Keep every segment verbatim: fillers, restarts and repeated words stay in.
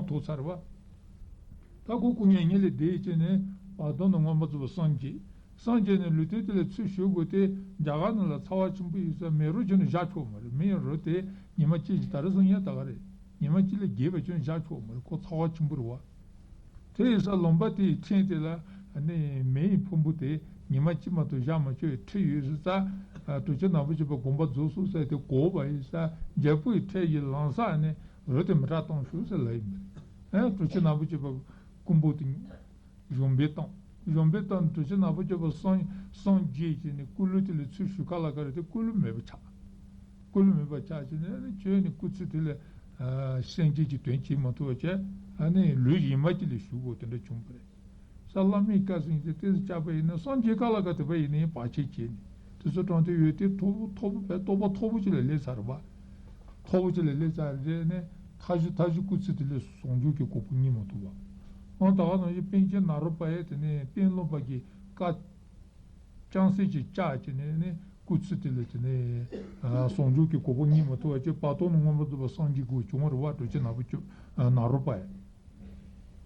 ཐོག་ཚར་བ། ད་ཁོ་སྐུ་མྱ་ངན་ལས་འདས་བྱས་ནས་བར་དོ་ནས་མངོན་པར་རྫོགས་པར་སངས་རྒྱས། སངས་རྒྱས་ནས་ལུས་རྟེན་དེ་ལ་ཚུར་ཞུགས་དགོས་ཏེ་རྒྱ་གར་ནང་ལ་ཚ་བ་ཆེན་པོ་ཡོད་ས་མེ་རོ་བྱས་ནས་བཞག་ཆོག་མ་རེད། མེ་རོ་དེ་ཉི་མ་གཅིག་གི་ད་རེས་སང་ཉིན་ད་ག་རེད། ཉི་མ་གཅིག་ལས་བརྒལ་བ་བྱས་ནས་བཞག་ཆོག་མ་རེད། ཁོ་ཚ་བ་ཆེན་པོ་རེད་བ། དེ་ཡིན་ཙང་ལུང་པ་དེའི་ཕྲན་དེ་ལ་ནི་མེ་ཡི་ཕུང་པོ་དེ་ཉི་མ་གཅིག་མ་གཏོགས་བཞག་མ་ཆོག་པའི་ཁྲིད་ཡོད་ཟེར་ཙང་། གྲུབ་ཆེན་ནག་པོ་ཆེ་པ་དགོངས་པ་རྫོགས་སོང་ཟེར་ཏེ་གོ་བ་ཡིན་ཙང་རྒྱལ་པོ་ཡི་ཁྲིད་ཡི་ལམ་སང་ནི་རོ་དེ་མི་དྲག་བཏང་ཤོག་ཟེར་ལབ་ཡིན་པ་རེད། གྲུབ་ཆེན་ནག་པོ་ཆེ་པ་སྐུ་འབུམ་དེ་གཞོམ་པའི་སྟངས། གཞོམ་པའི་སྟངས་གྲུབ་ཆེན་ནག་པོ་ཆེ་པ་སངས་སངས་རྒྱས་ཀྱི་ནི་སྐུ་ལུས་དེ་ལ་ཚུར་ཞུགས་ག་ལ་ག་རེ་དེ་སྐུ་ལུས་མེད་པ་ཆགས། སྐུ་ལུས་མེད་པ་ཆགས་ཀྱི་ནི་ཁྱོད་ནི་སྐུ་ཚེ་དེ་ལ་སེམས་ཅན་གྱི་དོན་བྱེད་མ་ཐུབ་པ་བྱས། ཨ་ནི་ལུས་གཞན་པ་ཅིག་ལ་ཞུགས་དགོས་དེ་འདྲ་བྱུང་བ་རེད། ས་བླ་མའི་བཀའ་སྲིད་དེ་ཏོག་ཙམ་བཅག་པ་ཡིན་ན་སངས་རྒྱས་ག་ལ་ག་དེ་པ་ཡིན་ནའི་བར་ཆད་བྱས་ནས་དེ་ཚོ་དྲངས་ཏེ་ཡོད་དེ་མཐོ་པོ་མཐོ་པོ་བས་རྟོགས་པ་མཐོ་པོ་ཅིག་ལ་སླེབས་ཚར་བ། མཐོ་པོ་ཅིག་ལ་སླེབས་ཚར་རེད་ནས་མཐའ་གཞུག་མཐའ་གཞུག་སྐུ་ཚེ་དེ་ལས་ཟུང་འཇུག་གི་གོ་འཕང་བརྙེས་མ་ཐུབ་པ། ཨང་ད་ག་ནང་བཞིན་པཎ་ཆེན་ནཱ་རོ་པ་ཡས་དེ་ནས་ཀུན་སློང་པ་གི་བཀའ་ཅང་སེ་ཅིག་བཅག་བྱས་ནས་ནི་སྐུ་ཚེ་དེ་ལས་དེ་ནས་ཟུང་འཇུག་གི་གོ་འཕང་བརྙེས་མ་ཐུབ་པ་བྱས་བར་དོ་ནས་མངོན་པར་རྫོགས་པར་སངས་རྒྱས་དགོས་བྱུང་བ་རེད་བ། གྲུབ་ཆེན་ནག་པོ་ཆེ་ནཱ་རོ་པ་ཡས།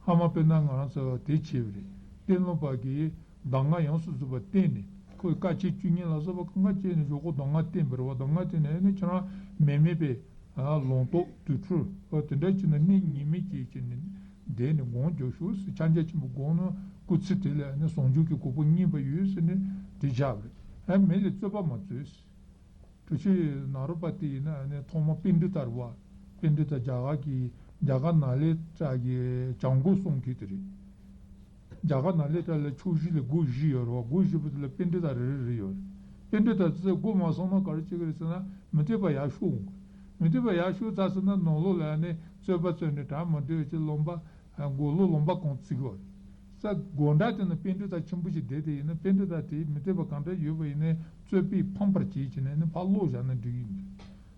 ཧ་མ་དཔེར་ན་ང་རང་ཚོ་དེ་བྱས་པ་རེད། ཀུན་སློང་པ་གིས་གདམས་ངག་ཡོངས་སུ་རྫོགས་པ་བསྟན་ནས་ཁོས་དཀའ་སྤྱད་བཅུ་གཉིས་ལ་སོགས་པ་གང་ག་སྤྱད་ནས་གཞུག་གུ་གདམས་ངག་བསྟན་པ་རེད་བ། གདམས་ངག་བསྟན་ནས་ནི་ཁྱེད་རང་མི་མེད་པའི་ལོང་ཏོག་དུར་ཁྲོད་དེ་འདྲ་བྱས་ནས་གནས་ངེས་མེད་ཅིག་བྱས་ནས་བསྡད་ནས་སྒོམ་རྒྱོབ་ཤོག་ཟེར། ཕྱག་རྒྱ་ཆེན་པོ་སྒོམ་ན་སྐུ་ཚེ་དེ་ལ་ནི་ཟུང་འཇུག་གི་གོ་འཕང་བརྙེས་པ་ཡོད་ཟེར་ནས་དེ་བཞག་པ་རེད། ཨ་མི་ལ་རྩོད་པ་མ་རྩོད་ཟེར། གྲུབ་ཆེན་ནཱ་རོ་པ་དེ་ཡིན་ན་ནི་ཐོག་མ་པཎྜི་ཏ་རེད་བ། པཎྜི་ཏ་རྒྱ་གར་གྱི་རྒྱ་གར་ནཱ་ལེནྡྲ་གི་བྱམས་མགོན་གསུང་མཁན་དེ་རེད། རྒྱ་གར་ནཱ་ལེནྡྲ་ལ་ཕྱོགས་བཞི་ལ་སྒོ་བཞི་ཡོད་རེད་བ། སྒོ་བཞི་པོ་དེ་ལ་པཎྜི་ཏ་རེ་རེ་རེ་ཡོད་རེད། པཎྜི་ཏ་དེ་ཚོས་སྒོ་མ་སྲུང་ན་ག་རེ་བྱེད་ཀྱི་རེད་ཟེར་ན་མུ་སྟེགས་པ་ཡར་ཤོག་འོང་གི། མུ་སྟེགས་པ་ཡར་ཤོག་ཚར་ཟེར་ན་ནང་ལོགས་ལ་ནི་རྩོད་པ་རྩོད་ནས་དྲག་མི་འདོད་ཀྱི་ལུང་པ། སྒོ་ལོགས་ལུང་པ་གང་བརྩིགས་ཡོད་རེད། ས་སྒོ་འདྲ་དེ་ན་པཎྜི་ཏ་ཆེན་པོ་ཞིག་བསྡད་དེ་ཡིན་ན་པཎྜི་ཏ་དེས་མུ་སྟེགས་པ་གང་འདྲ་ཡོད་པ་ཡིན་ནའི་རྩོད་པས་ཕམ་པར་བྱེད་ཀྱི་ནས་ནི་ཕར་སློག་བཞག་ན་འགྲིག་གི་ཡིན་པས།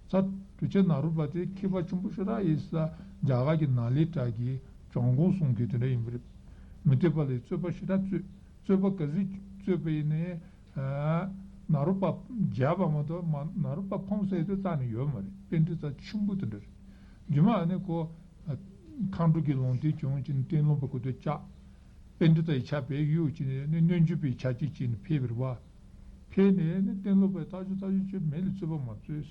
ས་གྲུབ་ཆེན་ནཱ་རོ་པ་དེ་མཁས་པ་ཆེན་པོ་ཞེ་དྲག་ཡིན་ས། རྒྱ་གར་གྱི་ནཱ་ལེནྡྲ་གི་བྱམས་མགོན་གསུང་མཁན་དེ་འདྲ་ཡིན་པ་རེད། མུ་སྟེགས་པ་ལས་རྩོད་པ་ཞེ་དྲག་རྩོད། རྩོད་པ་ག་ཚོད་རྩོད་པ་ཡིན་ནའི་ནཱ་རོ་པ་རྒྱལ་བ་མ་གཏོགས་མ་ནཱ་རོ་པ་ཕམ་ས་ཡོད་དུས་རྩ་ནས་ཡོད་མ་རེད། པཎྜི་ཏ་ཆེན་པོ་དེ་འདྲ་རེད། རྗེས་མ་ཨ་ནི་ཁོ་མཁའ་འགྲོ་གི་ལུང་བསྟན་བྱུང་བྱས་ནས་ཀུན་སློང་པ་ཁོ་ཚོས་བཅག་པཎྜི་ཏའི་ཆ་བེད་གཡོགས་བྱས་ནས་ནི་སྣོད་བཅུད་པའི་ཆ་བྱད་བྱས་ནས་ཕེབས་པ་རེད་བ། ཕེབས་ནས་ནི་ཀུན་སློང་པས་ཐག་ཆོད་ཐག་ཆོད་ཁྱོད་མི་ལ་རྩོད་པ་མ་རྩོད།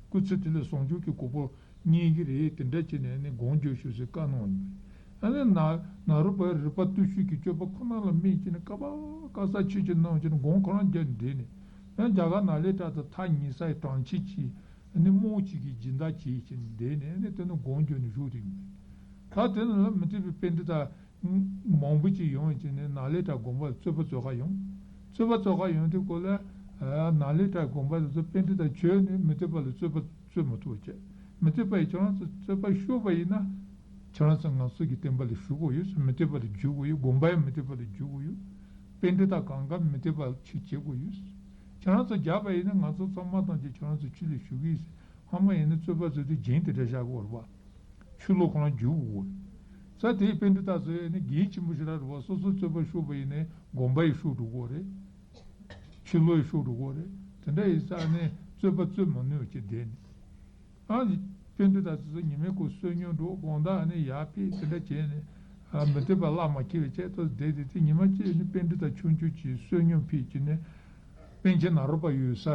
སྐུ་ཚེ་དེ་ལ་ཟུང་འཇུག་གི་གོ་འཕང་རྙེད་ཀྱི་རེད། དེ་འདྲ་བྱས་ནས་ནི་སྒོམ་རྒྱོབ་ཤོག་ཟེར་བཀའ་གནང་བ་ཡིན། ཨ་ནི་ནཱ་ནཱ་རོ་པ་རིག་པ་བརྟུལ་ཞུགས་ཀྱི་སྤྱོད་པ་ཁོ་ན་ལ་དམིགས་བྱས་ནས་བཀའ་བཀའ་ས་ཆོས་ཀྱི་གནང་བྱས་ནས་སྒོམ་ཁོ་རང་རྒྱབ་ནས་བསྡད་ནས། ཡང་རྒྱ་གར་ནཱ་ལེནྡྲ་དང་ཐག་ཉེ་སའི་གྲོང་ཁྱེར་གྱི་ནི་རྨོ་ཅིག་གི་སྦྱིན་བདག་བྱས་བྱས་ནས་བསྡད་ནས་ནི་དེ་ནི་སྒོམ་རྒྱབ་ནས་བཞུགས་དེ་ཡིན། ད་དེ་ནི་ལ་མུ་སྟེགས་པའི་པཎྜི་ཏ་མང་པོ་ཅིག་ཡོང་བྱས་ནས་ནཱ་ལེནྡྲ་དགོན་པར་རྩོད་པ་རྩོད་ག་ཡོང་། རྩོད་པ་རྩོད་ག་ཡོང་དུས་སྐོར་ལ་ནཱ་ལེནྡྲ་དགོན་པ་དེ་ཚོ་པཎྜི་ཏ་ཁྱོད་ནི་མུ་སྟེགས་པ་ལ་རྩོད་པ་རྩོད་མ་ཐུབ་པ་བྱས། མུ་སྟེགས་པ་ཡིས་ཁྱོད་རང་ཚོ་རྩོད་པ་ཤོར་བ་ཡིན་ན། ཁྱོད་རང་ཚོ་ང་ཚོ་གི་བསྟན་པ་ལ་ཞུགས་དགོས་ཡོད། མུ་སྟེགས་པ་ལ་འཇུག་དགོས་ཡོད། དགོན་པ་ཡང་མུ་སྟེགས་པ་ལ་འཇུག་དགོས་ཡོད། པཎྜི་ཏ་གང་ག་མུ་སྟེགས་པ་ཆོས་བྱེད་དགོས་ཡོད། ཁྱོད་རང་ཚོ་རྒྱག་པ་ཡིན་ན་ང་ཚོ་ཚང་མ་ཐམས་ཅད་ཁྱོད་རང་ཚོ་ཆོས་ལ་ཞུགས་ཀྱི་ཡིན། ཧ་མ་ཡིན་ན་རྩོད་པ་རྩོད་དུས་རྒྱན་དེ་འདྲ་བཞག་དགོས་རེད་པ། ཆོས་ལུགས་ཁོ་རང་འཇུག་དགོས་རེད། ས་དེའི་པཎྜི་ཏ་ཚོས་ནི་འགན་ཆེན་པོ་ཞེ་དྲག་རེད་པ། སོ་སོ་རྩོད་པ་ཤོར་བ་ཡིན་ནའི་དགོན་པ་ཡི་ཤོར་འགྲོ་གི་རེད། ཆོས་ལུགས་ཡི་ཤོར་འགྲོ་གི་རེད། དེ་འདྲ་ཡིན་ཙང་ནི་རྩོད་པ་རྩོད་མ་ནུས་ཀྱི་བསྡད་ནས། ཨ་ནི་པཎྜི་ཏ་ཚོ་ཉི་མའི་སྐོར་བསོད་སྙོམས་འགྲོ་དགོང་དག་ཨ་ནི་ཡར་ཕེབས་དེ་འདྲ་བྱས་ནས། ཨ་མུ་སྟེགས་པ་བླ་མ་ཁྱེར་བའི་ཆེད་དུ་བསྡད་དེ་དེ་ཉི་མ་གཅིག་ནི་པཎྜི་ཏ་ཆུང་ཆུང་གིས་བསོད་སྙོམས་ཕེབས་ཀྱི་ནས། པཎ་ཆེན་ནཱ་རོ་པ་ཡོད་ས་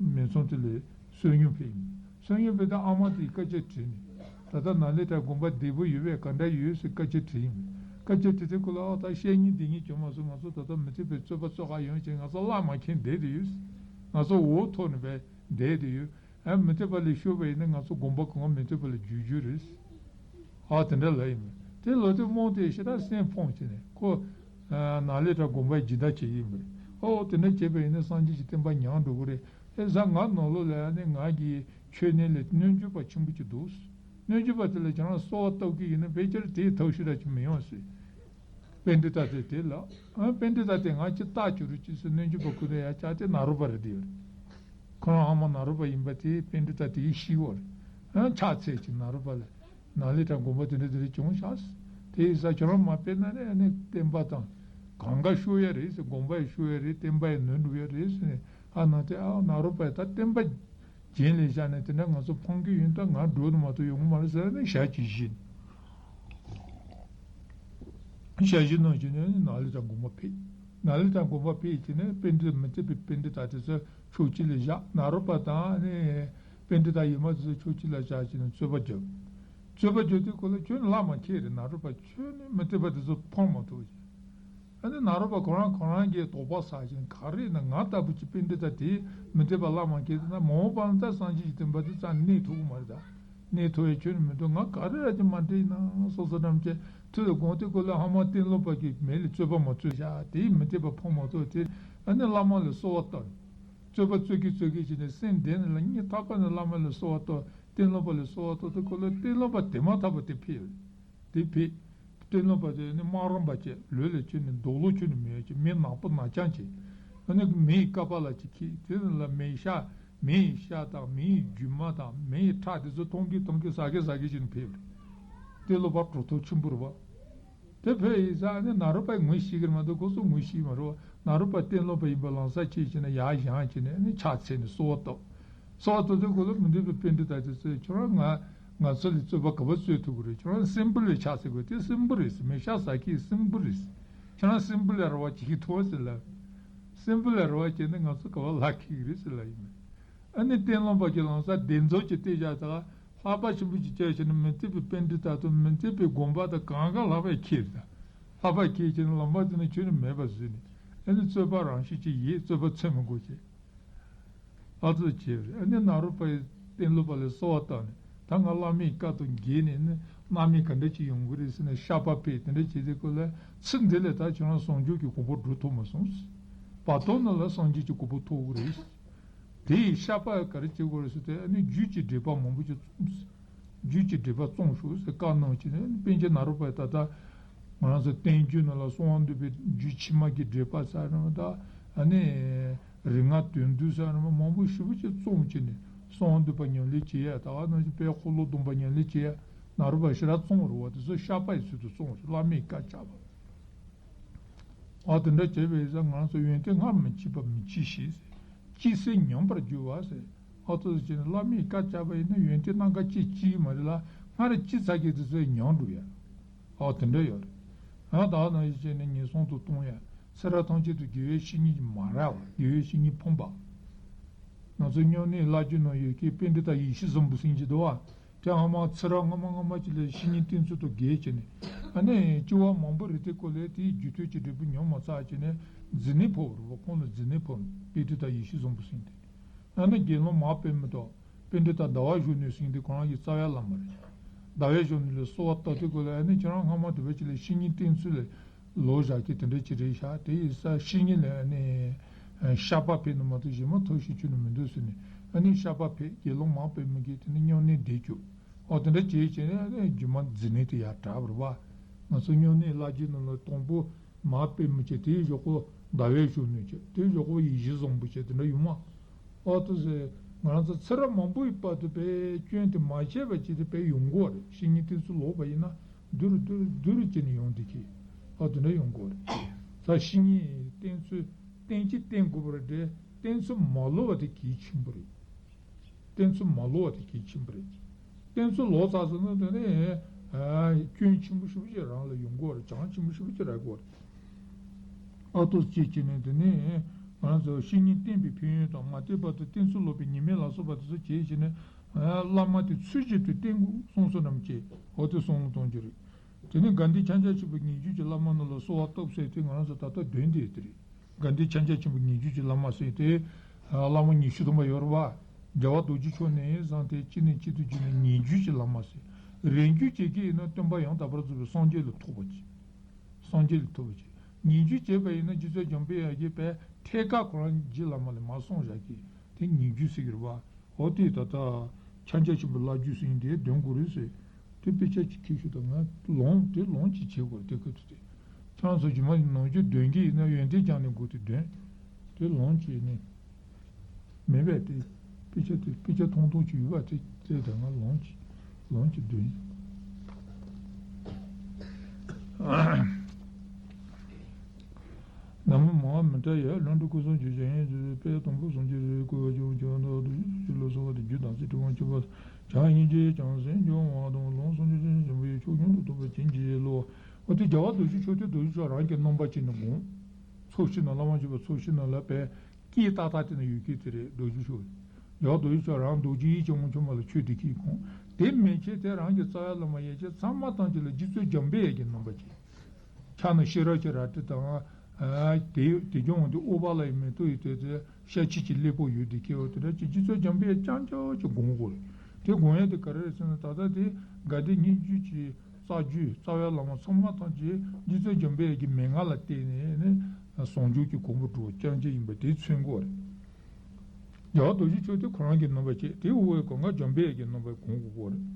མེ་ཚང་དེ་ལ་བསོད་སྙོམས་ཕེབས་ཡིན། བསོད་སྙོམས་ཕེབས་དུས་ཨ་མ་དེས་སྐད་ཆ་དྲིས་ནས། ད་ལྟ་ནཱ་ལེནྡྲ་དགོན་པ་བདེ་པོ་ཡོད་པས་ག་འདྲ་ཡོད་ཟེར་སྐད་ཆ་དྲིས་ཡིན། སྐད་ཆ་དྲིས་དུས་ཁོ་ལ་ཨ་ད་བཤད་ཉན་འདི་ཉན་བྱུང་མ་སོང་། ང་ཚོ་ད་ལྟ་མུ་སྟེགས་པའི་རྩོད་པ་རྩོད་ག་ཡོང་བྱས་ང་ཚོ་བླ་མ་མཁྱེན་བསྡད་དེ་ཡོད། ང་ཚོ་འོག་ཐོག་ནས་བས་བསྡད་དེ་ཡོད། ཨ་མུ་སྟེགས་པ་ལ་ཤོར་བ་ཡིན་ན་ང་ཚོ་དགོན་པ་གང་ག་མུ་སྟེགས་པ་ལ་འཇུག་རྒྱུ་རེད། ཨ་དེ་འདྲ་ལབ་ཡིན་མོད། དེ་ལོ་དེ་རྨོ་དེ་ཞེ་དྲག་སེམས་ཕམ་བྱས་ནས་ཁོ། ཨ་ནཱ་ལེནྡྲ་དགོན་པའི་སྦྱིན་བདག་བྱེད་ཀྱི་ཡིན་པ་རེད། ཨོ་དེ་འདྲ་བྱས་པ་ཡིན་ན་སངས་རྒྱས་ཀྱི་བསྟན་པ་ཉམས་འགྲོ་གི་རེད། ཨེ་ཟ་ང་ནང་ལོགས་ལ་ཡང་ནི་ང་གི་མཆོད་གནས་ལ་སྣོད་བཅུད་པ་ཆེན་པོ་ཅིག་འདུག་སྣོད་བཅུད་པ་དེ་ལ་ཁྱེད་རང་གསོལ་བ་བཏབ་ཀྱི་ཡིན་ན་ཕལ་ཆེར་དེའི་ཐབས་ཤེས་ར་ཅིག་མི་ཡོང་ཟེར། པཎྜི་ཏ་དེ་དེ་ལ། ཨ་པཎྜི་ཏ་དེ་ང་ཅི་ལྟ་བཅུག་རུ་ཅི་ཟེར་སྣོད་བཅུད་པ་ཁུ་དེ་ཡ་ཅག་དེ་ནཱ་རོ་པ་རེད་དེ་ཡོད། ཁོ་རང་ཨ་མ་ནཱ་རོ་པ་ཡིན་པ་དེ་པཎྜི་ཏ་དེའི་ཤི་བོ་རེད། ཨ་ཕྱག་འཚལ་ཅིག་ནཱ་རོ་པ་ལ། ནཱ་ལེནྡྲ་དགོན་པ་དེ་འདྲ་དེ་འདྲ་བྱུང་ཤག་དེ་ཡིན་ས་ཁྱོད་རང་མ་སྤེལ་ན་ནི་ཨ་ནི་བསྟན་པ་དང་། གང་ག་ཤོར་ཡ་རེད་ཟེར། དགོན་པ་ཡི་ཤོར་ཡ་རེད། བསྟན་པ་ཡི་ནོར་འགྲུབ་ཡ་རེད་ཟེར་ནས། ཨ་ནང་དེ་ཨ་ནཱ་རོ་པ་ཡི་ད་བསྟན་པ་རྒྱན་ལས་བཞག་ནས་དེ་འདྲ་ང་ཚོ་ཕངས་རྒྱུ་ཡིན། ད་ང་འགྲོ་ནི་མ་གཏོགས་ཡོང་གི་མ་རེད་ཟེར་ནས་ཞག་གཅིག་བཞིན། ཞལ་བཞེས་གནང་བྱས་ནས་ནཱ་ལེནྡྲ་དགོན་པ་ཕེབས། ནཱ་ལེནྡྲ་དགོན་པ་ཕེབས་བྱས་ནས་པཎྜི་ཏ་མུ་སྟེགས་པའི་པཎྜི་ཏ་དེ་ཚོ་ཕྱོགས་གཅིག་ལ་བཞག། ནཱ་རོ་པ་དང་ནི་པཎྜི་ཏ་ཡེ་མ་དེ་ཚོ་ཕྱོགས་གཅིག་ལ་བཞག་བྱས་ནས་རྩོད་པ་བརྒྱབ། རྩོད་པ་བརྒྱབ་དུས་སྐབས་ལ་ཁྱོད་ནི་བླ་མ་ཁྱེད་རེད། ནཱ་རོ་པ་ཁྱོད་ནི་མུ་སྟེགས་པ་དེ་ཚོ་ཕམ་མ་ཐུབ་བྱས། ཨ་ནི་ནཱ་རོ་པ་ཁོ་རང་ཁོ་རང་གིས་དོགས་པ་ཟ་བཞིན། ག་རེ་ཡིན་ན་ང་ལྟ་བུ་ཅིག་པཎྜི་ཏ་དེ་མུ་སྟེགས་པ་བླ་མ་ཁྱེད་ན་མ་འོངས་པ་ན་ད་སངས་རྒྱས་ཀྱི་བསྟན་པ་དེ་རྩ་གནས་ཐུབ་ཀྱི་མ་རེད། ད་གནས་ཐུབ་ཡ་ཁྱོད་ནི་མི་འདུག། ང་ག་རེ་ཡ་ཅིག་མ་འདྲེས་ན་སོ་སོ་ནམ་ཅེ་ཐུགས་ལ་དགོངས་ཏེ་ཁོ་ལ་ཧ་མ་སྟོན་ལོ་པ་གི་མེ་ལ་རྩོད་པ་མ་རྩོད་བྱ། དེ་མུ་སྟེགས་པ་ཕོ་མ་གཏོགས་དེ་ཨ་ནི་བླ་མ་ལ་གསོལ་བ་བཏབ། རྩོད་པ་རྩོད་ཀྱི་རྩོད་ཀྱི་བྱས་ནས་སེམས་བདེ་ནས་ལ་སྙིང་ཐག་པ་ནས་བླ་མ་ལ་གསོལ་བ་བཏབ། སྟོན་ལོ་པ་ལ་གསོལ་བ་བཏབ་དུས་སྐབས་ལ་སྟོན་ལོ་པ་དེ་མ་ཐག་པ་དེ་ཕེབས། དེ་ཕེབས། སྟོན་ལོ་པ་དེ་ནི་སྨག་རུམ་པ་བྱས། ལུས་ལ་ཁྱོད་ནི་རྡོ་ལོ་ཁྱོད་ནི་མེད་ཀྱི་མི་ནག་པོ་ནག་རྐྱང་བྱས། ཨ་ནི་མེ་ཡི་ཀ་པ་ལ་ཅིག་ཁྱེར། དེ་ནི་ལ་མེ་ཤ་མེ་ཡི་ཤ་དང་མེ་ཡི་རྒྱུ་མ་དང་མེ་ཡི་ཁྲག་དེ་ཚོ་འཐུང་གི་འཐུང་གི་ཟ་གི་ཟ་གི་བྱས་ནས་ཕེབས། སྟོན་ལོ་པ་གྲུབ་ཐོབ་ཆེན་པོ་རེད་པ། དེ་ཕེབས་ཡིན་ཙང་ནི་ནཱ་རོ་པས་ངོ་ཤེས་ཀྱི་རེད་མ་གཏོགས་ཁོ་ཚོ་ངོ་ཤེས་མ་རེད་པ། ནཱ་རོ་པ་སྟོན་ལོ་པ་ཡིན་པ་ལམ་སང་ཁྱེད་ཀྱིས་ནི་ཡར་བཞེངས་བྱས་ནས་ནི་ཕྱག་འཚལ་ནས་གསོལ་བ་བཏབ། གསོལ་བ་བཏབ་དུས་སྐབས་ལ་མུ་སྟེགས་པའི་པཎྜི་ཏ་དེ་ཚོས་ཁྱོད་རང་ང་ང་ཚོ་ལ་རྩོད་པ་ག་པར་རྩོད་ཐུབ་ཀྱི་རེད། ཁྱོད་རང་སྲིན་པོ་ལ་ཕྱག་འཚལ་དགོས། དེ་སྲིན་པོ་རེད་ཟེར། མེ་ཤ་ཟ་མཁན་སྲིན་པོ་རེད་ཟེར། ཁྱོད་རང་སྲིན་པོ་ལ་རེ་བ་བྱེད་ཀྱི་ཐུབ་ཟེར་ལབ། སྲིན་པོ་ལ་རེ་བ་བྱས་ན་ང་ཚོ་ག་པར་ལྷག་གི་རེད་ཟེར་ལབ་ཡིན་མོད། ཨ་ནི་སྟོན་ལོ་པ་གིས་ལམ་སང་བདེན་རྫུན་གྱི་བལྟས་བཞག་ཙང་ལྷག་པ་ཆེན་པོ་ཅིག་བྱས་བྱས་ནས་མུ་སྟེགས་པའི་པཎྜི་ཏ་དང་མུ་སྟེགས་པའི་དགོན་པ་དང་གང་ག་ལྷག་པའི་ཁྱེར་ད། ལྷག་པ་ཁྱེར་བྱས་ནས་ལམ་པ་དེ་ནས་ཁྱོད་ནི་མེད་པ་བཟོས་ནས། ཨ་ནི་རྩོད་པ་རང་བཞིན་གྱིས་ཡལ། རྩོད་པ་འཚོལ་མི་དགོས་བྱས། ཨ་ཙི་བྱས་རེད། ཨ་ནི་ནཱ་རོ་པ་ཡིས་སྟོན་ལོ་པ་ལ་གསོལ་བ་བཏབ་ནས། ད་ང་བླ་མའི་བཀའ་དང་འགལ་ནས་ནི་རྣམ་སྨིན་ག་འདྲ་ཅིག་ཡོང་གི་རེད་ཟེར་ནས་བཤགས་པ་ཕེབས། དེ་འདྲ་བྱས་དུས་སྐབས་ལ་ཚེ་འདི་ལ་ད་ཁྱོད་རང་བྱང་ཆུབ་ཀྱི་གོ་འཕང་འགྲོ་ཐུབ་མ་སོང་། བར་དོ་ནང་ལ་སངས་རྒྱས་ཀྱི་གོ་འཕང་ཐོབ་ཀྱི་རེད། དེ་ཡི་བཤགས་པ་ག་རེ་བྱེད་དགོས་རེད་ཟེར་དུས། ཨ་ནི་རྒྱུད་ཀྱི་འགྲེལ་པ་མང་པོ་ཅིག་རྩོམས། རྒྱུད་ཀྱི་འགྲེལ་པ་རྩོམས་ཤོག་ཟེར་བཀའ་གནང་བྱས་ནས། པཎ་ཆེན་ནཱ་རོ་པས་ད་ལྟ་ང་རང་ཚོ་བསྟན་བཅོས་ནང་ལ་གསང་བ་འདུས་པའི་རྒྱུད་ཕྱི་མ་གི་འགྲེལ་པ་ཟེར་རམ། ད་ཨ་ནི་རིགས་ལྔ་དོན་བསྡུས་ཟེར་རམ། མང་པོ་ཞེ་པོ་ཅིག་རྩོམས་བྱས་ནས། གསང་བ་འདུས་པ་ཉམས་ལེན་བྱེད་ཡ། ད་ག་ནང་བཞིན་དཔལ་འཁོར་ལོ་སྡོམ་པ་ཉམས་ལེན་བྱེད་ཡ། ནཱ་རོ་པ་ཞེ་དྲག་རྩོམས་རེད་པ། དེ་ཚོ་བཤགས་པ་ཡི་ཚུལ་དུ་རྩོམས་ཤིག། བླ་མའི་བཀའ་བཅག་པ། ཨ་དེ་འདྲ་བྱས་པ་ཡིན་ཙང་ང་རང་ཚོ་ཡོན་ཏན་སྔར་མ་མཆིས་པ་མི་མཆིས་ཤིག། སྐྱེས་ཚེ་ཉམས་པར་འགྱུར་བ་ཟེར། ཨ་ཙི་ཙི་བྱས་ནས་བླ་མས་བཀའ་བཅག་པ་ཡིན་ན་ཡོན་ཏན་སྣ་ཁ་གཅིག་སྐྱེ་གི་མ་རེད་ལ། སྔར་སྐྱེས་ཚར་མཁན་དེ་ཚོ་ཉམས་འགྲོ་ཡ། ཨ་དེ་འདྲ་ཡོད་རེད། ཡང་དག་ནང་བཞིན་བྱས་ནས་ངན་སོང་དུ་ལྟུང་ཡ། ཚེ་རབས་ཐམས་ཅད་དུ་དགེ་བའི་བཤེས་གཉེན་གྱིས་མ་རེག་པ། དགེ་བའི་བཤེས་གཉེན་ཕོངས་པ། ང་ཚོ་སྨྱུང་གནས་བླ་བརྒྱུད་ནང་ཡོད་མཁན་པཎྜི་ཏ་ཡེ་ཤེས་བཟང་པོ་ཟེར་མཁན་ཅིག་འདུག་པ། དེ་ཧ་མ་ཚེ་རབས་སྔ་མ་སྔ་མ་ཅིག་ལ་བཤེས་གཉེན་བསྟེན་ཚུལ་དང་འགལ་བྱས་ནས། ཨ་ནི་སྐྱེ་བ་མང་པོ་རེད་དེ། སྐོར་ལས་དེའི་རྒྱུད་སྟོད་ཀྱི་འབྲས་བུ་མྱོང་མ་ཚར་བྱས་ནས་མཛེ་ནད་ཕོག་པ་རེད་པ། ཁོང་ལ་མཛེ་ནད་ཕོག་ནས། པཎྜི་ཏ་ཡེ་ཤེས་བཟང་པོ་ཟེར་མཁན་དེ། ཨ་ནི་དགེ་སློང་མ་པདྨ་དང་པཎྜི་ཏ་ཟླ་བ་གཞོན་ནུ་ཟེར་མཁན་དེ་ཁོ་རང་གི་རྩ་བའི་བླ་མ་རེད། ཟླ་བའི་གཞོན་ནུ་ལ་གསོལ་བ་བཏབ་དུས་སྐབས་ལ། ཨ་ནི་ཁྱེད་རང་སྔ་མ་དེ་བ་ཅིག་ལ་བཤེས་གཉེན་བསྟེན་ཚུལ་ལ་ལོག་བཞག་གི་དེ་འདྲ་ཅིག་རེད་ཤག། དེ་ཡིན་ཙང་བཤེས་གཉེན་ལ་ཨ་ནི་བཤགས་པ་ཕེབས་ནས་མ་གཏོགས་གཞན་མ་ཐབས་ཤེས་ཁྱོན་ནས་མི་འདུག་ཟེར་ནས། ཨ་ནི་བཤགས་པ་ཕེབས། དགེ་སློང་མ་པདྨ་གིས་དེ་ནས་སྨྱུང་གནས་འདི་བསྐྱུར། ཨོ་དེ་འདྲ་བྱས་བྱས་ནས་ཨ་ནི་རྒྱུ་མ་མཛེ་ནད་དེ་ཡར་དྲག་པ་རེད་པ། ང་ཚོ་སྨྱུང་གནས་བླ་བརྒྱུད་ནང་ལ་དང་པོ་མ་པདྨ་བྱས། དེའི་གཞུག་གུ་ཟླ་བའི་གཞོན་ནུ་བྱས། དེའི་གཞུག་གུ་ཡེ་ཤེས་བཟང་པོ་བྱས། དེ་འདྲ་ཡོད་མ། ཨོ་ཏོ་ཟེར། ང་རང་ཚོ་ཚེ་རབས་མང་པོའི་བར་དུ་བས་སྐྱོན་དེ་མ་བྱས་པ་ཅིག་དེ་བས་ཡོང་གི་རེད། བཤེས་གཉེན་བསྟེན་ཚུལ་ལོག་པ་ཡིན་ན་རྡུལ་རྡུལ་རྡུལ་བྱས་ནས་ཡོང་བསྡད་ཀྱི། ཨོ་དེ་འདྲ་ཡོང་གི་རེད། ད་བཤེས་གཉེན་བསྟེན་ཚུལ་བསྟེན་གྱི་བསྟེན་དགོས་པ་རེད་དེ། བསྟེན་ཚུལ་མ་ལོག་པ་དེ་གལ་ཆེན་པོ་རེད། བསྟེན་ཚུལ་མ་ལོག་པ་དེ་གལ་ཆེན་པོ་རེད། བསྟེན་ཚུལ་ལོག་ཚར་སོང་ན་དེ་ནས་ཨ་སྐྱོན་ཆེན་པོ་ཞེ་པོ་ཅིག་རང་ལ་ཡོང་གི་རེད། གྱང་ཆེན་པོ་ཞེ་པོ་ཅིག་རག་གི་རེད། ཨ་ཏོ་སྐྱེས་བྱས་ནས་དེ་ནས་ང་རང་ཚོ་བཤེས་གཉེན་བསྟེན་པའི་ཕན་ཡོན་དང་། མ་བསྟེན་བར་དུ་བསྟེན་ཚུལ་ལོག་པའི་ཉེས་དམིགས་ལ་སོགས་པ་དེ་ཚོ་བྱས་བྱས་ནས། ཨ་བླ་མ་དེ་ཚུལ་བཞིན་དུ་བསྟེན་དགོས་གསུངས་སོ་ནམ་ཅེས། འོ་དེ་གསུང་ལུང་གཏོང་རྒྱུ་རེད། དེ་ནས་དགའ་ལྡན་ཕྱག་རྒྱ་ཆེན་པོ་ཉེ་བརྒྱུད་ཀྱི་བླ་མ་རྣམས་ལ་གསོལ་བ་བཏབ་ཟེར་དེ་ང་རང་ཚོ་ད་ལྟ་འདོན་བསྡད་དེ་རེད། དགའ་ལྡན་ཕྱག་རྒྱ་ཆེན་པོ་ཉེ་བརྒྱུད་ཀྱི་བླ་མ་ཟེར་དེ། ཨ་བླ་མ་ཉི་ཤུ་ཐམ་པ་ཡོད་རེད་པ། རྒྱལ་བ་རྡོ་རྗེ་འཆང་ནས་བཟུང་སྟེ་གཅིག་ནས་གཅིག་ཏུ་བརྒྱུད་ནས་ཉེ་བརྒྱུད་ཀྱི་བླ་མ་ཟེར། རིང་བརྒྱུད་བྱེད་ཀྱི་ཡིན་ན་སྟོན་པ་ཡང་དག་པར་རྫོགས་པའི་སངས་རྒྱས་ལ་ཐུག་པ་བྱེད། སངས་རྒྱས་ལ་ཐུག་པ་བྱེད། ཉེ་བརྒྱུད་བྱས་པ་ཡིན་ན་རྗེ་བཙུན་འཇམ་དཔལ་དབྱངས་ཀྱིས་པའི་ཐད་ཀར་ཁོ་རང་རྗེ་བླ་མ་ལ་མར་གསུངས་བཞག་གི། དེ་ཉེ་བརྒྱུད་ཟེར་གྱི་རེད་པ། འོ་དེ་ད་ལྟ་ཕྱག་རྒྱ་ཆེན་པོ་བླ་བརྒྱུད་ཟེར་མཁན་དེ་འདོན་དགོས་རེད་ཟེར། དེ་དཔེ་ཆ་ཅིག་ཁྱེར་ཤོག་དང་། ང་ལོངས་དེ་ལོངས་ཅིག་བྱེད་དགོས་རེད། དེ་ཁ་ཐུག་དེ་ཁྱེད་རང་ཚོ་རྗེས་མ་ནམ་རྒྱུན་འདོན་གྱི་ཡིན་ན་ཡོན་ཏན་སྦྱངས་ནས་འགོ་དེ་འདོན། དེ་ལོངས་ཅིག་ནས་མེད་པས། དེ་དཔེ་ཆ་དེ་དཔེ་ཆ་ཐུང་ཐུང་ཅིག་ཡོད་པ་དེ་དེ་དང་ང་ལོངས་ཅིག་ལོངས་ཅིག་འདོན། ནང་མི་མང་བ་མི་འདྲ་ཡོད། ལྷུན་གྲུབ་སྐུ་གསུམ་ཆོས་ཀྱི་དབྱིངས་སུ་དཔལ་སྟོང་པ་སངས་རྒྱས་རིགས་བསྐུལ་བ་ཅུང་ཆེ་བ་འདི་ལ་སོགས་པ་དང་། རྒྱུ་དམ་ཚིག་དྲི་བ་བཅུ་པ་དང་། བྱམས་སྙིང་རྗེ་བྱང་སེམས་སྐྱོ་བ་དང་། ལམ་སངས་རྒྱས་བྱང་ཆེན་པོ་ཡི་ཕྱོགས་ཉུང་དུ་གཏོང་བའི་བྱིན་གྱིས་རློབ། འོ་དེ་རྒྱལ་བ་རྡོ་རྗེ་འཆང་དེ་རྡོ་རྗེ་འཆང་རང་གི་རྣམ་པ་ཅན་ནས་དགོངས། ཚོགས་ཞིག་ནང་བླ་མ་མཆོད་པའི་ཚོགས་ཞིག་ནང་ལ་བས་སྐད་ཏག་ཏག་དེ་ན་ཡོད་མཁན་དེ་རེད། རྡོ་རྗེ་འཆང་། རྒྱལ་བ་རྡོ་རྗེ་འཆང་རང་རྡོ་རྗེ་ཡིད་ཀྱི་དབང་ཕྱུག་མ་ལ་ཆོས་འདི་སྐད་གསུངས། དེ་མན་ཆད་དེ་རང་གི་རྩ་བའི་བླ་མ་ཡན་ཆད་ཚང་མ་ཐམས་ཅད་ལ་རྗེ་བཙུན་འཇམ་དཔལ་དབྱངས་ཀྱི་རྣམ་པ་ཅན། ཕྱག་ན་ཤེས་རབ་ཀྱི་རལ་གྲི་དང་། དེ་དེ་སྐྱོང་བ་འདི་ཨུ་པ་ལ་ཡི་མེ་ཏོག་ཡི་དེ་དེ་ཤ་ཆི་ཆི་ལེགས་པོ་ཡོད་དེ་སྐྱེ་བ་དེ་འདྲ་ཅིག་རྗེ་བཙུན་འཇམ་དཔལ་རྐྱང་རྐྱང་ཅིག་དགོངས་དགོས་རེད། དེ་དགོངས་ཡ་དེ་ག་རེ་རེད་ཟེར་ན། ད་ལྟ་དེ་དགའ་ལྡན་སྙན་བརྒྱུད་ཀྱི་རྩ་རྒྱུད་རྩ་བའི་བླ་མ་ཚང་མ་ཐམས་ཅད་རྗེ་བཙུན་འཇམ་དཔལ་གྱི་མན་ངག་ལ་བརྟེན་ནས་ནི་ཟུང་འཇུག་གི་གོ་འཕང་སྒྲུབ་པ་རྐྱང་རྐྱང་ཡིན་པ་དེ་མཚོན་དགོས་རེད། རྒྱལ་བ་རྡོ་རྗེ་འཆང་དེ་ཁོ་རང་གི་རྣམ་པ་བྱས། དེ་འོག་གི་གང་ག་འཇམ་དཔལ་གྱི་རྣམ་པ་དགོངས་དགོས་རེད།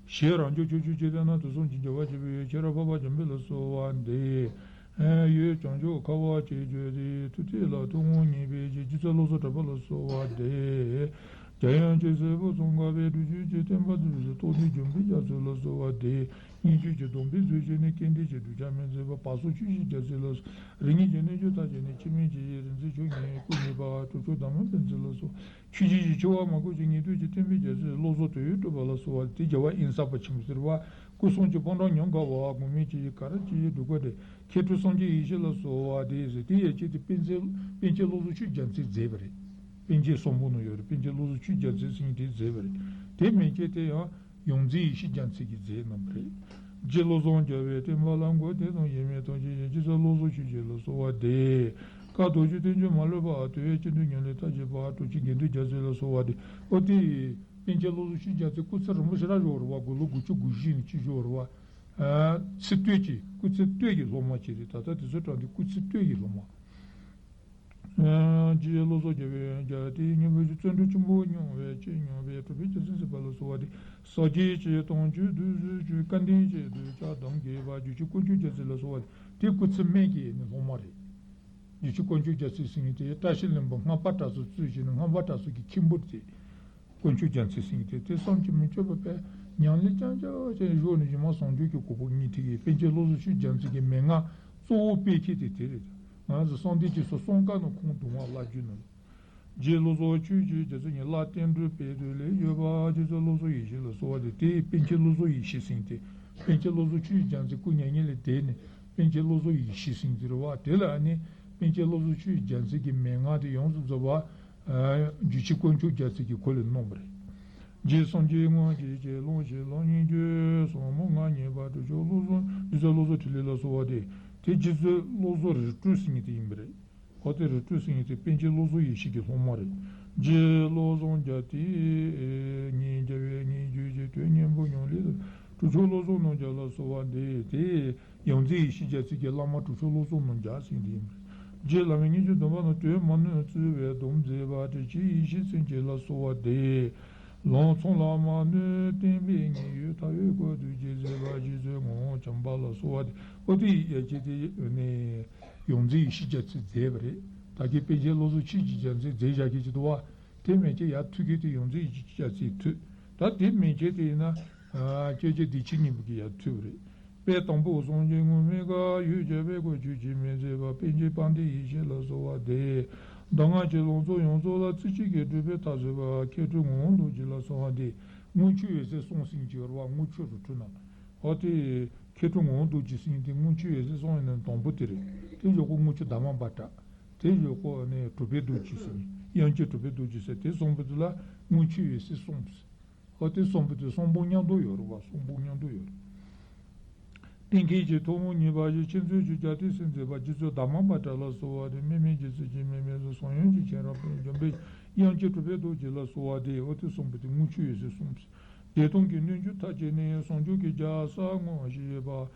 ཞེས་རང་བྱུང་ཕྱོགས་བཅུའི་འཇིག་རྟེན་ན་དུས་གསུམ་གྱི་རྒྱལ་བ་ཆེན་པོའི་ཡུལ་ཤེས་རབ་འཕགས་པ་འཇམ་དཔལ་ལ་གསོལ་བ་འདེབས། ཡུལ་བྱང་ཕྱོགས་ཁ་བ་ཅན་བརྗོད་དེ་ཐུགས་ཐིག་ལ་ཐུགས་དངོས་བརྙེས་པའི་རྗེ་རྗེ་བཙུན་བློ་བཟང་གྲགས་པ་ལ་གསོལ་བ་འདེབས། འཇམ་དབྱངས་ཀྱི་སྲས་པོ་ཙོང་ཁ་པའི་སྒྲུབ་བརྒྱུད་ཀྱི་བསྟན་པ་འཛིན་པའི་རྟོགས་ལྡན་འཇམ་དཔལ་རྒྱ་མཚོ་ལ་གསོལ་བ་འདེབས། སྙན་བརྒྱུད་ཀྱི་སྡོམ་པའི་ཚུལ་བཞིན་ནི་སྐལ་ལྡན་གྱི་གདུལ་བྱ་མི་མཛད་པ་བར་གསུམ་ཆོས་ཀྱི་རྒྱལ་མཚན་ལ་གསོལ། རིགས་ངེས་ཀྱི་རྣལ་འབྱོར་མཐར་ཕྱིན་ནི་འཆི་མེད་ཀྱི་ཡེ་རིག་འཛིན་མཆོག་ཉིད་སྐུ་གཉིས་པ་གྲུབ་མཆོག་དར་མ་བསྟན་འཛིན་ལ་གསོལ། ཆོས་ཀྱི་གཞི་ཆེ་བ་མ་བསྐོར་ཞིང་ཉན་ཐོས་ཀྱི་བསྟན་པའི་རྒྱལ་སྲས་བློ་བཟང་དོན་ཡོད་གྲུབ་པ་ལ་གསོལ་བ། དེ་རྒྱལ་བ་དབེན་ས་པ་ཆེན་པོ་ཟེར་བ། སྐུ་གསུམ་གྱི་ཕོ་བྲང་ཉམས་དགའ་བ་དགོན་མིན་གྱི་ག་ར་གྱི་སྒྲུབ་པ་དེ། མཁས་གྲུབ་སངས་རྒྱས་ཡེ་ཤེས་ལ་གསོལ་བ་འདེབས་ཟེར། དེ་ཡན་ཆད་དེ་པཎ་ཆེན་པཎ་ཆེན་བློ་བཟང་ཆོས་རྒྱལ་མཚན་མཛད་པ་རེད། པཎ་ཆེན་གསུམ་པོ་ནང་ཡོད་རེད། པཎ་ཆེན་བློ་བཟང་ཆོས་རྒྱལ་མཚན་ཟེར་མཁན་དེས་མཛད་པ་རེད། དེ་མན་ཆད་དེ་ཡང་ཡོངས་འཛིན་ཡེ་ཤེས་རྒྱལ་མཚན་གྱིས་མཛད་གནང་བ་རེད། རྗེ་བློ་བཟང་རྒྱལ་བའི་བསྟན་པ་ལ་མགོན་དེ་དང་ཡེ་མེད་ཐམས་ཅད་ཡོན་རྗེ་བཙུན་བློ་བཟང་ཆོས་རྒྱལ་ལ་གསོལ་བ་འདེབས། བཀའ་རྡོ་རྗེ་བསྟན་བཅོས་མ་ལུས་པ་དོལ་པའི་སྤྱི་དོན་ཉམས་ལེན་མཐར་ཕྱིན་པ་གྲུབ་ཆེན་དགེ་འདུན་རྒྱལ་མཚན་ལ་གསོལ་བ་འདེབས། ཨོ་དེ་པཎ་ཆེན་བློ་བཟང་ཆོས་རྒྱལ་མཚན་སྐུ་ཚེ་རིང་པོ་ཞེ་དྲག་བཞུགས་རེད་བ། དགུང་ལོ་དགུ་བཅུ་གོ་བཞི་ནས་ཅིག་བཞུགས་རེད་བ། ཚེ་སྟོད་ཀྱི་སྐུ་ཚེ་སྟོད་ཀྱི་སློབ་མ་ཅིག་རེད། ད་ལྟ་དེ་ཚོ་དྲངས་དུས་སྐུ་ཚེ་སྟོད་ཀྱི་སློབ་མ། རྗེ་བློ་བཟང་རྒྱལ་བའི་རྒྱལ་དེའི་སྙིང་པོ་ཆེ་བརྩོན་འགྲུས་ཆེན་པོ་མྱོང་བའི་ཆེས་མྱོང་བའི་གྲུབ་པའི་རྒྱལ་མཚན་ཟེར་བ་ལ་གསོལ་བ་འདེབས། ཟབ་རྒྱས་ཀྱི་དོན་བཅུ་བསྡུས་གསུམ་གྱི་སྐལ་ལྡན་ཆེད་དུ་ཕྱག་གདམས་དགོས་པ་རྗེ་བཙུན་དཀོན་མཆོག་རྒྱལ་མཚན་ལ་གསོལ་བ་འདེབས། དེ་སྐུ་ཚེ་སྨད་ཀྱི་ནི་སློབ་མ་རེད། རྗེ་བཙུན་དཀོན་མཆོག་རྒྱལ་མཚན་ཟེར་མཁན་དེ་བཀྲ་ཤིས་ལྷུན་པོ་སྔགས་པ་གྲྭ་ཚང་གཙོས་བྱས་ནས་སྔགས་པ་གྲྭ་ཚང་གི་མཁན་པོ་རེད། དཀོན་མཆོག་རྒྱལ་མཚན་ཟེར་མཁན་དེ་དེ་བསམ་གྱིས་མི་ཁྱབ་པ་དཔེ་ཉམས་ལེན་རྐྱང་རྐྱང་བྱས་ནས་བཞུགས་ནས་རྗེས་མ་ཟུང་འཇུག་གི་གོ་འཕང་བརྙེས་ཐིག་གི་པཎ་ཆེན་བློ་བཟང་ཆོས་རྒྱལ་མཚན་གྱི་མན་ངག་གཙོ་བོ་སྤེལ་མཁན་དེ་དེ་རེད། ང་ཚོ་གསང་བདེ་སྤྱི་སོ་གསུམ་ཀ་ནང་ཁུངས་གདུང་བ་བླ་བརྒྱུད་ནང་ལ། རྗེ་བློ་བཟང་ཆོས་ཀྱི་རྒྱལ་མཚན་ཉིད་ལ་རྟེན་འབྲེལ་སྤེལ་དུས་ལས་ཡོད་པ་རྗེ་བཙུན་བློ་བཟང་ཡེ་ཤེས་ལ་གསོལ་བ་འདེབས། དེ་པཎ་ཆེན་བློ་བཟང་ཡེ་ཤེས་ཟེར་མཁན་དེ་པཎ་ཆེན་བློ་བཟང་ཆོས་རྒྱལ་མཚན་སྐུ་མྱ་ངན་ལས་འདས་ནས་པཎ་ཆེན་བློ་བཟང་ཡེ་ཤེས་ཟེར་མཁན་དེ་རེད་བ། དེ་ལ་ཨ་ནི་པཎ་ཆེན་བློ་བཟང་ཆོས་རྒྱལ་མཚན་གྱི་མན་ངག་དེ་ཡོངས་སུ་རྫོགས་པ། རྗེ་བཙུན་དཀོན་མཆོག་རྒྱལ་མཚན་གྱིས་ཁོ་ལ་གནང་བ་རེད། རྗེ་སངས་རྒྱས་དངོས་གྱུར་གྱི་ལོངས་སྤྱོད་ལམ་སྙིང་བཅུ་གསུམ་མོ་ང་མཉེས་པ་དྲུག་མཆོག་བློ་བཟང་རྗེ་བཙུན་བློ་བཟང་འཕྲིན་ལས་ལ་གསོལ་བ་འདེབས། དེ་རྗེ་བཙུན་བློ་བཟང་རིག་གྲོལ་ཟེར་མཁན་དེ་ཡིན་པ་རེད། ཨོ་དེ་རིག་གྲོལ་ཟེར་མཁན་དེ་པཎ་ཆེན་བློ་བཟང་ཡེ་ཤེས་ཀྱི་སློབ་མ་རེད། རྗེ་བློ་བཟང་རྒྱལ་དེ་ཉིད་རྒྱལ་བའི་སྙན་བརྒྱུད་ཀྱི་དོན་སྙིང་པོ་ཉམས་ལེན་དུ་དྲུག་མཆོག་བློ་བཟང་རྣམ་རྒྱལ་ལ་གསོལ་བ་འདེབས། དེ་ཡོངས་འཛིན་ཡེ་ཤེས་རྒྱལ་མཚན་གྱི་བླ་མ་དྲུག་མཆོག་བློ་བཟང་རྣམ་རྒྱལ་ཟེར་མཁན་དེ་ཡིན་པ་རེད། རྗེ་བླ་མའི་སྙན་བརྒྱུད་སྡོམ་པ་ནང་དོན་མ་ནུས་བཙུན་པའི་སྡོམ་མཛད་པ་དྲིན་ཅན་ཡེ་ཤེས་མཚན་ཅན་ལ་གསོལ་བ་འདེབས། ལམ་མཚམས་ལ་མ་ནུས་བསྟན་པའི་ཉེན་ཡོད་མཐའ་ཡས་སྐོར་དུ་རྗེས་གཟིགས་པ་རྗེ་བཙུན་ངག་དབང་བྱམས་པ་ལ་གསོལ་བ་འདེབས། ཨོ་དེ་ཡི་ཡ་གྱལ་དེ་ནས་ཡོངས་འཛིན་ཡེ་ཤེས་རྒྱལ་མཚན་མཛད་པ་རེད། ད་གིན་པཎ་ཆེན་བློ་བཟང་ཆོས་ཀྱི་རྒྱལ་མཚན་མཛད་བཞག་མཁན་ཅིག་འདུག་བ། དེ་མན་ཆད་ཡར་མཐུད་མཁན་དེ་ཡོངས་འཛིན་ཡེ་ཤེས་རྒྱལ་མཚན་མཐུད། ད་དེ་མན་ཆད་དེ་ཡིན་ན། སྐྱབས་རྗེ་བདེ་ཆེན་སྙིང་པོ་གིས་ཡར་མཐུད་པ་རེད། དཔལ་དང་པོ་སངས་རྒྱས་དངོས་མེད་ཀ་ཡུལ་རྒྱལ་བའི་སྐུ་མཆོག་གི་མི་མཛད་པ་པཎ་ཆེན་དཔལ་ལྡན་ཡེ་ཤེས་ལ་གསོལ་བ་འདེབས། གདམས་ངག་གི་ལམ་ཚོགས་ཡོངས་རྫོགས་ལ་རྩེ་གཅིག་གིས་སྒྲུབ་པའི་ཐབས་མཛད་པ་མཁས་གྲུབ་ངག་དབང་རྡོ་རྗེ་ལ་གསོལ་བ་འདེབས། དངུལ་ཆུ་འོད་ཟེར་གསུམ་ཟེར་མཁན་ཅིག་ཡོད་རེད་བ། དངུལ་ཆུ་རི་ཁྲོད་ན། ཨོ་དེ་མཁས་གྲུབ་ངག་དབང་རྡོ་རྗེ་ཟེར་མཁན་དེ་དངུལ་ཆུ་འོད་ཟེར་གསུམ་ཡིན་ན་དང་པོ་དེ་རེད། དེ་ཞོགས་ཀ་དངུལ་ཆུ་དྷརྨ་བྷ་ཏྲ། དེ་ཞོགས་ཀ་ནས་གྲུབ་པའི་རྡོ་རྗེ་ཟེར་མཁན་དབྱངས་ཅན་གྲུབ་པའི་རྡོ་རྗེ་ཟེར། དེ་གསུམ་པོ་དེ་ལ་དངུལ་ཆུ་འོད་ཟེར་གསུམ་ཟེར། ཨོ་དེ་གསུམ་པོ་དེ་གསུམ་པོ་མཉམ་དུ་ཡོད་རེད་བ། གསུམ་པོ་མཉམ་དུ་ཡོད་རེད། གཏན་འཁེལ་གྱི་ཐུན་མོང་བརྙེས་པ་བཞི་མཁྱེན་བརྩེ་ཆོས་རྒྱལ་ཏེ་སེམས་མཛད་པ་རྗེ་བཙུན་དྷརྨ་བྷ་ཏྲ་ལ་གསོལ་བ་འདེབས། དམིགས་མེད་རྗེ་བཙུན་འཆི་མེད་མེ་ཏོག་ཟང་ཡོན་གྱི་མཁྱེན་རབ་ཀུན་འཇོམས་པའི་དབྱངས་ཅན་གྲུབ་པའི་རྡོ་རྗེ་ལ་གསོལ་བ་འདེབས། ཨོ་དེ་གསུམ་པོ་དེ་དངུལ་ཆུ་འོད་ཟེར་གསུམ་ཟེར། བདེ་སྟོང་གི་རྣལ་འབྱོར་མཐར་ཕྱིན་ནས་ཟུང་འཇུག་གི་རྒྱལ་ས་ངོ་ཤེས་པ་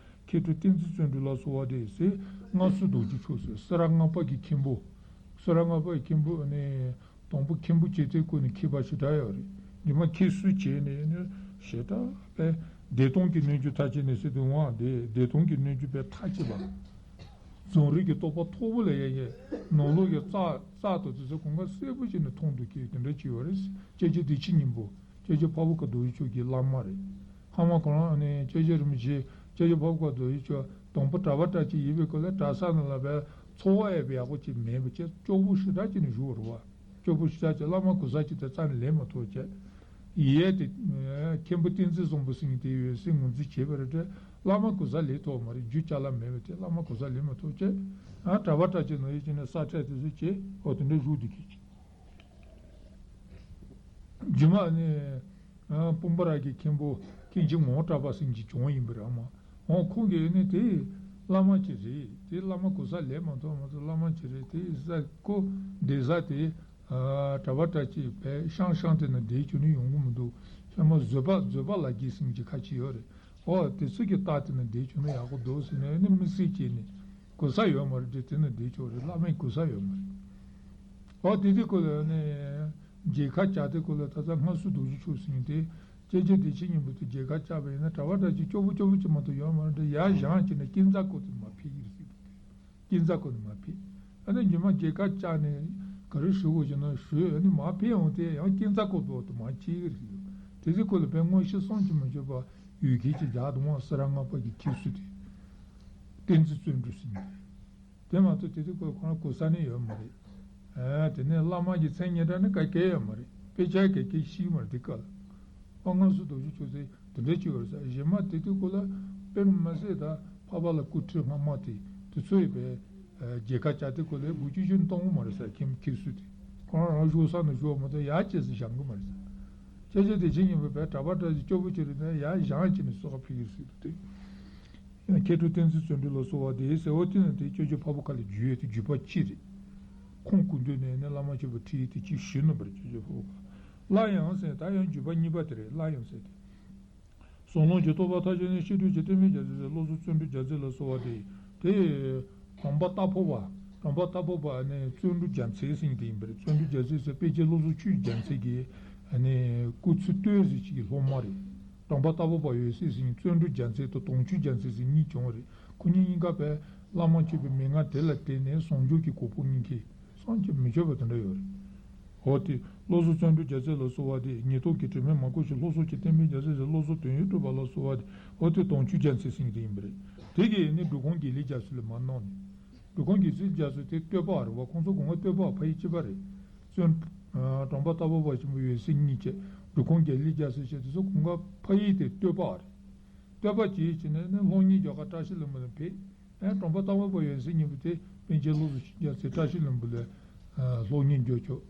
མཁས་གྲུབ་བསྟན་འཛིན་བརྩོན་འགྲུས་ལ་གསོལ་བ་འདེབས་ཟེར། སྔགས་སྲུང་རྡོ་རྗེ་མཆོག་ཟེར། སེ་ར་ལྔ་པ་གི་མཁན་པོ། སེ་ར་ལྔ་པ་གི་མཁན་པོ་ནི། དང་པོ་མཁན་པོ་བྱས་ཏེ་བསྐོས་ནས་མཁས་པ་ཞེ་དྲག་ཡོད་རེད། རྗེས་མ་མཁས་བཙུན་བྱས་ནས་ནི་ཞེ་དྲག་པས་བདེ་སྟོང་གི་རྣལ་འབྱོར་མཐར་ཕྱིན་ནས་ཟེར་དུས་འོང་བ་དེ་བདེ་སྟོང་གི་རྣལ་འབྱོར་པས་མཐར་ཕྱིན་པ། རྫོང་རིག་གི་རྟོགས་པ་མཐོ་པོ་ལ་ཡ་ཡ་ནང་ལོགས་ཀྱི་རྩ་རྩ་དང་དེ་ཚོ་གང་ག་གསལ་པོ་བྱས་ནས་མཐོང་འདུག་གི་དེ་འདྲ་ཅིག་ཡོད་རེད། སྐྱབས་རྗེ་བདེ་ཆེན་སྙིང་པོ་སྐྱབས་རྗེ་འཕགས་པ་དཀར་རྡོ་རྗེ་མཆོག་གི་བླ་མ་རེད། ཧ་མ་གོ་རང་ནས་སྐྱབས་རྗེ་རིན་པོ་ཆེ་སྐྱབས་རྗེ་འཕགས་པ་དཀར་རྡོ་རྗེ་མཆོག་དང་པོ་གྲྭ་པ་གྲྭ་ཆས་ཡིན་པའི་སྐོར་ལ་གྲྭ་ས་ནང་ལ་བས་འཚོ་བ་ཡག་པོ་ཡག་པོ་ཅིག་མེད་པ་བྱས་སྐྱོ་པོ་ཞེ་དྲག་ཅིག་ནས་བཞུགས་རེད་བ། སྐྱོ་པོ་ཞེ་དྲག་ཅིག་བླ་མ་གོ་ས་ཅིག་དེ་རྩ་ནས་ལེན་མ་ཐུབ་བྱས། ཡས་དེ་མཁན་པོ་བསྟན་འཛིན་བཟང་པོ་ཟེར་མཁན་དེ་ཡོད་སྲིད་ངོས་འཛིན་བྱས་པ་རེད་དེ། བླ་མ་གོ་ས་ལེན་ཐུབ་མ་རེད། རྒྱུ་ཅ་ལག་མེད་པ་དེ་བླ་མ་གོ་ས་ལེན་མ་ཐུབ་བྱས། ཨ་གྲྭ་པ་གྲྭ་ཆས་ནང་བཞིན་བྱས་ནས་ས་ཁྲ་དེ་ཚོ་བྱས། འོ་དེ་འདྲ་བཞུགས་བསྡད་ཀྱི་རྗེས་མ་ནི། ཨ་སྤུངས་པ་ར་གི་མཁན་པོ་མཁན་ཆེན་ངག་དབང་གྲགས་པ་ཟེར་མཁན་ཅིག་བྱུང་ཡིན་པ་རེད། ཨ་མ་འོ་ཁོང་གིས་ནི་དེ་བླ་མ་ཅིག་རེད། དེ་བླ་མ་གོ་ས་ལེན་མ་ཐུབ་མ་ཐུབ་བླ་མ་ཅིག་རེད། དེ་ས་ཁོ་བསྡད་ས་དེ། ཨ་གྲྭ་པ་གྲྭ་ཆས་བས་ཤང་ཤང་དེ་ན་བསྡད་རྒྱུ་ནི་ཡོང་གི་མི་འདུག་ཤང་མ་བཟོད་པ་བཟོད་པ་ལ་རྒྱལ་ཟེར་མཁན་ཅིག་ཁ་ཅིག་ཡོད་རེད། འོ་དེ་ཚོ་གི་རྟགས་དེ་ན་བསྡད་བྱུང་ན་ཡག་པོ་འདུག་ཟེར་ནས་ནི་དམིགས་བསལ་བྱས་ནས་གོ་ས་ཡོད་མ་རེད། དེ་དེ་ན་བསྡད་ཆོག་རེད། བླ་མའི་གོ་ས་ཡོད་མ་རེད། འོ་དེ་དུས་སྐོར་ལ་ནི་མཇལ་ཁ་བཅར་དུས་སྐོར་ལ་ད་ལྟ་སྔགས་སྲུང་རྡོ་རྗེ་འཆང་ཟེར་མཁན་དེ་སྐྱབས་རྗེ་བདེ་ཆེན་སྙིང་པོ་དེ་མཇལ་ཁ་བཅར་བ་ཡིན་ན་གྲྭ་པ་གྲྭ་ཆས་སྐྱོ་པོ་སྐྱོ་པོ་ཅིག་མ་གཏོགས་ཡོད་མ་རེད། ཡར་བཞེངས་བྱས་ནས་སྐས་འཛེག་སྐོར་དེ་མར་ཕེབས་ཀྱི་རེད་ཟེར་འདུག་སྟེ། སྐས་འཛེག་སྐོར་ནས་མར་ཕེབས། ཨ་ནི་རྗེས་མ་མཇལ་ཁ་བཅར་ནས་ག་རེ་ཞུ་དགོས་ཀྱི་ན་ཞུས། ཨ་ནི་མར་ཕེབས་འོང་དེ་ཡང་སྐས་འཛེག་སྐོར་དུ་དུ་མར་སྐྱེལ་གྱི་རེད་ཟེར་འདུག་དེ་ཚོའི་སྐོར་ལ་དཔེ་མངོན་ཤེས་བསམ་གྱིས་མི་ཁྱབ་པ་ཡོད་མཁན་ཅིག་རྒྱ་དུ་མ་སེ་ར་ལྔ་པ་གི་མཁན་ཟུར་དེ། བསྟན་འཛིན་བརྩོན་འགྲུས་ཟེར་མཁན་དེ། དེ་མ་གཏོགས་དེ་དུས་ཁོ་ཁོ་རང་གོ་ས་ནས་ཡོད་མ་རེད། ཨ་དེ་ནས་བླ་མ་གི་མཚན་སྙན་གྲགས་ནི་ག་གེ་ཡོད་མ་རེད། དཔེ་ཆ་ག་གེ་ཤེས་ཀྱི་མ་རེད་དེ་སྐབས་ལ། ཨ་སྔགས་སྲུང་རྡོ་རྗེ་འཆང་ཟེར་དེ་འདྲ་ཅིག་ཡོད་རེད་ཟེར། རྗེས་མ་དེ་དུས་ཁོ་ལ་དཔེ་མི་སྲིད་ད་འཕགས་པ་ལ་སྐུ་ཁྲུས་སྔ་མ་དེ་དེ་ཚོ་ཡོད་པས། ཨ་མཇལ་ཁ་བཅར་དུས་ཁོ་ལ་སྒོ་ཅུང་ཅུང་གཏོང་གི་མ་རེད་ཟེར། མཁན་མཁན་ཟུར་དེ་ཁོ་རང་རང་བཞུགས་ས་ནས་བཞུགས་མ་གཏོགས་ཡར་ཅེས་སུ་བཞེངས་གི་མ་རེད་ཟེར། སྐྱབས་རྗེ་བདེ་ཆེན་སྙིང་པོ་བས་གྲྭ་པ་གྲྭ་ཆས་སྐྱོ་པོ་ཅིག་རེད་ན་ཡར་བཞེངས་བྱས་ནས་གསོལ་ཁ་ཕུལ་གྱི་རེད་ཟེར་འདུག་སྟེ། མཁས་གྲུབ་བསྟན་འཛིན་བརྩོན་འགྲུས་ལ་གསོལ་བ་འདེབས་ཟེར། འོ་དེ་ནི་དེ་སྐྱབས་རྗེ་འཕགས་པོ་ཁ་ལས་བརྒྱུད་ཡོད་དེ་བརྒྱུད་པ་གཅིག་རེད། ཁོང་སྐུ་མདུན་ནས་ནི་བླ་མ་མཆོད་པའི་ཁྲིད་ཡིག་དེ་གཅིག་ཞུས་གནང་བར་སྐྱབས་རྗེ་འཕགས་པོ་ཁ། སླར་ཡང་ཟེར་ད་ཡང་བརྒྱུད་པ་གཉིས་པ་དེ་རེད། སླར་ཡང་ཟེར་ཏེ། ཟོང་ལུང་གི་རྟོགས་པ་མཐའ་དཔྱོད་ནས་བཤད་སྒྲུབ་ཀྱི་བསྟན་པའི་རྒྱལ་མཚན་ཟེར། བློ་བཟང་བརྩོན་འགྲུས་རྒྱལ་མཚན་ལ་གསོལ་བ་འདེབས། དེ་གྲོང་པ་རྟ་ཕོ་བ། གྲོང་པ་རྟ་ཕོ་བ་ནི་བརྩོན་འགྲུས་རྒྱལ་མཚན་ཟེར་མཁན་དེ་ཡིན་པ་རེད། བརྩོན་འགྲུས་རྒྱལ་མཚན་ཟེར་དཔལ་ཆེན་བློ་བཟང་ཆོས་ཀྱི་རྒྱལ་མཚན་གྱི་ནི་སྐུ་ཚེ་སྟོད་ཟེར་ཅིག་གི་སློབ་མ་རེད། གྲོང་པ་རྟ་ཕོ་བ་ཡོད་སྲིད་ཟེར་མཁན་བརྩོན་འགྲུས་རྒྱལ་མཚན་དང་དུང་ཆོས་རྒྱལ་མཚན་ཟེར་གཉིས་བྱུང་བ་རེད། ཁོ་གཉིས་གཉིས་ཀ་བས་བླ་མ་མཆོད་པའི་མན་ངག་དེ་ལ་བརྟེན་ནས་ཟུང་འཇུག་གི་གོ་འཕང་བརྙེས་མཁན། བསམ་གྱིས་མི་ཁྱབ་པ་དེ་འདྲ་ཡོད་རེད། འོ་དེ་བློ་བཟང་བརྩོན་འགྲུས་རྒྱལ་མཚན་ལ་གསོལ་བ་འདེབས། ཉེན་རྟོག་གི་དྲི་མས་མ་གོས་ཤིང་། བློ་བཟང་གི་བསྟན་པའི་རྒྱལ་མཚན་ཟེར། བློ་བཟང་དོན་ཡོད་གྲུབ་པ་ལ་གསོལ་བ་འདེབས། འོ་དེ་དུང་ཆོས་རྒྱལ་མཚན་ཟེར་མཁན་དེ་ཡིན་པ་རེད། དེ་གིས་ནི་འབྲི་གུང་དགེ་ལེགས་རྒྱ་མཚོ་ལ་མར་གནང་ནས། འབྲི་གུང་དགེ་ལེགས་རྒྱ་མཚོ་དེ་སྟོད་པ་རེད་བ། ཁོང་ཚོ་གང་ག་སྟོད་པ་ཕ་ཡུལ་གཅིག་པ་རེད། བཙུན། གྲོང་པ་རྟ་ཕོ་བ་ཆེན་པོ་ཡོད་སྲིད་གཉིས་བྱས། འབྲི་གུང་དགེ་ལེགས་རྒྱ་མཚོ་བྱས། དེ་ཚོ་གང་ག་ཕ་ཡུལ་དེ་སྟོད་པ་རེད། སྟོད་པ་བྱས་བྱས་ནས་ནི་སློབ་གཉེར་རྒྱག་ག་བཀྲ་ཤིས་ལྷུན་པོ་ལ་ཕེབས། ཨེ་གྲོང་པ་རྟ་ཕོ་བ་ཡོད་སྲིད་གཉིས་པོ་དེ་པཎ་ཆེན་བློ་བཟང་རྒྱལ་མཚན་བཀྲ་ཤིས་ལྷུན་པོ་ལ་སློབ་གཉེར་རྒྱག་ཆོག་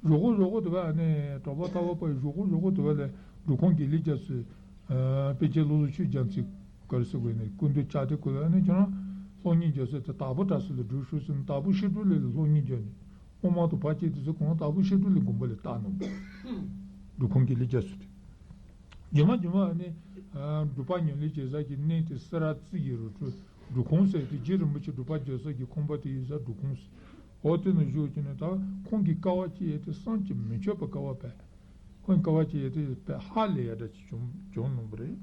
གཞུག་གུ་གཞུག་གུ་དེ་བས་ནི་གྲོང་པ་རྟ་ཕོ་བ་གཞུག་གུ་གཞུག་གུ་དེ་བས་ལ་འབྲི་གུང་དགེ་ལེགས་རྒྱ་མཚོས། ཨ་པཎ་ཆེན་བློ་བཟང་ཆོས་རྒྱལ་མཚན་ག་རེ་ཟེར་དགོས་ནས་སྐུ་མདུན་བཅར་དུས་སྐབས་ལ་ཨ་ནི་ཁྱོད་རང་སློབ་གཉེར་རྒྱག་ས་དེ་དྭགས་པོ་བཀྲ་ཤིས་ལ་འགྲོ་ཤོག་ཟེར་ནས། དྭགས་པོ་ཤིང་འབྲུག་ལ་སློབ་གཉེར་རྒྱག་ནས་དབུ་མ་དང་བར་ཆད་དེ་ཚོ་གང་དྭགས་པོ་ཤིང་འབྲུག་ལ་དགོན་པ་ལ་བཏགས་གནང་བ། འབྲི་གུང་དགེ་ལེགས་རྒྱ་མཚོ་དེ། རྗེས་མ་རྗེས་མ་ཨ་ནི་ཨ་འབྲུག་པ་ཉམས་ལེན་བྱེད་ས་ཀྱི་གནས་དེ་སེ་ར་རྩེ་ཡི་རུ་ཁྲོད་འབྲི་གུང་ཟེར་དེ། རྗེ་རིན་པོ་ཆེ་འབྲུག་པ་བརྒྱུད་ས་ཀྱི་ཁང་པ་དེ་ཡོད་ས་འབྲི་གུང་ཟེར། འོ་དེ་ནས་བཞུགས་བྱས་ནས་ད་ཁོང་གི་དཀའ་བ་སྤྱད་ཡས་དེ་བསམ་གྱིས་མི་ཁྱབ་པ་དཀའ་བ་བས། ཁོང་དཀའ་བ་སྤྱད་ཡས་དེ་དཔེ་ཧ་ལས་ཡ་འདྲ་ཅིག་བྱུང་བྱུང་གནང་བ་རེད།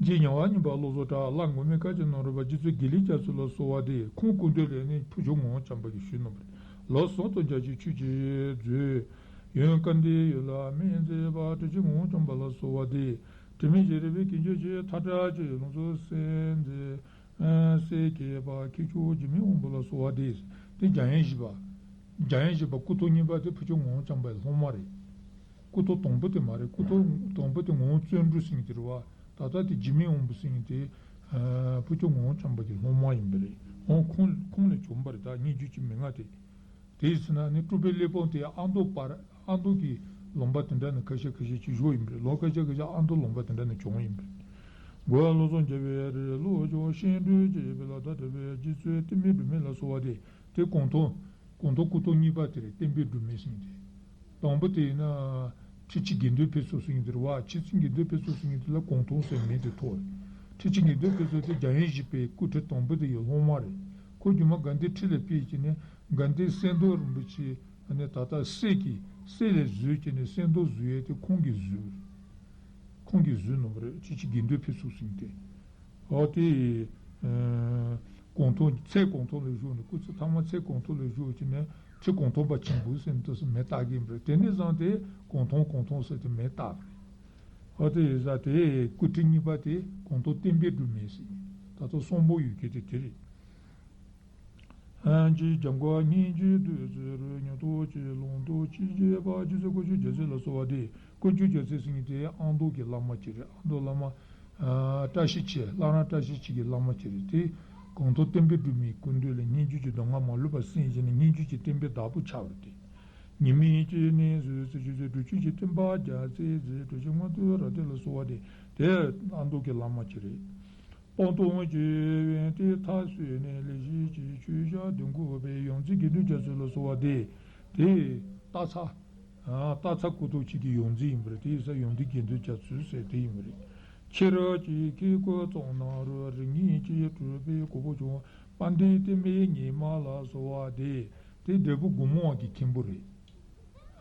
རྗེ་ཉེ་བར་བསྙེན་པ་བློ་བཟང་གྲགས། སླར་མགོན་མེད་དཀའ་སྤྱད་ནོར་བུ་པ། རྗེ་བཙུན་དགེ་ལེགས་རྒྱ་མཚོ་ལ་གསོལ་བ་འདེབས། ཁོང་སྐུ་མདུན་ལས་ནི་ཕུར་ཆུ་ངོགས་བྱམས་པ་གིས་ཞུས་གནང་བ་རེད། ལམ་ཟུང་དུ་འཇའ་ཆེན་ཆོས་ཀྱི་མཛོད། ཡོན་བཀའ་འདི་ཡུལ་ལ་སྨིན་མཛད་པ། ཁྲི་ཆེན་ངོགས་བྱམས་པ་ལ་གསོལ་བ་འདེབས། དྲི་མེད་ཞིང་རལ་པའི་གན་རྒྱ་ཆེ། མཐའ་བྲལ་གྱི་ལོངས་སུ་སེམས་མཛད། ཨ་སྲས་ཀྱི་པ་ཁྱེད་མཆོག་འཇིགས་མེད་དབང་པོ་ལ་གསོལ་བ་འདེབས། དེ་འཇམ་དབྱངས་བཞི་པ། འཇམ་དབྱངས་བཞི་པ་སྐུ་ཐོག་གཉིས་པ་དེ་ཕུར་ཆུ་ངོགས་བྱམས་པའི་སློབ་མ་རེད། སྐུ་ཐོག་དང་པོ་དེ་མ་རེད། སྐུ་ཐོག་དང་པོ་དེ་ངོགས་བརྩོན་འགྲུས་ཟེར་མཁན་དེ་རེད་བ། ད་ལྟ་དེ་འཇིགས་མེད་དབང་པོ་ཟེར་མཁན་དེ། ཨ་ཕུར་ཆུ་ངོགས་བྱམས་པ་གི་སློབ་མ་ཡིན་པ་རེད། འོ་ཁོང་ཁོང་ལས་བྱུང་བ་རེད། ད་སྙན་བརྒྱུད་ཀྱི་མན་ངག་དེ། དེའི་ཚེ་ན་ནི་སྤྲུལ་པའི་གླེགས་བམ་དེ་ཨ་མདོ་བར་ཨ་མདོ་གི་ལུང་པ་དེ་འདྲ་ནས་ཁ་ཤས་ཁ་ཤས་ཅིག་བཞུགས་ཡིན་པ་རེད། ལོ་ཁ་ཤས་ཁ་ཤས་ཨ་མདོ་ལུང་པ་དེ་འདྲ་ནས་བྱུང་ཡིན་པ་རེད། མགོན་བློ་བཟང་རྒྱལ་བའི་རིགས་ལུགས་ཆོས་ཤིང་འབྲུག་ཅེས་པའི་ལ་ད་དེ་བས་རྗེ་བཙུན་བསྟན་པའི་སྒྲོན་མེ་ལ་གསོལ་བ་འདེབས། དེ་གུང་ཐང་། གུང་ཐང་སྐུ་ཐོག་གཉིས་པ་དེ་རེད། བསྟན་པའི་སྒྲོན་མེ་ཟེར་མཁན་དེ། དང་པོ་དེ་ཡིན་ན། ཁྲི་ཆེན་དགེ་འདུན་ཕུན་ཚོགས་ཟེར་མཁན་དེ་རེད་བ། ཁྲི་ཆེན་དགེ་འདུན་ཕུན་ཚོགས་ཟེར་མཁན་དེ་ལ་གུང་ཐང་ཟེར་མིང་དེ་ཐོགས་རེད། ཁྲི་ཆེན་དགེ་འདུན་ཕུན་ཚོགས་དེ་འཇམ་དབྱངས་བཞི་པའི་སྐུ་ཕྲེང་དང་པོ་དེ་ཡི་སློབ་མ་རེད། ཁོ་རྗེས་མ་དགའ་ལྡན་ཁྲི་ལ་ཕེབས་བྱས་ནས་དགའ་ལྡན་གསེར་མདོག་རིན་པོ་ཆེ་ནས་ད་ལྟ་གསེར་གྱི་གསེར་ལས་བཟོས་བྱས་ནས་གསེར་མདོག་བཟོས་ཡས་དེ་ཁོང་གིས་བཟོས་རེད། ཁོང་གིས་བཟོས་གནང་བ་རེད། ཁྲི་ཆེན་དགེ་འདུན་ཕུན་ཚོགས་ཟེར་མཁན་དེ། འོ་དེ། ཨ་གུང་ཐང་ཚལ་གུང་ཐང་ལ་བཞུགས་ནས། སྐུ་ཚེ་མཐའ་མ་ཚལ་གུང་ཐང་ལ་བཞུགས་བྱས་ནས་ཁྲི་གུང་ཐང་པ་ཆེན་པོ་ཟེར་ནས་དེ་ཚོ་མིང་བཏགས་ཀྱི་ཡིན་པ་རེད། དེ་ནས་བཟུང་སྟེ་གུང་ཐང་གུང་ཐང་ཟེར་ཏེ་མིང་བཏགས་པ་རེད། འོ་དེ་ཡིན་ཙང་དེ་སྐུ་ཕྲེང་གཉིས་པ་དེ་གུང་ཐང་བསྟན་པའི་སྒྲོན་མེ་ཟེར། ད་ལྟ་གསུང་འབུམ་ཡོད་མཁན་དེ་དེ་རེད། ཨ་རྗེ་འཇམ་མགོན་སྙན་བརྒྱུད་བདུད་རྩི་རོལ། ཉམས་རྟོགས་ཀྱི་ལུང་རྟོགས་ཆོས་རྗེ་པ། རྗེ་བཙུན་དཀོན་མཆོག་རྒྱལ་མཚན་ལ་གསོལ་བ་འདེབས། དཀོན་མཆོག་རྒྱལ་མཚན་ཟེར་མཁན་དེ་ཨ་མདོ་གི་བླ་མ་ཅིག་རེད། ཨ་མདོ་བླ་མ། བཀྲ་ཤིས་འཁྱིལ། བླ་རབས་བཀྲ་ཤིས་འཁྱིལ་གྱི་བླ་མ་ཅིག་རེད། དེ་གང་ཐུབ་བསྟན་པའི་སྒྲོན་མེའི་སྐུ་མདུན་ལ་སྙན་བརྒྱུད་ཀྱི་མདོ་སྔགས་མ་ལུས་པ་གསན་བྱས་ནས་སྙན་བརྒྱུད་ཀྱི་བསྟན་པའི་བདག་པོ་ཆགས་པ་རེད། དེ་ཉི་མའི་སྐྱེ་གནས་སུ་ཚེ་ཆུ་ཚོད་དྲུག་ཅུ་གྱི་སྟོན་པ་རྒྱལ་རྩེ་རྩེ་གྲུ་ཆེན་མངའ་བདག་ར་དེ་ལ་གསོལ་བ་འདེབས། དེ་ཨ་མདོ་གི་བླ་མ་ཅིག་རེད། སྤངས་རྟོགས་ཀྱི་ཡོན་ཏན་མཐར་སོན་ནས་ལེགས་བཤད་ཀྱི་ཆོས་ཞགས་འདོན་དགོས་པའི་ཡོངས་འཛིན་དགེ་འདུན་རྒྱ་མཚོ་ལ་གསོལ་བ་འདེབས། དེ་སྟག་ཚང་། ཨ། སྟག་ཚང་སྐུ་ཐོག་གཅིག་གི་ཡོངས་འཛིན་ཡིན་པ་རེད། དེ་ཡིན་ཙང་ཡོངས་འཛིན་དགེ་འདུན་རྒྱ་མཚོ་ཟེར་དེ་ཡིན་པ་རེད། ཁྱེད་རང་གི་ཁྱེད་སྐུ་གཙང་ན་རུ་རིགས་ངན་གྱིས་གྲུབ་པའི་གོ་འཕང་བྱུང་དཔལ་ལྡན་བསྟན་པའི་ཉི་མ་ལ་གསོལ་བ་འདེབས། དེ་འབྲས་སྤུངས་སྒོ་མང་བ་གི་མཁན་པོ་རེད།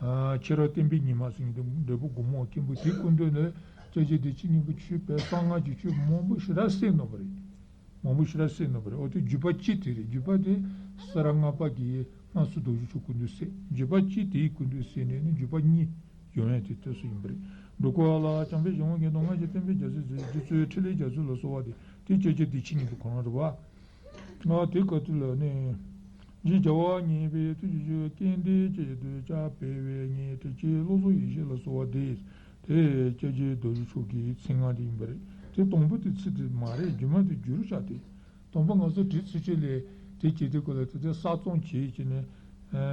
ཨ། ཁྱེད་རང་བསྟན་པའི་ཉི་མ་ཟེར་མཁན་དེ་འབྲས་སྤུངས་སྒོ་མང་བ་མཁན་པོ་དེའི་སྐུ་མདུན་ནས་སྐྱབས་རྗེ་བདེ་ཆེན་སྙིང་པོ་ཆོས་དཔལ་གསང་སྔགས་ཀྱི་ཆོས་མང་པོ་ཞེ་དྲག་གསན་གནང་བ་རེད། མང་པོ་ཞེ་དྲག་གསན་གནང་བ་རེད། འོ་དེ་བརྒྱུད་པ་གཅིག་དེ་རེད། བརྒྱུད་པ་དེ་སེ་ར་ལྔ་པ་གི་སྔགས་སྲུང་རྡོ་རྗེ་འཆང་སྐུ་མདུན་གསན། བརྒྱུད་པ་གཅིག་དེའི་སྐུ་མདུན་གསན་ནས་ནི་བརྒྱུད་པ་གཉིས་ཡོང་ཡ་དེ་ལྟ་སུ་ཡིན་པ་རེད། འགྲོ་ཀུན་བ་ལ་བྱམས་པའི་ཞིང་ཁམས་ཀྱི་མདོ་སྔགས་ཀྱི་བསྟན་པའི་རྒྱལ་སྲས་རྗེ་བཙུན་འཕྲིན་ལས་རྒྱ་མཚོ་ལ་གསོལ་བ་འདེབས། དེ་སྐྱབས་རྗེ་བདེ་ཆེན་སྙིང་པོ་ཁོ་རང་རེད་བ། ང་དེ་ག་དུས་ལ་ནི། རྗེ་རྒྱལ་བ་མཉེས་པའི་ཐུགས་ཀྱི་ཆོས་སྐལ་ལྡན་གཅིག་ཏུ་ཕྱག་འབད་བའི་ངས་དྲིན་ཅན་བློ་བཟང་ཡེ་ཤེས་ལ་གསོལ་བ་འདེབས། དེ་སྐྱབས་རྗེ་རྡོ་རྗེ་འཆང་གི་མཚན་སྔགས་དེ་ཡིན་པ་རེད། དེ་དང་པོ་དེ་ཚིག་དེ་མ་རེད། རྗེས་མ་དེ་བསྒྱུར་བྱ་སྟེ། དང་པོ་ང་ཚོ་བྲིས་ཚུལ་ཆོས་ལས་དེ་བྱེད་དུས་སྐོར་ལ་དེ་དེ་གསར་རྩོམ་བྱེད་ཀྱི་ནས།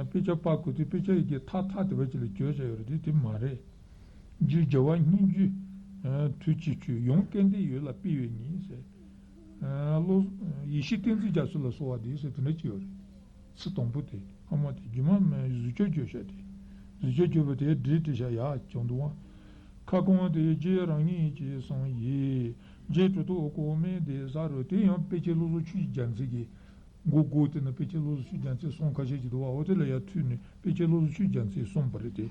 དཔེ་ཆ་པར་བརྐོས་དུས་དཔེ་ཆ་ཡི་གེ་ཐག་ཐག་དེ་བ་ཅིག་ལ་བསྒྱུར་བྱ་ཡོད་རེད། དེ་དེ་མ་རེད། རྗེ་རྒྱལ་བ་སྙན་བརྒྱུད་ཐུགས་ཀྱི་ཆོས་ཡང་སྐལ་ལྡན་འོད་ལ་སྤེལ་བའི་ཉིན་ཟེར། བློ། ཡེ་ཤེས་བསྟན་འཛིན་རྒྱ་མཚོ་ལ་གསོལ་བ་འདེབས་ཟེར་དེ་འདྲ་ཅིག་ཡོད་རེད། ཚིག་དང་པོ་དེ་ཨ་མ་དེ་རྗེས་མ་མ་ཟུར་ཕྱོགས་བརྗོད་བྱ་དེ། ཟུར་ཕྱོགས་བརྗོད་པ་དེ་འབྲི་འབྲི་བྱ་ཡག་ཀྱང་འདུག་ཨ། ཁ་སྐོང་དེ་རྗེ་རང་ཉིད་ཀྱིས་གསུངས་ཡིན། རྗེ་གྲུབ་ཐོབ་དཀོར་མའི་སྡེ་ས་རུ་དེ་ཡང་དཔེ་ཆའི་བློ་བཟང་ཆོས་ཀྱི་རྒྱལ་མཚན་གྱི། མགོ་སྒུར་དེ་ན་དཔེ་ཆའི་བློ་བཟང་ཆོས་རྒྱལ་མཚན་གསུང་ཁ་ཤས་ཀྱི་འདུག་བ། འོ་དེ་ལ་ཡར་མཐུད་ནས་དཔེ་ཆའི་བློ་བཟང་ཆོས་རྒྱལ་མཚན་གསུངས་པ་རེད་དེ།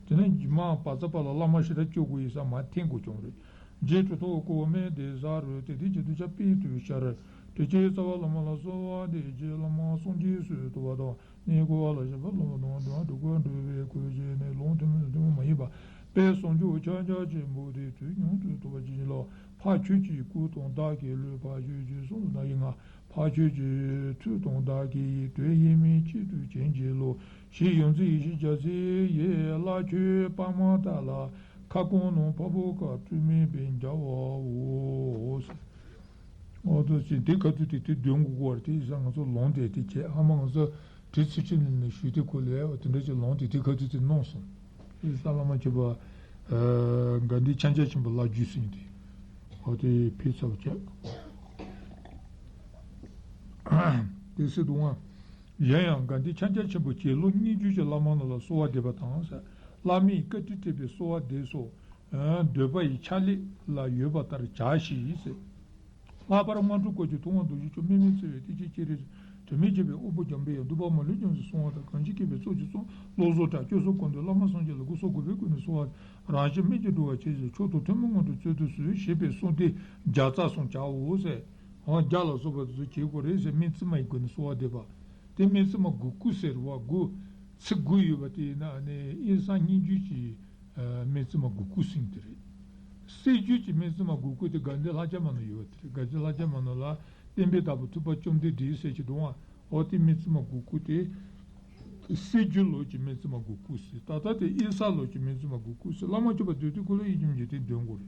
དེ་ནས་རྗེས་མ་བ་ཚ་པ་ལ་བླ་མ་ཞེ་དྲག་སྐྱོ་དགོས་ཡིན་ས་མ་འཐེན་དགོས་བྱུང་རེད། རྗེ་གྲུབ་ཐོབ་དཀོར་མའི་སྡེ་ས་རུ་དེ་དེ་ཇི་ལྟར་བྱ་དཔེ་དུ་ཤར། དེ་ཅིའི་རྩ་བ་བླ་མ་ལ་གསོལ་བ་འདེབས། རྗེ་བླ་མ་སངས་རྒྱས་སུ་བསྟོད་པ་དང་། གནས་སྐོར་བ་ལ་བཤད་པ་སློབ་པ་དང་དོན་སྒྲུབ་པའི་སྐུ་བྱས་ནས་ལུང་ཐུན་མིན་ཐུན་མོང་མ་ཡིན་པ། དཔལ་བཟང་སྐྱོང་ཕྱག་རྒྱ་ཆེན་པོ་དེ་དུས་མྱུར་དུ་ཐོབ་པར་བྱིན་གྱིས་རློབས། འཕགས་མཆོག་གི་སྐུ་དང་བདག་གི་ལུས། འཕགས་མཆོག་གི་གསུང་དང་བདག་གི་ངག་འཕགས་མཆོག་གི་ཐུགས་དང་བདག་གི་ཡིད། དོན་ཡེངས་མེད་གཅིག་ཏུ་བྱིན་གྱིས་རློབས། ཞེས་ཡོངས་འཛིན་ཡེ་ཤེས་རྒྱལ་མཚན་ཡིས་བླ་མཆོད་པར་མ་བཏབ་ལ། ཁ་སྐོང་ནང་འཕགས་པོ་བཀའ་སྤྲུལ་མིང་པོས་མཇལ་བའོ། འོ་དོ་ཅིག་དེ་ག་དུས་དེ་དེ་འདོན་དགོས་ཀྱི་རེད། དེ་ཡིན་ཙང་ང་ཚོ་ལུང་དེ་དེ་བྱས་ཨ་མ་ང་ཚོ་བྲིས་ཚུལ་ཆོས་ལས་ནས་ཞུས་དེ་ཁོ་ལས་འོ་དེ་འདྲ་ཅིག་ལུང་དེ་དེ་ག་དུས་དེ་གནང་སོང་། དེ་ས་བླ་མ་མཆོད་པ། ཨ། དགའ་ལྡན་ཕྱག་རྒྱ་ཆེན་པོ་བླ་བརྒྱུད་ཟེར་དེ། འོ་དེ་ཕེབས་ཚར་བ་བྱས། དེ་སྲིད་དུ་ང་། གཞན་ཡང་དགའ་ལྡན་ཕྱག་རྒྱ་ཆེན་པོ་ཞལ་ལུང་སྙན་བརྒྱུད་ཀྱི་བླ་མ་རྣམས་ལ་གསོལ་བ་འདེབས་པ་དང་། བླ་མའི་བཀའ་དྲིན་དྲན་པའི་གསོལ་བ་འདེབས་སོ། འདོད་པ་ཡི་ཕྱག་ལེན་ལ་ཡོད་པ་ལྟར་བྱ་ཞེས་ཟེར། ལྷག་པར་སྔ་དྲོ་སྐོར་གྱི་ཐུབ་དབང་རྡོ་རྗེ་འཆང་དམིགས་མེད་བརྩེ་བའི་གཏེར་ཆེན་སྤྱན་རས་གཟིགས། དྲི་མེད་བརྒྱན་པའི་དབང་པོ་འཇམ་པའི་དབྱངས། འདུས་པ་མ་ལུས་རྒྱལ་མཚན་གསང་བ་དང་། གང་ཞིག་སྐྱེས་པའི་གཙོ་ཆེ་གསུམ། བློ་བཟང་གྲགས་སྐྱོ་སོགས་ཀུན་འདུས་བླ་མ་སངས་རྒྱས་ལ། སྐུ་གསུང་གོ་འཕང་ཀུན་ནས་གསོལ་བ། རང་བཞིན་སྨིན་ཅིང་འགྲོ་བར་བྱེད་ཅིང་། མཆོག་ཏུ་ཐུན་མོང་མངོན་སུམ་སྩོལ་དུ་གསོལ། ཞེས་པའི་གསུང་དེ་བརྒྱ་རྩ་གསུམ་བྱའོ་ཟེར། འོ་བརྒྱ་ལ་སོགས་པ་དེ་ཚོ་བྱེད་དགོས་རེད་ཟེར། སྨན་བཙུན་མ་ཡི་སྒོ་ནས་གསོལ་བ་འདེབས་པ། དེ་སྨན་བཙུན་མ་དགུ་སྐུ་ཟེར་བ། དགུ། ཚིག་དགུ་ཡོད་པ་དེ་ཡིན་ན་ནི་དབེན་ས་སྙན་བརྒྱུད་ཀྱི་སྨན་བཙུན་མ་དགུ་སྐུ་ཟེར་དེ་རེད། སྲད་བརྒྱུད་ཀྱི་སྨན་བཙུན་མ་དགུ་སྐུ་དེ་དགའ་ལྡན་ལྷ་བརྒྱ་མ་ནོར་ཡོད་པ་དེ་རེད། དགའ་ལྡན་ལྷ་བརྒྱ་མ་ནོར་ལ་བསྟན་པའི་བདག་པོ་ཐུབ་པ་བཅོམ་ལྡན་འདས་ཟེར་གྱི་འདུག་ཨ། འོ་དེ་སྨན་བཙུན་མ་དགུ་སྐུ་དེ། སྲད་བརྒྱུད་ལོ་ཀྱི་སྨན་བཙུན་མ་དགུ་སྐུ་ཟེར། ད་ལྟ་དེ་དབེན་ས་ལོ་ཀྱི་སྨན་བཙུན་མ་དགུ་སྐུ་ཟེར། བླ་མ་མཆོད་པ་འདོན་དུས་སྐུ་ལ་ཡིད་ཀྱི་མི་འཇུག་དེ་འདོན་དགོས་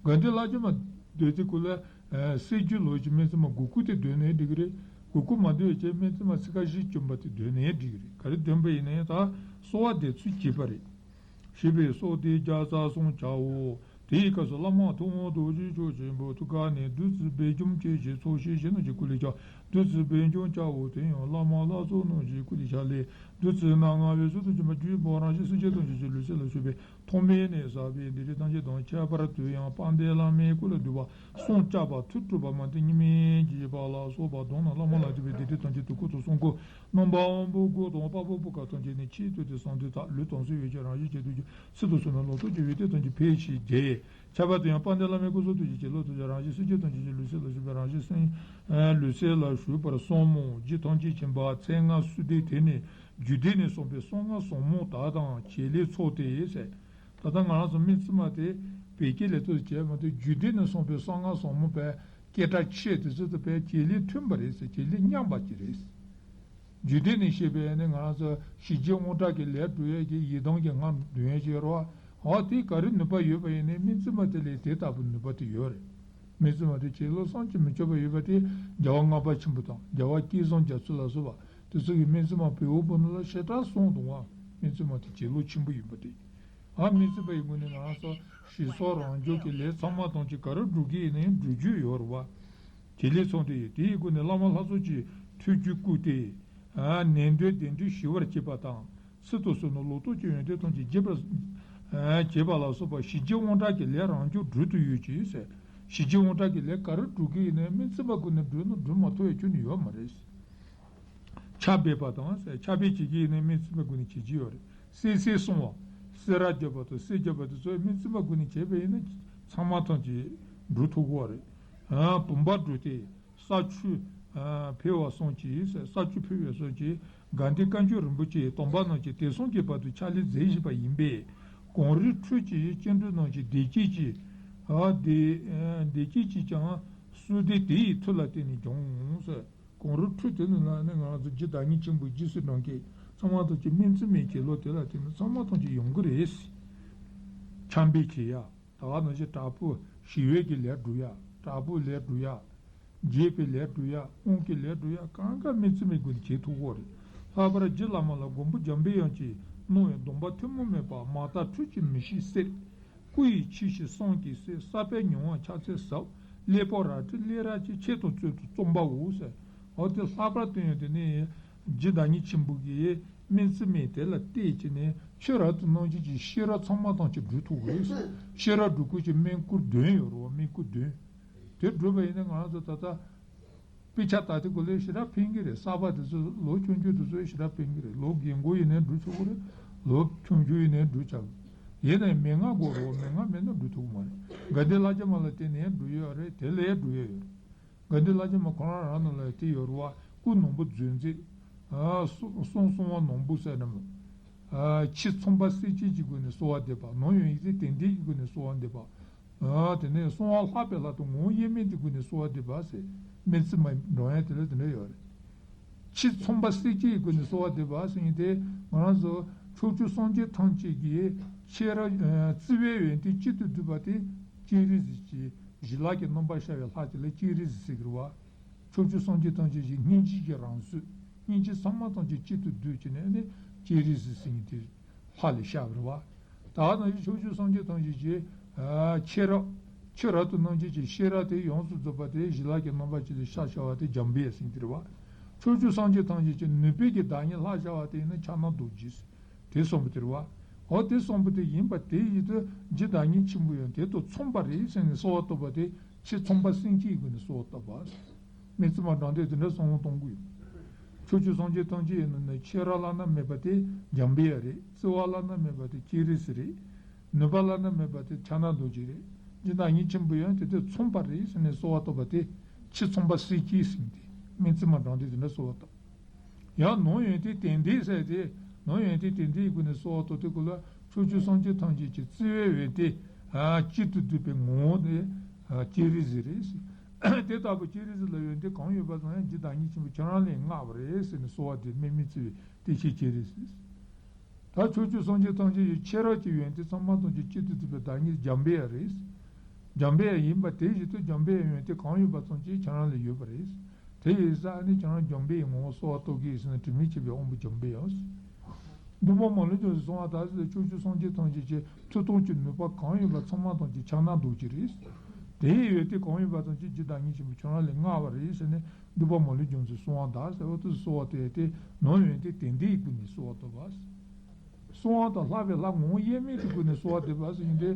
རེད། དགའ་ལྡན་ལྷ་བརྒྱ་མ་འདོན་དུས་སྐུ་ལ། སྲད་བརྒྱུད་ལོ་ཀྱི་སྨན་བཙུན་མ་དགུ་སྐུ་དེ་འདོན་ནའི་འགྲིག་གི་རེད། དགུ་སྐུ་མ་འདོན་བྱས་སྨན་བཙུན་མ་ཚིག་ཁ་བཞི་བྱུང་བ་དེ་འདོན་ནའི་འགྲིག་གི་རེད། ག་རེ་འདོན་པ་ཡིན་ན་ཡང་ད་གསོལ་བ་འདེབས་ཚུལ་གཅིག་པ་རེད། ཞེས་པའི་གསོལ་འདེབས་བརྒྱ་རྩ་གསུམ་བྱའོ། དེའི་སྐབས་སུ་བླ་མ་ཐུབ་དབང་རྡོ་རྗེ་འཆང་ཆེན་པོའི་ཐུགས་ཀ་ནས་བདུད་རྩི་སྦས་བཅོམ་བཅས་ཀྱི་ཚོགས་ཞིང་བཞི་རྣམས་ཀྱི་སྐུ་ལས་ཀྱང་བདུད་རྩི་སྦས་བཅོམ་བྱའོ། དེ་ཡང་བླ་མ་ལྷ་ཚོགས་རྣམས་ཀྱི་སྐུ་ལས་ཀྱང་ལས་བདུད་རྩི་སྣ་ལྔ་འོད་ཟེར་དུ་བྱོན་པ་བརྒྱུད་པའི་རང་བཞིན་སངས་རྒྱས་ཐམས་ཅད་ཀྱི་ལུས་སེམས་ལ་ཞུགས་པས། ཐོག་མེད་ནས་བསགས་པའི་སྡིག་སྒྲིབ་ཐམས་ཅད་དང་། ཁྱད་པར་དུ་ཡང་དཔལ་ལྡན་བླ་མའི་སྐུ་ལ་འདུས་པ་བསངས་བཅས་པ་ཐུགས་དྲན་པ་མ་བསྟན་གཉིས་མེད་བགྱིས་པ་ལ་སོགས་པ་དང་ནི། བླ་མ་ལ་སོགས་པའི་སྡིག་སྒྲིབ་ཐམས་ཅད་དུ་སྐུ་གསུང་སྐུ། རྣམ་པ་དབང་པོ་དགུ་དང་དཔའ་བོ་བུ་ག་ཐམས་ཅད་ནི་ཆེས་ཐོས་ཏེ་གསང་འདུས་དག་ལུས་དང་སེམས་ཡོད་ཀྱི་རང་བཞིན་གྱི་ཐུགས་ཀྱི་ཚུལ་དུ་བསམས་ནས་ལོག་རྟོག་གི་འོད་ཐལ་ཐམས་ཅད་འཕེལ་ཞིང་རྒྱས། ཁྱད་པར་དུ་ཡང་དཔལ་ལྡན་བླ་མའི་སྐུ་གསུང་ཐུགས་ཀྱི་བྱིན་རླབས་ཐམས་ཅད་རང་བཞིན་སེམས་ཅན་ཐམས་ཅད་ཀྱི་ལུས་སེམས་ལ་ཞུགས་པའི་རང་བཞིན་སེམས། ལུས་སེམས་ལ་ཞུགས་པར་གསུངས་མོ། རྗེ་ཐམས་ཅད་མཁྱེན་པ་མཚན་སྔགས་བསིལ་ལྡན་དེ་ནི། རྒྱུད་སྡེ་ནས་གསུངས་པའི་གསང་སྔགས་ཟབ་མོ་དག་དང་བྱེད་ལས་ཚོགས་ཏེ་ཟེར། ད་ལྟ་ང་རང་ཚོ་སྨན་བཙུན་མ་དེ་བོད་སྐད་ལ་ཐུག་བྱས་མ་གཏོགས་རྒྱུད་སྡེ་ནས་གསུངས་པའི་གསང་སྔགས་ཟབ་མོ་བས་སྐད་གྲགས་ཆེ་དེ་ཚོ་དང་བས་བྱེད་ལས་མཐུན་པ་རེད་ཟེར། བྱེད་ལས་མཉམ་པ་ཅིག་རེད། རྒྱུད་སྡེ་ནས་བཤད་པའི་ནི་ང་རང་ཚོ་ཞི་རྒྱས་དངངས་སྐྲག་གི་ལས་སྒྲོལ་ཡས་ཀྱི་ཡི་དམ་གྱི་སྔགས་འདོན་ཡས་ཅིག་ཡོད་རེད་བ། འོ་དེ་ག་རེ་ནུས་པ་ཡོད་པ་ཡིན་ནའི་སྨན་བཙུན་མ་དེ་ལས་དེ་ལྟ་བུ་ནུས་པ་དེ་ཡོད་རེད། སྨན་བཙུན་མ་དེ་བྱིན་རླབས་བསམ་གྱིས་མི་ཁྱབ་པ་ཡོད་པ་དེ་རྒྱལ་བ་ལྔ་པ་ཆེན་པོ་དང་རྒྱལ་བ་སྐལ་བཟང་རྒྱ་མཚོ་ལ་སོགས་པ་དེ་ཚོ་གི་སྨན་བཙུན་མ་བོད་པ་པོ་ནི་ལ་ཞེ་དྲག་གསུངས་འདུག་བ། སྨན་བཙུན་མ་དེ་བྱིན་རླབས་ཆེན་པོ་ཡིན་པ་དེ། ཨ་སྨན་བཙུན་པ་ཡི་སྒོ་ནས་ང་རང་ཚོ་ཞིག་གསོ་རང་སྐྱོབ་ཀྱི་ལས་ཚང་མ་ཐམས་ཅད་ག་རེ་སྒྲུབ་ཀྱི་ཡིན་ནའི་སྒྲུབ་རྒྱུ་ཡོད་རེད་བ། དེ་ལས་ཚོགས་འདུ་ཡིན་དེའི་སྒོ་ནས་བླ་མ་ལྷ་ཚོགས་ཀྱི་ཐུགས་རྒྱུད་བསྐུལ་ཏེ། ཨ་ནན་ཏན་གདན་འདྲེན་ཞི་བར་བྱེད་པ་དང་། སྲིད་དུ་གསོལ་ནས་ལོ་ཏོག་གི་ཡོན་ཏན་ཐམས་ཅད་རྒྱས་པར་བྱེད་པ་ལ་སོགས་པ་ཞི་རྒྱས་དབང་དྲག་གི་ལས་རང་སྐྱོབ་སྒྲུབ་ཏུ་ཡོད་ཅེས་ཟེར། ཞི་རྒྱས་དབང་དྲག་གི་ལས་ག་རེ་སྒྲུབ་ཀྱི་ཡིན་ནའི་སྨན་བཙུན་པ་སྒོ་ནས་སྒྲུབ་ན་སྒྲུབ་མ་ཐུབ་པའི་ཁྱོན་ནས་ཡོད་མ་རེད། ཕྱག་འབེབས་པ་དང་ཕྱག་འབེབས་བྱེད་ཀྱི་ཡིན་ནའི་སྨན་བཙུན་པ་སྒོ་ནས་བྱེད་ཀྱི་ཡོད་རེད། བསྲེག་བསྲེག་བསྲུང་བ། བསྲེག་ར་རྒྱབ་པ་དང་བསྲེག་རྒྱབ་པ་དེ་ཚོ་སྨན་བཙུན་པ་སྒོ་ནས་བྱས་པ་ཡིན་ན་ཚང་མ་ཐམས་ཅད་འགྲུབ་ཐུབ་ཀྱི་ཡོད་རེད། བུམ་པ་སྒྲུབ་སྟེ། ས་ཆུ་འཕེལ་བ་གསུམ་གྱིས་ས་ཆུ་འཕེལ་བ་གསུམ་གྱིས་དགའ་ལྡན་བཀའ་འགྱུར་རིན་པོ་ཆེའི་སྡོམ་པ་རྣམས་ཀྱིས་དེང་སང་གི་བར་དུ་ཕྱག་ལེན་མཛད་བཞིན་པ་ཡིན་པས། གངས་རིའི་ཁྲོད་ཀྱི་སྐྱེ་འགྲོ་རྣམས་ཀྱི་བདེ་སྐྱིད་ཀྱི་ཨ་བདེ་བདེ་སྐྱིད་ཀྱིས་ཀྱང་བསུ་སྟེ་དེ་ཡི་མཐུ་ལ་བརྟེན་ནས་འབྱུང་ཟེར། གངས་རིའི་ཁྲོད་དེ་ནི་ལ་ནི་ང་ཚོ་རྗེ་བདག་ཉིད་ཆེན་པོའི་རྗེས་སུ་འབྲང་མཁན་ཚང་མ་ཐམས་ཅད་སྨན་བཙུན་མའི་བྱིན་རླབས་དེ་ལ་བརྟེན་ནས་ཚང་མ་ཐམས་ཅད་ཡོང་གི་རེད། ཕྱག་འབེབས་བྱེད་ཡ། ད་ག་ནང་བཞིན་དྲག་པོ་ཞི་བའི་གི་ལས་སྒྲུབ་ཡ། དྲག་པོའི་ལས་སྒྲུབ་ཡ། རྒྱས་པའི་ལས་སྒྲུབ་ཡ། དབང་གི་ལས་སྒྲུབ་ཡ། གང་ག་སྨན་བཙུན་མའི་སྒོ་ནས་བྱེད་ཐུབ་ཀྱི་རེད། ལྷག་པར་རྗེ་བླ་མ་ལ་མགོན་པོ་འཇམ་པའི་དབྱངས་ཀྱིས་གནང་བའི་སྡོམ་པ་ཐུན་མོང་མེད་པ། མ་དག་འཁྲུལ་གྱིས་མི་ཤེས་གསེར། སྐུ་ཡི་ཕྱི་བཞིན་བསམ་གྱིས་གསལ། ས་པཎ་ཉི་འོད་ཕྱག་འཚལ་ཟབ། གླེགས་བམ་རལ་གྲི་སླེབས་རབས་ཀྱི་ཆེད་དུ་བཙུན་དུ་རྩོམ་པའོ་ཟེར། འོ་དེ་ལྷག་པར་དུ་ཡང་དེ་ནི་རྗེ་བདག་ཉིད་ཆེན་པོ་གིས་སྨན་བཙུན་མའི་དེ་ལ་བལྟས་བྱས་ནས་ཆོས་རབ་ཏུ་རྣམ་འབྱེད་ཀྱི་ཤེས་རབ་ཚང་མ་ཐམས་ཅད་སྒྲུབ་ཐུབ་ཀྱི་རེད། ཤེས་རབ་སྒྲུབ་སྐོར་གྱི་སྨན་སྐོར་བདུན་ཡོད་རེད་བ། སྨན་སྐོར་བདུན། དེ་སྒྲུབ་པ་ཡིན་ན་ང་རང་ཚོ་ད་ལྟ་དཔེ་ཆ་ལྟ་དུས་སྐབས་ལ་ཞེ་དྲག་ཕན་གྱི་རེད། གསར་པ་དེ་ཚོ་ལོ་ཆུང་ཆུང་དེ་ཚོ་ཞེ་དྲག་ཕན་གྱི་རེད། ལོ་རྒན་གོག་ཡིན་ནའི་སྒྲུབ་ཆོག་གི་རེད། ལོ་ཆུང་ཆུང་ཡིན་ནའི་སྒྲུབ་ཆོག་གི། ཡིན་ནའི་མན་ངག་དགོས་རེད་བ། མན་ངག་མེད་ན་སྒྲུབ་ཐུབ་ཀྱི་མ་རེད། དགའ་ལྡན་ལྷ་བརྒྱ་མ་ལ་བརྟེན་ནས་སྒྲུབ་ཡོད་རེད། དེ་ལས་སྒྲུབ་ཡོད་ཡོད་རེད། དགའ་ལྡན་ལྷ་བརྒྱ་མ་ཁོ་རང་རང་ནང་ལ་དེ་ཡོད་རེད་བ། སྐུ་ནོར་བུ་རྫུས་མཛེས། ཨ་གསུང་གསུང་གསུང་བ་ནོར་བུ་ཟེར་ནམ། ཨ་ཕྱི་ཚངས་པ་སེང་ཆེན་གྱི་སྒོ་ནས་གསོལ་བ་འདེབས་པ། ནང་ཡོན་ཏན་དོན་ལྡན་གྱི་སྒོ་ནས་གསོལ་བ་འདེབས་པ། ཨ་དེ་ནས་གསང་བ་ལྷག་པའི་ལྷ་དང་ངོ་བོ་དབྱེར་མེད་ཀྱི་སྒོ་ནས་གསོལ་བ་འདེབས་པ་ཟེར། སྨན་བཙུན་མ་འགྲོ་ཡ་དེ་ལ་དེ་འདྲ་ཡོད་རེད། ཕྱི་ཚངས་པ་སེང་ཆེན་གྱི་སྒོ་ནས་གསོལ་བ་འདེབས་པ་ཟེར་མཁན་དེ་ང་རང་ཚོ་ཕྱོགས་བཅུའི་སངས་རྒྱས་ཐམས་ཅད་ཀྱི་ཆོས་རབ་ཨ་བརྩེ་བའི་ཡོན་ཏན་གཅིག་ཏུ་བསྡུས་པ་དེ་སྤྱན་རས་གཟིགས་ཀྱི་ཞི་ལྷག་གི་རྣམ་པར་ཤར་བའི་ལྷ་དེ་ལ་སྤྱན་རས་གཟིགས་ཟེར་གྱི་རེད་བ། ཕྱོགས་བཅུའི་སངས་རྒྱས་ཐམས་ཅད་ཀྱི་སྙིང་རྗེ་གི་རང་གཟུགས། སྙིང་རྗེ་ཚང་མ་ཐམས་ཅད་གཅིག་ཏུ་བསྡུས་བྱས་ནས་ནི་སྤྱན་རས་གཟིགས་ཟེར་མཁན་དེ་ལྷ་ལ་ཤར་བ་རེད་བ། ད་ག་ནང་བཞིན་ཕྱོགས་བཅུའི་སངས་རྒྱས་ཐམས་ཅད་ཀྱི་ཨ་ཆོས་རབ། ཆོས་རབ་ཏུ་རྣམ་འབྱེད་ཀྱི་ཤེས་རབ་དེ་ཡོངས་སུ་རྫོགས་པ་དེ་ཞི་ལྷག་གི་རྣམ་པ་ཅན་དུ་ཤར་ཤར་བ་དེ་འཇམ་དཔལ་ཟེར་མཁན་དེ་རེད་བ། ཕྱོགས་བཅུའི་སངས་རྒྱས་ཐམས་ཅད་ཀྱི་ནུས་པའི་གི་བདག་ཉིད་ལྷར་ཤར་བ་དེ་ཡིན་ན་ཕྱག་ན་རྡོ་རྗེ་ཟེར། དེ་གསུངས་པ་དེ་རེད་བ། འོ་དེ་གསུངས་པ་དེ་ཡིན་པ་དེ་ཡིན་དུས་རྗེ་བདག་ཉིད་ཆེན་པོ་ཡང་དེ་དང་མཚུངས་པ་རེད་ཟེར་ནས་གསོལ་བ་བཏབ་པ་དེ་ཕྱི་ཚངས་པ་སེང་ཆེན་གྱི་སྒོ་ནས་གསོལ་བ་བཏབ་པ། སྨན་བཙུན་མ་འབྲང་སྟེ་དེ་འདྲ་གསུང་གཏོང་གི་ཡོད། ཕྱོགས་བཅུའི་སངས་རྒྱས་ཐམས་ཅད་ཡིན་ནོ་ནས་ཆོས་རབ་བླ་ན་མེད་པ་དེ་འཇམ་དཔལ་རེད། བརྩེ་བ་བླ་ན་མེད་པ་དེ་སྤྱན་རས་གཟིགས་རེད། ནུས་པ་བླ་ན་མེད་པ་དེ་ཕྱག་ན་རྡོ་རྗེ་རེད། རྗེ་བདག་ཉིད་ཆེན་པོ་ཡང་དེ་དང་མཚུངས་པ་རེད་ཟེར་ནས་གསོལ་བ་བཏབ་པ་དེ་ཕྱི་ཚངས་པ་སེང་ཆེན་ཟེར་མཁན་དེ་སྨན་བཙུན་མ་འབྲང་སྟེ་དེ་འདྲ་གསོལ་བ་བཏབ། ཡང་ནང་ཡོན་ཏན་དོན་ལྡན་ཟེར་ཏེ། ནང་ཡོན་ཏན་དོན་ལྡན་གྱི་སྒོ་ནས་གསོལ་བ་བཏབ་དུས་སྐབས་ལ་ཕྱོགས་བཅུའི་སངས་རྒྱས་ཐམས་ཅད་ཀྱི་བརྩེ་བའི་ཡོན་ཏན་ཨ་གཅིག་ཏུ་བསྡུས་པའི་ངོ་བོ་དེ་ཨ་སྤྱན་རས་གཟིགས་རེད་ཟེར། དེ་ལྟ་བུ་སྤྱན་རས་གཟིགས་ལ་ཡོན་ཏན་གང་ཡོད་པ་ཙམ་ཡང་རྗེ་བདག་ཉིད་ཆེན་པོས་ཁྱེད་རང་ལས་མངའ་བ་རེད་ཟེར་ནས་གསོལ་བ་འདེབས། དམིགས་མེད་བརྩེ་བའི་བདེ་གཤེགས་སྤྱན་རས་གཟིགས། ད་ཕྱོགས་བཅུའི་སངས་རྒྱས་ཐམས་ཅད་ཀྱི་ཆོས་རབ་ཀྱི་ཡོན་ཏན་ཚང་མ་ཐམས་ཅད་གཅིག་ཏུ་བསྡུས་པའི་བདག་ཉིད་འཇམ་དཔལ་རེད། འཇམ་དཔལ་ཡིན་པ་དེ་བཞིན་དུ་འཇམ་དཔལ་ཡོན་ཏན་གང་ཡོད་པ་ཙམ་གྱིས་ཁྱེད་རང་ལ་ཡོད་པ་རེད། དེ་ཡིན་ཙང་ཨ་ནི་ཁྱེད་རང་འཇམ་དཔལ་ཡི་ངོ་བོ་གསོལ་བ་བཏབ་ཀྱི་ཡིན་ཟེར་ན་དྲི་མེད་མཁྱེན་པའི་དབང་པོ་འཇམ་དཔལ་ཡང་། འདུས་པ་མ་ལུས་ལྗོངས་སུ་གསོལ་བ་དག་ཟེར་ཏེ་ཕྱོགས་བཅུའི་སངས་རྒྱས་ཐམས་ཅད་ཀྱི་མཐུ་སྟོབས་ཀྱི་ནུས་པ་གང་ཡོད་པ་ཚང་མ་ཐམས་ཅད་ཕྱག་ན་རྡོ་རྗེ་རེད། དེ་ཡི་ཡོན་ཏན་གང་ཡོད་པ་ཙམ་གྱིས་རྗེ་བདག་ཉིད་ཆེན་པོས་ཁྱེད་རང་ལས་མངའ་བ་རེད་ཟེར་ནས་འདུས་པ་མ་ལུས་ལྗོངས་སུ་གསོལ་བ་དག་ཟེར། འོ་དེ་གསོལ་བ་དེ་ཡང་དེ་ནང་ཡོན་ཏན་དོན་ལྡན་ཡི་སྒོ་ནས་གསོལ་བ་བཏབ་པ། གསང་བ་དང་ལྷག་པའི་ལྷ་ངོ་བོ་དབྱེར་མེད་ཀྱི་སྒོ་ནས་གསོལ་བ་འདེབས་པ་ཟེར་མཁན་དེ།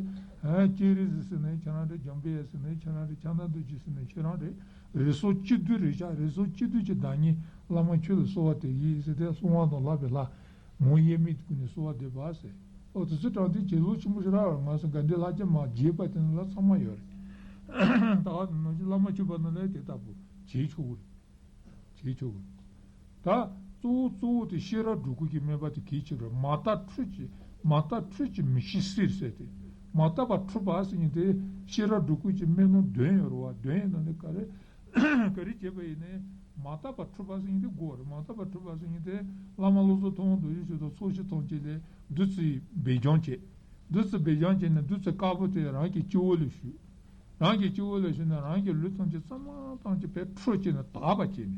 ཨ་སྤྱན་རས་གཟིགས་ཟེར་ནའི་ཁྱེད་རང་རེད། འཇམ་དཔལ་ཟེར་ནའི་ཁྱེད་རང་རེད། ཕྱག་ན་རྡོ་རྗེ་ཟེར་ནའི་ཁྱེད་རང་རེད། རིགས་གསུམ་གཅིག་བསྡུས་རེད་ཤག་རིགས་གསུམ་གཅིག་བསྡུས་ཀྱི་བདག་ཉིད་བླ་མ་ཁྱོད་ལ་གསོལ་བ་འདེབས་ཀྱི་ཡིན་ཟེར་ཏེ་གསང་བ་དང་ལྷག་པའི་ལྷ་ངོ་བོ་དབྱེར་མེད་ཀྱི་སྒོ་ནས་གསོལ་བ་འདེབས་པ་ཟེར། ཨོ་དེ་ཚོ་དྲངས་ཏེ་བྱིན་རླབས་ཆེན་པོ་ཞིག་རག་པ་རེད། ང་ཚོ་དགའ་ལྡན་ལྷ་བརྒྱ་མ་རྒྱས་པ་དེ་ཚོ་ལ་ཚང་མ་ཡོད་རེད། ད་ག་ནང་བཞིན་བླ་མ་མཆོད་པ་ནང་ལ་དེ་ལྟ་བུ་བྱེད་ཆོག་གི་རེད། བྱེད་ཆོག་གི། ད་གཙོ་བོ་གཙོ་བོ་དེ་ཤེས་རབ་སྒྲུབ་སྐོར་གྱི་སྨན་པ་དེ་གལ་ཆེ་བར་མ་དག་འཁྲུལ་གྱིས་མ་དག་འཁྲུལ་གྱིས་མི་ཤེས་གསེར་ཟེར་ཏེ། མ་དག་པ་འཁྲུལ་པ་ཟེར་མཁན་དེ་ཤེས་རབ་སྒྲུབ་སྐོར་གྱི་སྨན་སྣ་བདུན་ཡོད་རེད་བ། བདུན་ཡོད་ནང་ནས་ག་རེ་ག་རེ་བྱས་པ་ཡིན་ནའི་མ་དག་པ་འཁྲུལ་པ་ཟེར་མཁན་དེ་དགོས་རེད། མ་དག་པ་འཁྲུལ་པ་ཟེར་མཁན་དེ་བླ་མ་བློ་བཟང་ཐུབ་དབང་རྡོ་རྗེ་མཆོག་དང་ཚོགས་ཞིང་ཐམས་ཅད་ལས་བདུད་རྩི་སྦས་སྦྱང་བྱས། བདུད་རྩི་སྦས་སྦྱང་བྱས་ནས་བདུད་རྩི་དཀར་པོ་དེ་རང་གི་སྤྱི་བོ་ལ་བཞུགས། རང་གི་སྤྱི་བོ་ལ་ཞུགས་ནས་རང་གི་ལུས་ཐམས་ཅད་གཙང་མ་ཐམས་ཅད་བས་འཁྲུ་བྱས་ནས་དག་པ་བྱས་ནས།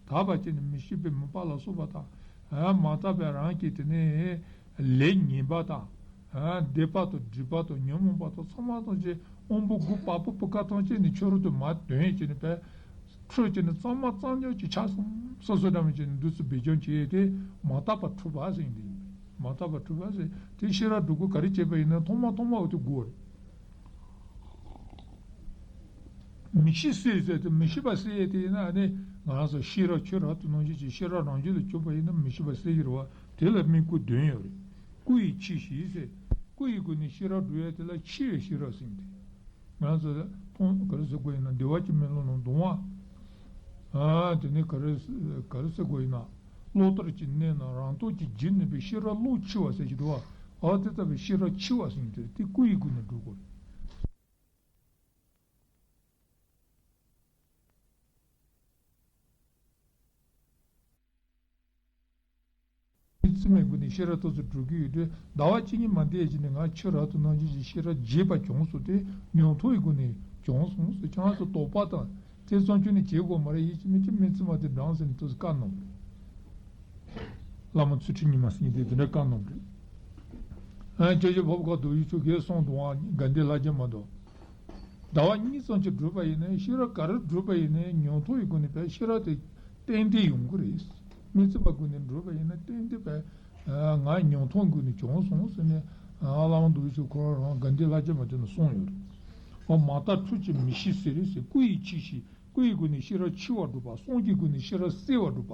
དག་པ་བྱས་ནས་མི་ཤེས་པའི་མུན་པ་ལ་སོགས་པ་དང་། ཨ་མ་དག་པའི་རང་གི་དེ་ནས་ལས་ངན་པ་དང་། ཨ་སྡིག་པ་དང་སྒྲིབ་པ་དང་ཉོན་མོངས་པ་དང་ཚང་མ་ཐམས་ཅད་དབང་པོ་དགུ་བ་སྤུ་སྤུ་ཀ་ཐམས་ཅད་ནས་ཕྱི་རོལ་དུ་མར་འདོན་བྱས་ནས་བས་འཁྲུ་བྱས་ནས་གཙང་མ་གཙང་རྐྱང་ཅིག་ཆགས་སོང་། སོ་སོ་འདྲ་མི་བྱས་ནས་བདུད་རྩི་སྦས་སྦྱང་བྱས་ཏེ་མ་དག་པ་འཁྲུ་བ་ཟེར་ཡིན་དེ་ཡིན། མ་དག་པ་འཁྲུ་བ་ཟེར་དེ་ཤེས་རབ་སྒྲུབ་དགོས། ག་རེ་བྱས་པ་ཡིན་ན་ཐོག་མ་ཐོག་མ་འོ་དེ་དགོས་རེད། མི་ཤེས་སེལ་ཟེར་དུས་མི་ཤེས་པ་སེལ་ཡས་དེ་ཡིན་ན་ཨ་ནི་ང་རང་ཚོ་ཤེས་རབ་ཆོས་རབ་ཏུ་རྣམ་འབྱེད་ཀྱི་ཤེས་རབ་རང་རྒྱུད་ལ་བྱུང་བ་ཡིན་ན་མི་ཤེས་པ་སེལ་གྱི་རེད་བ། དེ་ལ་དམིགས་སྐུ་འདོན་ཡོད་རེད། སྐུ་ཡི་ཕྱི་བཞིན་ཟེར། སྐུ་ཡི་སྒོ་ནས་ཤེས་རབ་སྒྲུབ་ཡས་དེ་ལ་ཕྱི་བའི་ཤེས་རབ་ཟེར་གྱི་འདུག་ང་ཚོ་མཐོང་ག་རེ་ཟེར་དགོས་ཡིན་ན་བདེ་བ་ཅན་མའི་བློ་རྣམས་ལྡང་བ། ཨ་དེ་ནི་ག་རེ་ག་རེ་ཟེར་དགོས་ཡིན་ན། བློ་ལྟར་གྱི་གནས་རྣམས་རང་སྟོབས་ཀྱིས་འཇིག་ནུས་པའི་ཤེས་རབ་བློ་ཕྱི་བ་ཟེར་གྱི་འདུག་བ། ཨ་དེ་ལྟ་བུའི་ཤེས་རབ་ཕྱི་བ་ཟེར་གྱི་འདུག་དེ་སྐུ་ཡི་སྒོ་ནས་སྒྲུབ་དགོས་རེད། མི་ཚེ་མའི་སྒོ་ནས་ཤེས་རབ་ཏོག་ཙམ་སྒྲུབ་ཀྱི་ཡོད་དུས་ཟླ་བ་གཅིག་གཉིས་མ་འདས་ཀྱི་ནས་ང་ཆོས་རབ་ཏུ་རྣམ་འབྱེད་ཀྱི་ཤེས་རབ་རྒྱས་པ་བྱུང་སོང་སྟེ་མྱོང་ཐོག་གི་སྒོ་ནས་བྱུང་སོང་ཟེར། ཁྱེད་རང་ཚོ་དོགས་པ་དང་དེ་ཙམ་ཁྱོན་ནས་བྱེད་དགོས་མ་རེད། ཡིད་ཀྱི་མི་ཀྱི་མི་ཚེ་མ་དེ་འགྲང་ཟེར་ནས་ཏོག་ཙམ་བཀའ་གནང་བ་རེད། བླ་མ་ཚུལ་ཁྲིམས་ཉི་མ་ཟེར་མཁན་དེ་དེ་འདྲ་བཀའ་གནང་བ་རེད། ཨ་སྐྱབས་རྗེ་འཕགས་པ་མཁའ་འགྲོ་ཡི་ཆོས་གས་གསུངས་འདུག་ཨ་དགའ་ལྡན་ལྷ་རྒྱལ་མ་འདུག་ཟླ་བ་གཉིས་ཙམ་ཅིག་བསྒྲུབས་པ་ཡིན་ན་ཤེས་རབ་ག་རེ་བསྒྲུབས་པ་ཡིན་ན་མྱོང་ཐོག་གི་སྒོ་ནས་བས་ཤེས་རབ་དེ་ཏན་ཏན་ཡོང་གི་རེད། མི་ཚེ་མའི་སྒོ་ནས་བསྒྲུབས་པ་ཡིན་ན་ཏན་ཏན་བས་ང་མྱོང་ཐོག་སྒོ་ནས་བྱུང་སོང་ཟེར་ནས་བླ་མ་མདོ་དབུས་ཆོས་ཁོ་རང་རང་དགའ་ལྡན་ལྷ་རྒྱལ་མ་དེ་ནས་གསུངས་ཡོད་རེད། འོ་མ་དག་འཁྲུལ་གྱིས་མི་ཤེས་ཟེར་རེད་ཟེར། སྐུ་ཡི་ཕྱི་བཞིན། སྐུ་ཡི་སྒོ་ནས་ཤེས་རབ་འཆི་བར་སྒྲུབ་པ། གསུང་གི་སྒོ་ནས་ཤེས་རབ་གསལ་བར་སྒྲུབ་པ།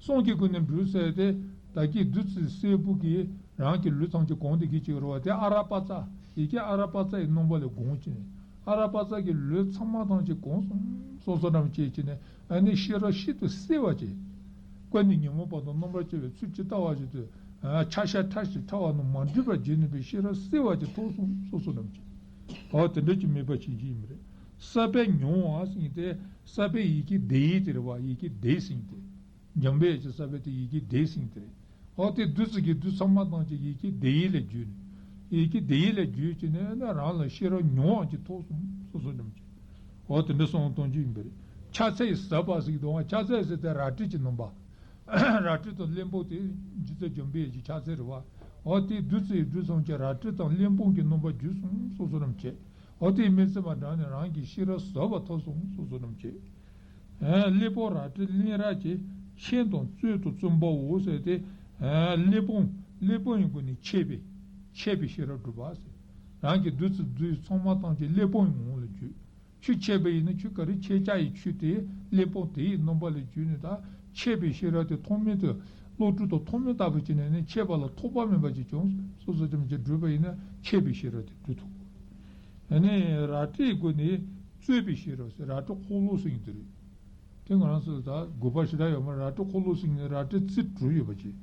གསུང་གི་སྒོ་ནས་སྒྲུབ་ཟེར་ཏེ་བདག་གི་བདུད་རྩི་སྲད་བུ་གིས་རང་གི་ལུས་ཐམས་ཅད་གང་དེ་གིས་བྱེད་རོ་བ་དེ་ཨ་ར་པ་ཙ། ཡི་གེ་ཨ་ར་པ་ཙ་ཡི་རྣམ་པ་ལས་དགོངས་ཀྱི་ནས་ཨ་ར་པ་ཙ་གི་ལུས་ཚང་མ་ཐམས་ཅད་གང་སོང་སོ་སོ་རྣམས་བྱེད་ཀྱི་ནས་ཨ་ནི་ཤེས་རབ་ཤིན་ཏུ་གསལ་བ་བྱེད། ཀུན་ནས་ཉོན་མོངས་པ་དང་རྣམ་པར་བཅས་པའི་ཚུལ་ཇི་ལྟ་བ་བཞིན་དུ་ཆ་ཤས་ཕྲ་ཞིང་ཕྲ་བ་རྣམས་མ་འདྲེས་པར་བརྗོད་ནུས་པའི་ཤེས་རབ་གསལ་བ་ཅིག་ཐོབ་སོང་སོ་སོ་རྣམས་ཀྱིས། འོ་དེ་འདྲ་ཅིག་མོས་པ་བྱེད་ཀྱི་ཡིན་པ་རེད། ས་པཎ་མྱོང་བ་ཟེར་མཁན་དེ་ས་པཎ་ཡི་གེ་བསྡུས་ཡིག་དེ་རེད་བ། ཡི་གེ་བསྡུས་ཟེར་མཁན་དེ། འཇམ་དཔལ་གྱི་ས་པཎ་དེ་ཡི་གེ་བསྡུས་ཟེར་མཁན་དེ་རེད། འོ་དེ་བདུད་རྩི་གི་བདུད་ཚང་མ་ཐམས་ཅད་ཡི་གེ་བསྡུས་ཡིག་ལས་བརྒྱུད་ནས། ཡི་གེ་བསྡུས་ཡིག་ལས་བརྒྱུད་ཀྱི་ནས་ན་རང་ལ་ཤེས་རབ་མྱོང་བ་ཅིག་ཐོབ་སོང་སོ་སོ་རྣམས་ཀྱིས། འོ་དེ་འདྲ་གསུངས་གཏོང་རྒྱུ་ཡིན་པ་རེད། ཕྱག་འཚལ་ཡི་ཟབ་པ་ཟེར་གྱི་འདུག་བ། ཕྱག་འཚལ་ཟེར་དེ་རལ་གྲི་གི་རྣམ་པ། རལ་གྲི་དང་གླེགས་བམ་དེ་རྗེ་བཙུན་འཇམ་དཔལ་གྱི་ཕྱག་འཚལ་རེད་བ། འོ་དེའི་བདུད་རྩི་ཡི་བདུད་ཚང་གི་རལ་གྲི་དང་གླེགས་བམ་གྱི་རྣམ་པ་བརྒྱུད་སོང་སོ་སོ་རྣམས་ཀྱིས། འོ་དེའི་མི་ཚེ་མ་འགྲངས་ནས་རང་གི་ཤེས་རབ་ཟབ་པ་ཐོབ་སོང་སོ་སོ་རྣམས་ཀྱིས། གླེགས་བམ་རལ་གྲི་གླེགས་རལ་གྱིས། མཁྱེན་དང་བཙུན་དང་བཙུན་པའོ་ཟེར་ཏེ། གླེགས་བམ་གླེགས་བམ་ཡི་སྒོ་ནས་འཆད་པའི་འཆད་པའི་ཤེས་རབ་སྒྲུབ་པ་ཟེར། རང་གི་བདུད་རྩི་བདུད་ཚང་མ་ཐམས་ཅད་གླེགས་བམ་གྱི་ངང་ལ་བརྒྱུད། ཆོས་འཆད་པ་ཡིན་ན་ཆོས་ག་རེ་འཆད་བྱ་ཡི་ཆོས་དེ་གླེགས་བམ་དེ་ཡི་རྣམ་པ་ལ་བརྒྱུད་ནས་ད་འཆད་པའི་ཤེས་རབ་དེ་ཐོགས་མེད་དུ་བློ་གྲོས་དང་ཐོགས་མེད་ལྟ་བུ་བྱས་ནས་ནི་འཆད་པ་ལ་ཐོགས་པ་མེད་པ་ཅིག་བྱུང་སོ་སོ་ཙམ་གྱིས་སྒྲུབ་པ་ཡིན་ན་འཆད་པའི་ཤེས་རབ་དེ་སྒྲུབ་ཐུབ་དགོས། ཨ་ནི་རལ་གྲིའི་སྒོ་ནས་རྩོད་པའི་ཤེས་རབ་ཟེར་རལ་གྲི་འཁོར་ལོ་ཟེར་གྱི་འདུག་རེད། དེ་ང་རང་ཚོ་ད་དགོས་པ་ཞེ་དྲག་ཡོད་མ་རེད། རལ་གྲི་འཁོར་ལོ་ཟེར་གྱི་ནི་རལ་གྲི་རྩི་དྲུག་ཡོད་པ་ཅིག་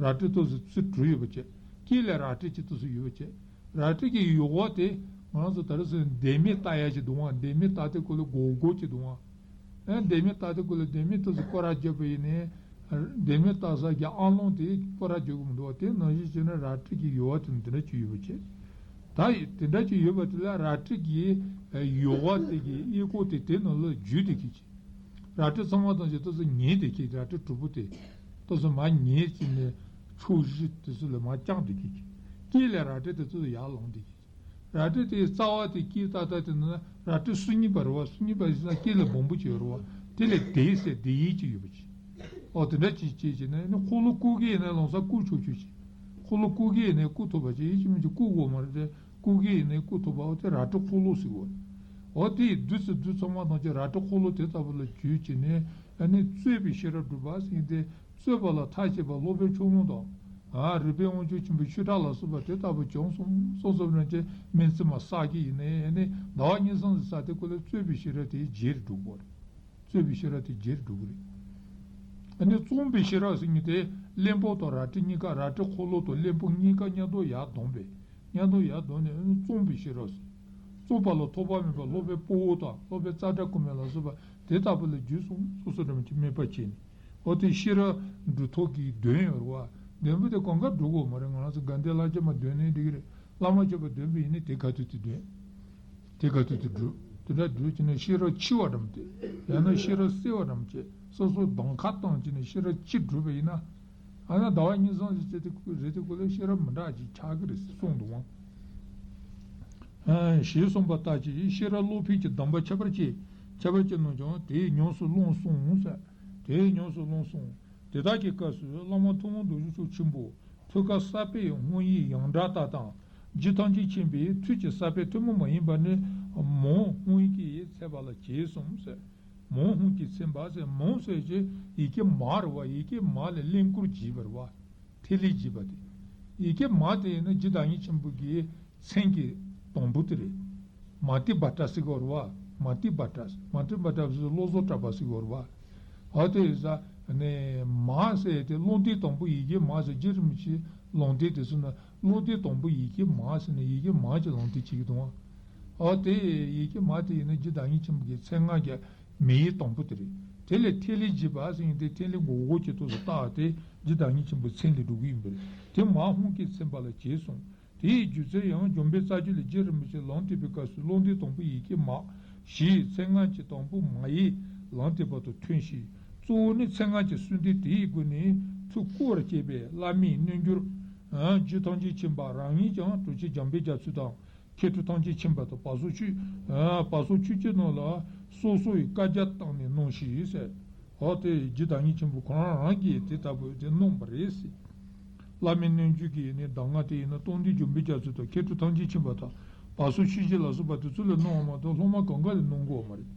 རལ་གྲི་ཏོག་ཙམ་རྩི་དྲུག་ཡོད་པ་ཅིག་དཀྱིལ་ལ་རལ་གྲི་གཅིག་ཏོག་ཙམ་ཡོད་པ་ཅིག་རལ་གྲི་གི་ཡོལ་བ་དེ་ང་ཚོ་ད་རེས་སུ་ལྡེ་མིག་ལྟ་ཡ་ཅིག་འདུག་ཨང་། ལྡེ་མིག་ལྟ་དེ་ཀོ་ལ་སྒོར་སྒོར་ཅིག་འདུག་ཨང་། ཨེ་ལྡེ་མིག་ལྟ་དེ་ཀོ་ལ་ལྡེ་མིག་ཏོག་ཙམ་སྐོར་ར་བརྒྱབ་པ་ཡིན་ནའི། ལྡེ་མིག་ལྟ་ས་གི་ཨ་ལོང་དེ་སྐོར་ར་བརྒྱབ་གི་མི་འདུག་བ། དེ་ནང་བཞིན་བྱས་ན་རལ་གྲི་གི་ཡོལ་བ་དེ་འདི་འདྲ་ཅིག་ཡོད་པ་བྱས། ད་ཡི་དེ་འདྲ་ཅིག་ཡོད་པ་དེ་ལ་རལ་གྲི་གི་ཡོལ་བ་དེ་གི་གཡས་སྐོར་དེ་དེ་ནང་ལ་རྒྱུས་དེ་གི་ཅིག་རལ་གྲི་ཚང་མ་ཐམས་ཅད་ཏོག་ཙམ་ཉེ་དེ་གི་རལ་གྲི་དྲུག་པོ་དེ་ཏོག་ཙམ་མར་ཉེ་ཅིག་ནས་ཕྱོགས་བཞི་དེ་ཚོ་ལ་མར་བརྐྱངས་དེ་གི་ཅིག་དཀྱིལ་ལ་རལ་གྲི་དེ་ཚོ་ཡར་ལོངས་དེ་གི་ཅིག་རལ་གྲི་དེའི་རྩ་བ་དེ་དཀྱིལ་ཏག་ཏག་དེ་ནང་ན་རལ་གྲི་སོ་གཉིས་པ་རེད་བ། སོ་གཉིས་པ་ཡིན་ན་དཀྱིལ་ལ་སྦོམ་པོ་ཅིག་ཡོད་རེད་བ། དེ་ལས་བསྡུས་ཟེར་བསྡུས་ཡིག་ཅིག་ཡོད་པ་ཅིག་འོ་དེ་འདྲ་ཅིག་བྱས་བྱས་ནས་ནི་འཁོར་ལོ་བསྐོར་གི་ཡིན་ན་ལོང་ས་བསྐོར་ཆོག་ཆོག་ཅིག་འཁོར་ལོ་བསྐོར་གི་ཡིན་ན་བསྐོར་ཐུབ་པ་ཅིག་ཡིན་གཅིག་མིན་གཅིག་བསྐོར་དགོས་མ་རེད་དེ། བསྐོར་གི་ཡིན་ན་བསྐོར་ཐུབ་པ་འོ་དེ་རལ་གྲི་འཁོར་ལོ་ཟེར་གོ་འོ་དེ་ཡི་བདུད་རྩི་བདུད་ཚང་མ་ཐམས་ཅད་རལ་གྲི་འཁོར་ལོ་དེ་ལྟ་བུ་ལ་བརྒྱུད་བྱས་ནས་ཨ་ནི་རྩོད་པའི་ཤེས་རབ་སྒྲུབ་པ་ཟེར་ཏེ། རྩོད་པ་ལ་ཐབས་ཤེས་པ་སློབ་དཔོན་ཆུང་ངུ་དང་། ཨ་རིག་པའི་དབང་ཕྱུག་ཆེན་པོའི་ཆོས་གྲགས་ལ་སོགས་པ་དེ་ལྟ་བུ་བྱུང་སོང་སོང་སོང་རང་བྱས་མི་ཚེ་མ་བསགས་ཀྱི་ཡིན་ནའི་ཨ་ནི་ཟླ་བ་གཉིས་གསུམ་ཟིན་ས་དེ་ཀོ་ལ་རྩོད་པའི་ཤེས་རབ་དེ་རྗེས་རུ་འགྲོ་གི་རེད། རྩོད་པའི་ཤེས་རབ་དེ་རྗེས་རུ་འགྲོ་གི་རེད། ཨ་ནི་རྩོམ་པའི་ཤེས་རབ་ཟེར་མཁན་དེ་གླེགས་བམ་དང་རལ་གྲི་གཉིས་ཀ་རལ་གྲི་འཁོར་ལོ་དང་གླེགས་བམ་གཉིས་ཀ་མཉམ་དུ་ཡར་བསྡོམས་པས་མཉམ་དུ་ཡར་བསྡོམས་ནས་ཨ་ནི་རྩོམ་པའི་ཤེས་རབ་ཟེར། རྩོམ་པ་ལ་ཐོགས་པ་མེད་པ་སློབ་དཔོན་དཔའ་བོ་དང་སློབ་དཔོན་ཙཀྲ་གུ་མ་ལ་སོགས་པ་དེ་ལྟ་བུ་ལ་བརྒྱུད་སོང་སོ་སོ་འདྲ་མི་གཅིག་མོས་པ་བྱས་ནས་འོ་དེ་ཤེས་རབ་སྒྲུབ་ཐབས་ཀྱི་འདོན་ཡོད་རེད་བ། འདོན་པོ་དེ་གང་ག་སྒྲུབ་དགོས་མ་རེད། ང་རང་ཚོ་དགའ་ལྡན་ལྷ་རྒྱལ་མ་འདོན་ནའི་འགྲིག་གི་རེད། བླ་མ་མཆོད་པ་འདོན་པ་ཡིན་ནའི་དེ་ག་དུས་དེ་འདོན། དེ་ག་དུས་དེ་སྒྲུབ། དེ་འདྲ་སྒྲུབ་བྱས་ནས་ཤེས་རབ་འཆི་བ་འགྲམ་དེ། ཡང་ན་ཤེས་རབ་གསལ་བ་འགྲམ་བྱས། སོ་སོ་གདོང་ཁ་བཏང་བྱས་ནས་ཤེས་རབ་འཆི་སྒྲུབ་པ་ཡིན་ན། ཨ་ན་ཟླ་བ་གཉིས་གསུམ་ཞིག་བྱས་ཏེ་རེད་དེ་ཁོ་ལ་ཤེས་རབ་མི་འདྲ་ཞིག་ཆགས་ཀྱི་རེད་ཟེར་གསུངས་འདུག་ཨང་། ཞེས་གསུངས་པ་ལྟར་གྱི་ཤེས་རབ་བློ་འཕེལ་གྱི་སྡོམ་པ་ཁྱད་པར་ཅན། ཁྱད་པར་ཅན་རྣམས་ཀྱང་དེས་ཉམས་སུ་བླངས་སོང་ཟེར། དེས་ཉམས་སུ་བླངས་སོང་། དེ་དག་གི་སྐབས་སུ་བླ་མ་ཐུབ་དབང་རྡོ་རྗེ་འཆང་ཆེན་པོ། ཐུགས་ཀར་ས་པཎ་སྔོན་ཡིག་ཡང་སྒྲ་ལྟར་དང་། རྗེ་ཐམས་ཅད་མཁྱེན་པའི་ཐུགས་ཀྱི་ས་པཎ་ཐུན་མོང་མ་ཡིན་པ་ནི་མོང་སྔོན་གྱིས་མཚན་པ་ལ་བྱས་སོ་ཟེར། མོང་སྔོན་གྱིས་མཚན་པ་ཟེར། མོང་ཟེར་གྱི་ཡི་གེ་མ་རེད་བ། ཡི་གེ་མ་ལས་ལེན་སྐུར་བགྱིས་པ་རེད་བ། ཐིག་ལེ་བགྱིས་པ་དེ། ཡི་གེ་མ་དེ་ཡིན་ན་རྗེ་བདག་ཉིད་ཆེན་པོ་གི་མཚན་གྱི་དང་པོ་དེ་རེད། མ་ཏི་བྷ་དྲ་ཟེར་གྱི་ཡོད་རེད་བ། མ་ཏི་བྷ་དྲ། མ་ཏི་བྷ་དྲ་ཟེར་བློ་བཟང་གྲགས་པ་ཟེར་གྱི་ཡོད་རེད་བ། ཨ་དེ་ཡིན་ཙང་ནས་མ་ཟེར་དེ་ཀློང་རྡོལ་དང་པོ་ཡི་གེ་མ་ཟེར། རྗེ་རིན་པོ་ཆེ་ཀློང་རྡོལ་དེ་ཚོ་ན་ཀློང་རྡོལ་དང་པོ་ཡི་གེ་མ་ཟེར་ནས་ཡི་གེ་མ་གྱི་ཀློང་རྡོལ་བྱེད་ཀྱི་འདུག་ཨ། ཨ་དེ་ཡི་གེ་མ་དེ་ཡིན་ན་རྗེ་བདག་ཉིད་ཆེན་པོ་གི་མཚན་སྔགས་ཀྱི་མིང་དང་པོ་དེ་རེད། དེ་ལས་ཐིག་ལེ་བགྱིས་པ་ཟེར་མཁན་དེ་ཐིག་ལེ་མགོ་སྐོར་གྱི་ཐོག་ཏུ་བཏགས་ཏེ་རྗེ་བདག་ཉིད་ཆེན་པོའི་མཚན་ལས་འགྲོ་གི་ཡིན་པ་རེད། དེ་མ་སྔོན་གྱིས་མཚན་པ་ལ་བྱས་སོང་། དེའི་སྒྱུ་རྩལ་ཡང་འཇམ་དཔལ་རྩ་རྒྱུད་ལས་རྗེ་རིན་པོ་ཆེས་ལམ་སྟོན་པའི་སྐབས་སུ་ཀློང་རྡོལ་དང་པོ་ཡི་གེ་མ་ཞེས་མཚན་སྔགས་ཀྱི་དང་པོ་མ་ཡིས་ལམ་སྟོན་པ་དང་མཐུན་ཞིང་། གཙོ་བོ་ནི་མཚན་སྔགས་ཀྱི་གསོལ་འདེབས་དེའི་སྒོ་ནས་ཐུགས་བསྐུལ་བར་བྱེད་པའི་བླ་མའི་རྣལ་འབྱོར། རྗེ་ཐམས་ཅད་མཁྱེན་པ་རང་ཉིད་ཀྱང་གྲུབ་ཆེན་འཇམ་དཔལ་རྒྱ་མཚོ་དང་། མཁས་གྲུབ་ཐམས་ཅད་མཁྱེན་པ་དང་བ་སོ་ཆོས། བ་སོ་ཆོས་ཀྱི་ནང་ལ་སོ་སོ་ཡི་བཀའ་རྒྱ་བཏང་ནས་གནང་ཞིག་ཟེར། འོ་དེ་རྗེ་བདག་ཉིད་ཆེན་པོ་ཁོ་རང་རང་གིས་དེ་ལྟ་བུ་དེ་གནང་བ་རེད་ཟེར། བླ་མའི་རྣལ་འབྱོར་གྱི་ཡིན་ནའི་གདམས་ངག་དེ་ཡིན་ན་རྟོགས་ལྡན་འཇམ་དཔལ་རྒྱ་མཚོ་དང་མཁས་གྲུབ་ཐམས་ཅད་མཁྱེན་པ་དང་བ་སོ་ཆོས་རྗེ་ལ་སོགས་པ་དེ་ཚོ་ལས་གནང་བ་མ་གཏོགས་སློབ་མ་གང་ག་ལས་གནང་དགོས་པ་མ་རེད།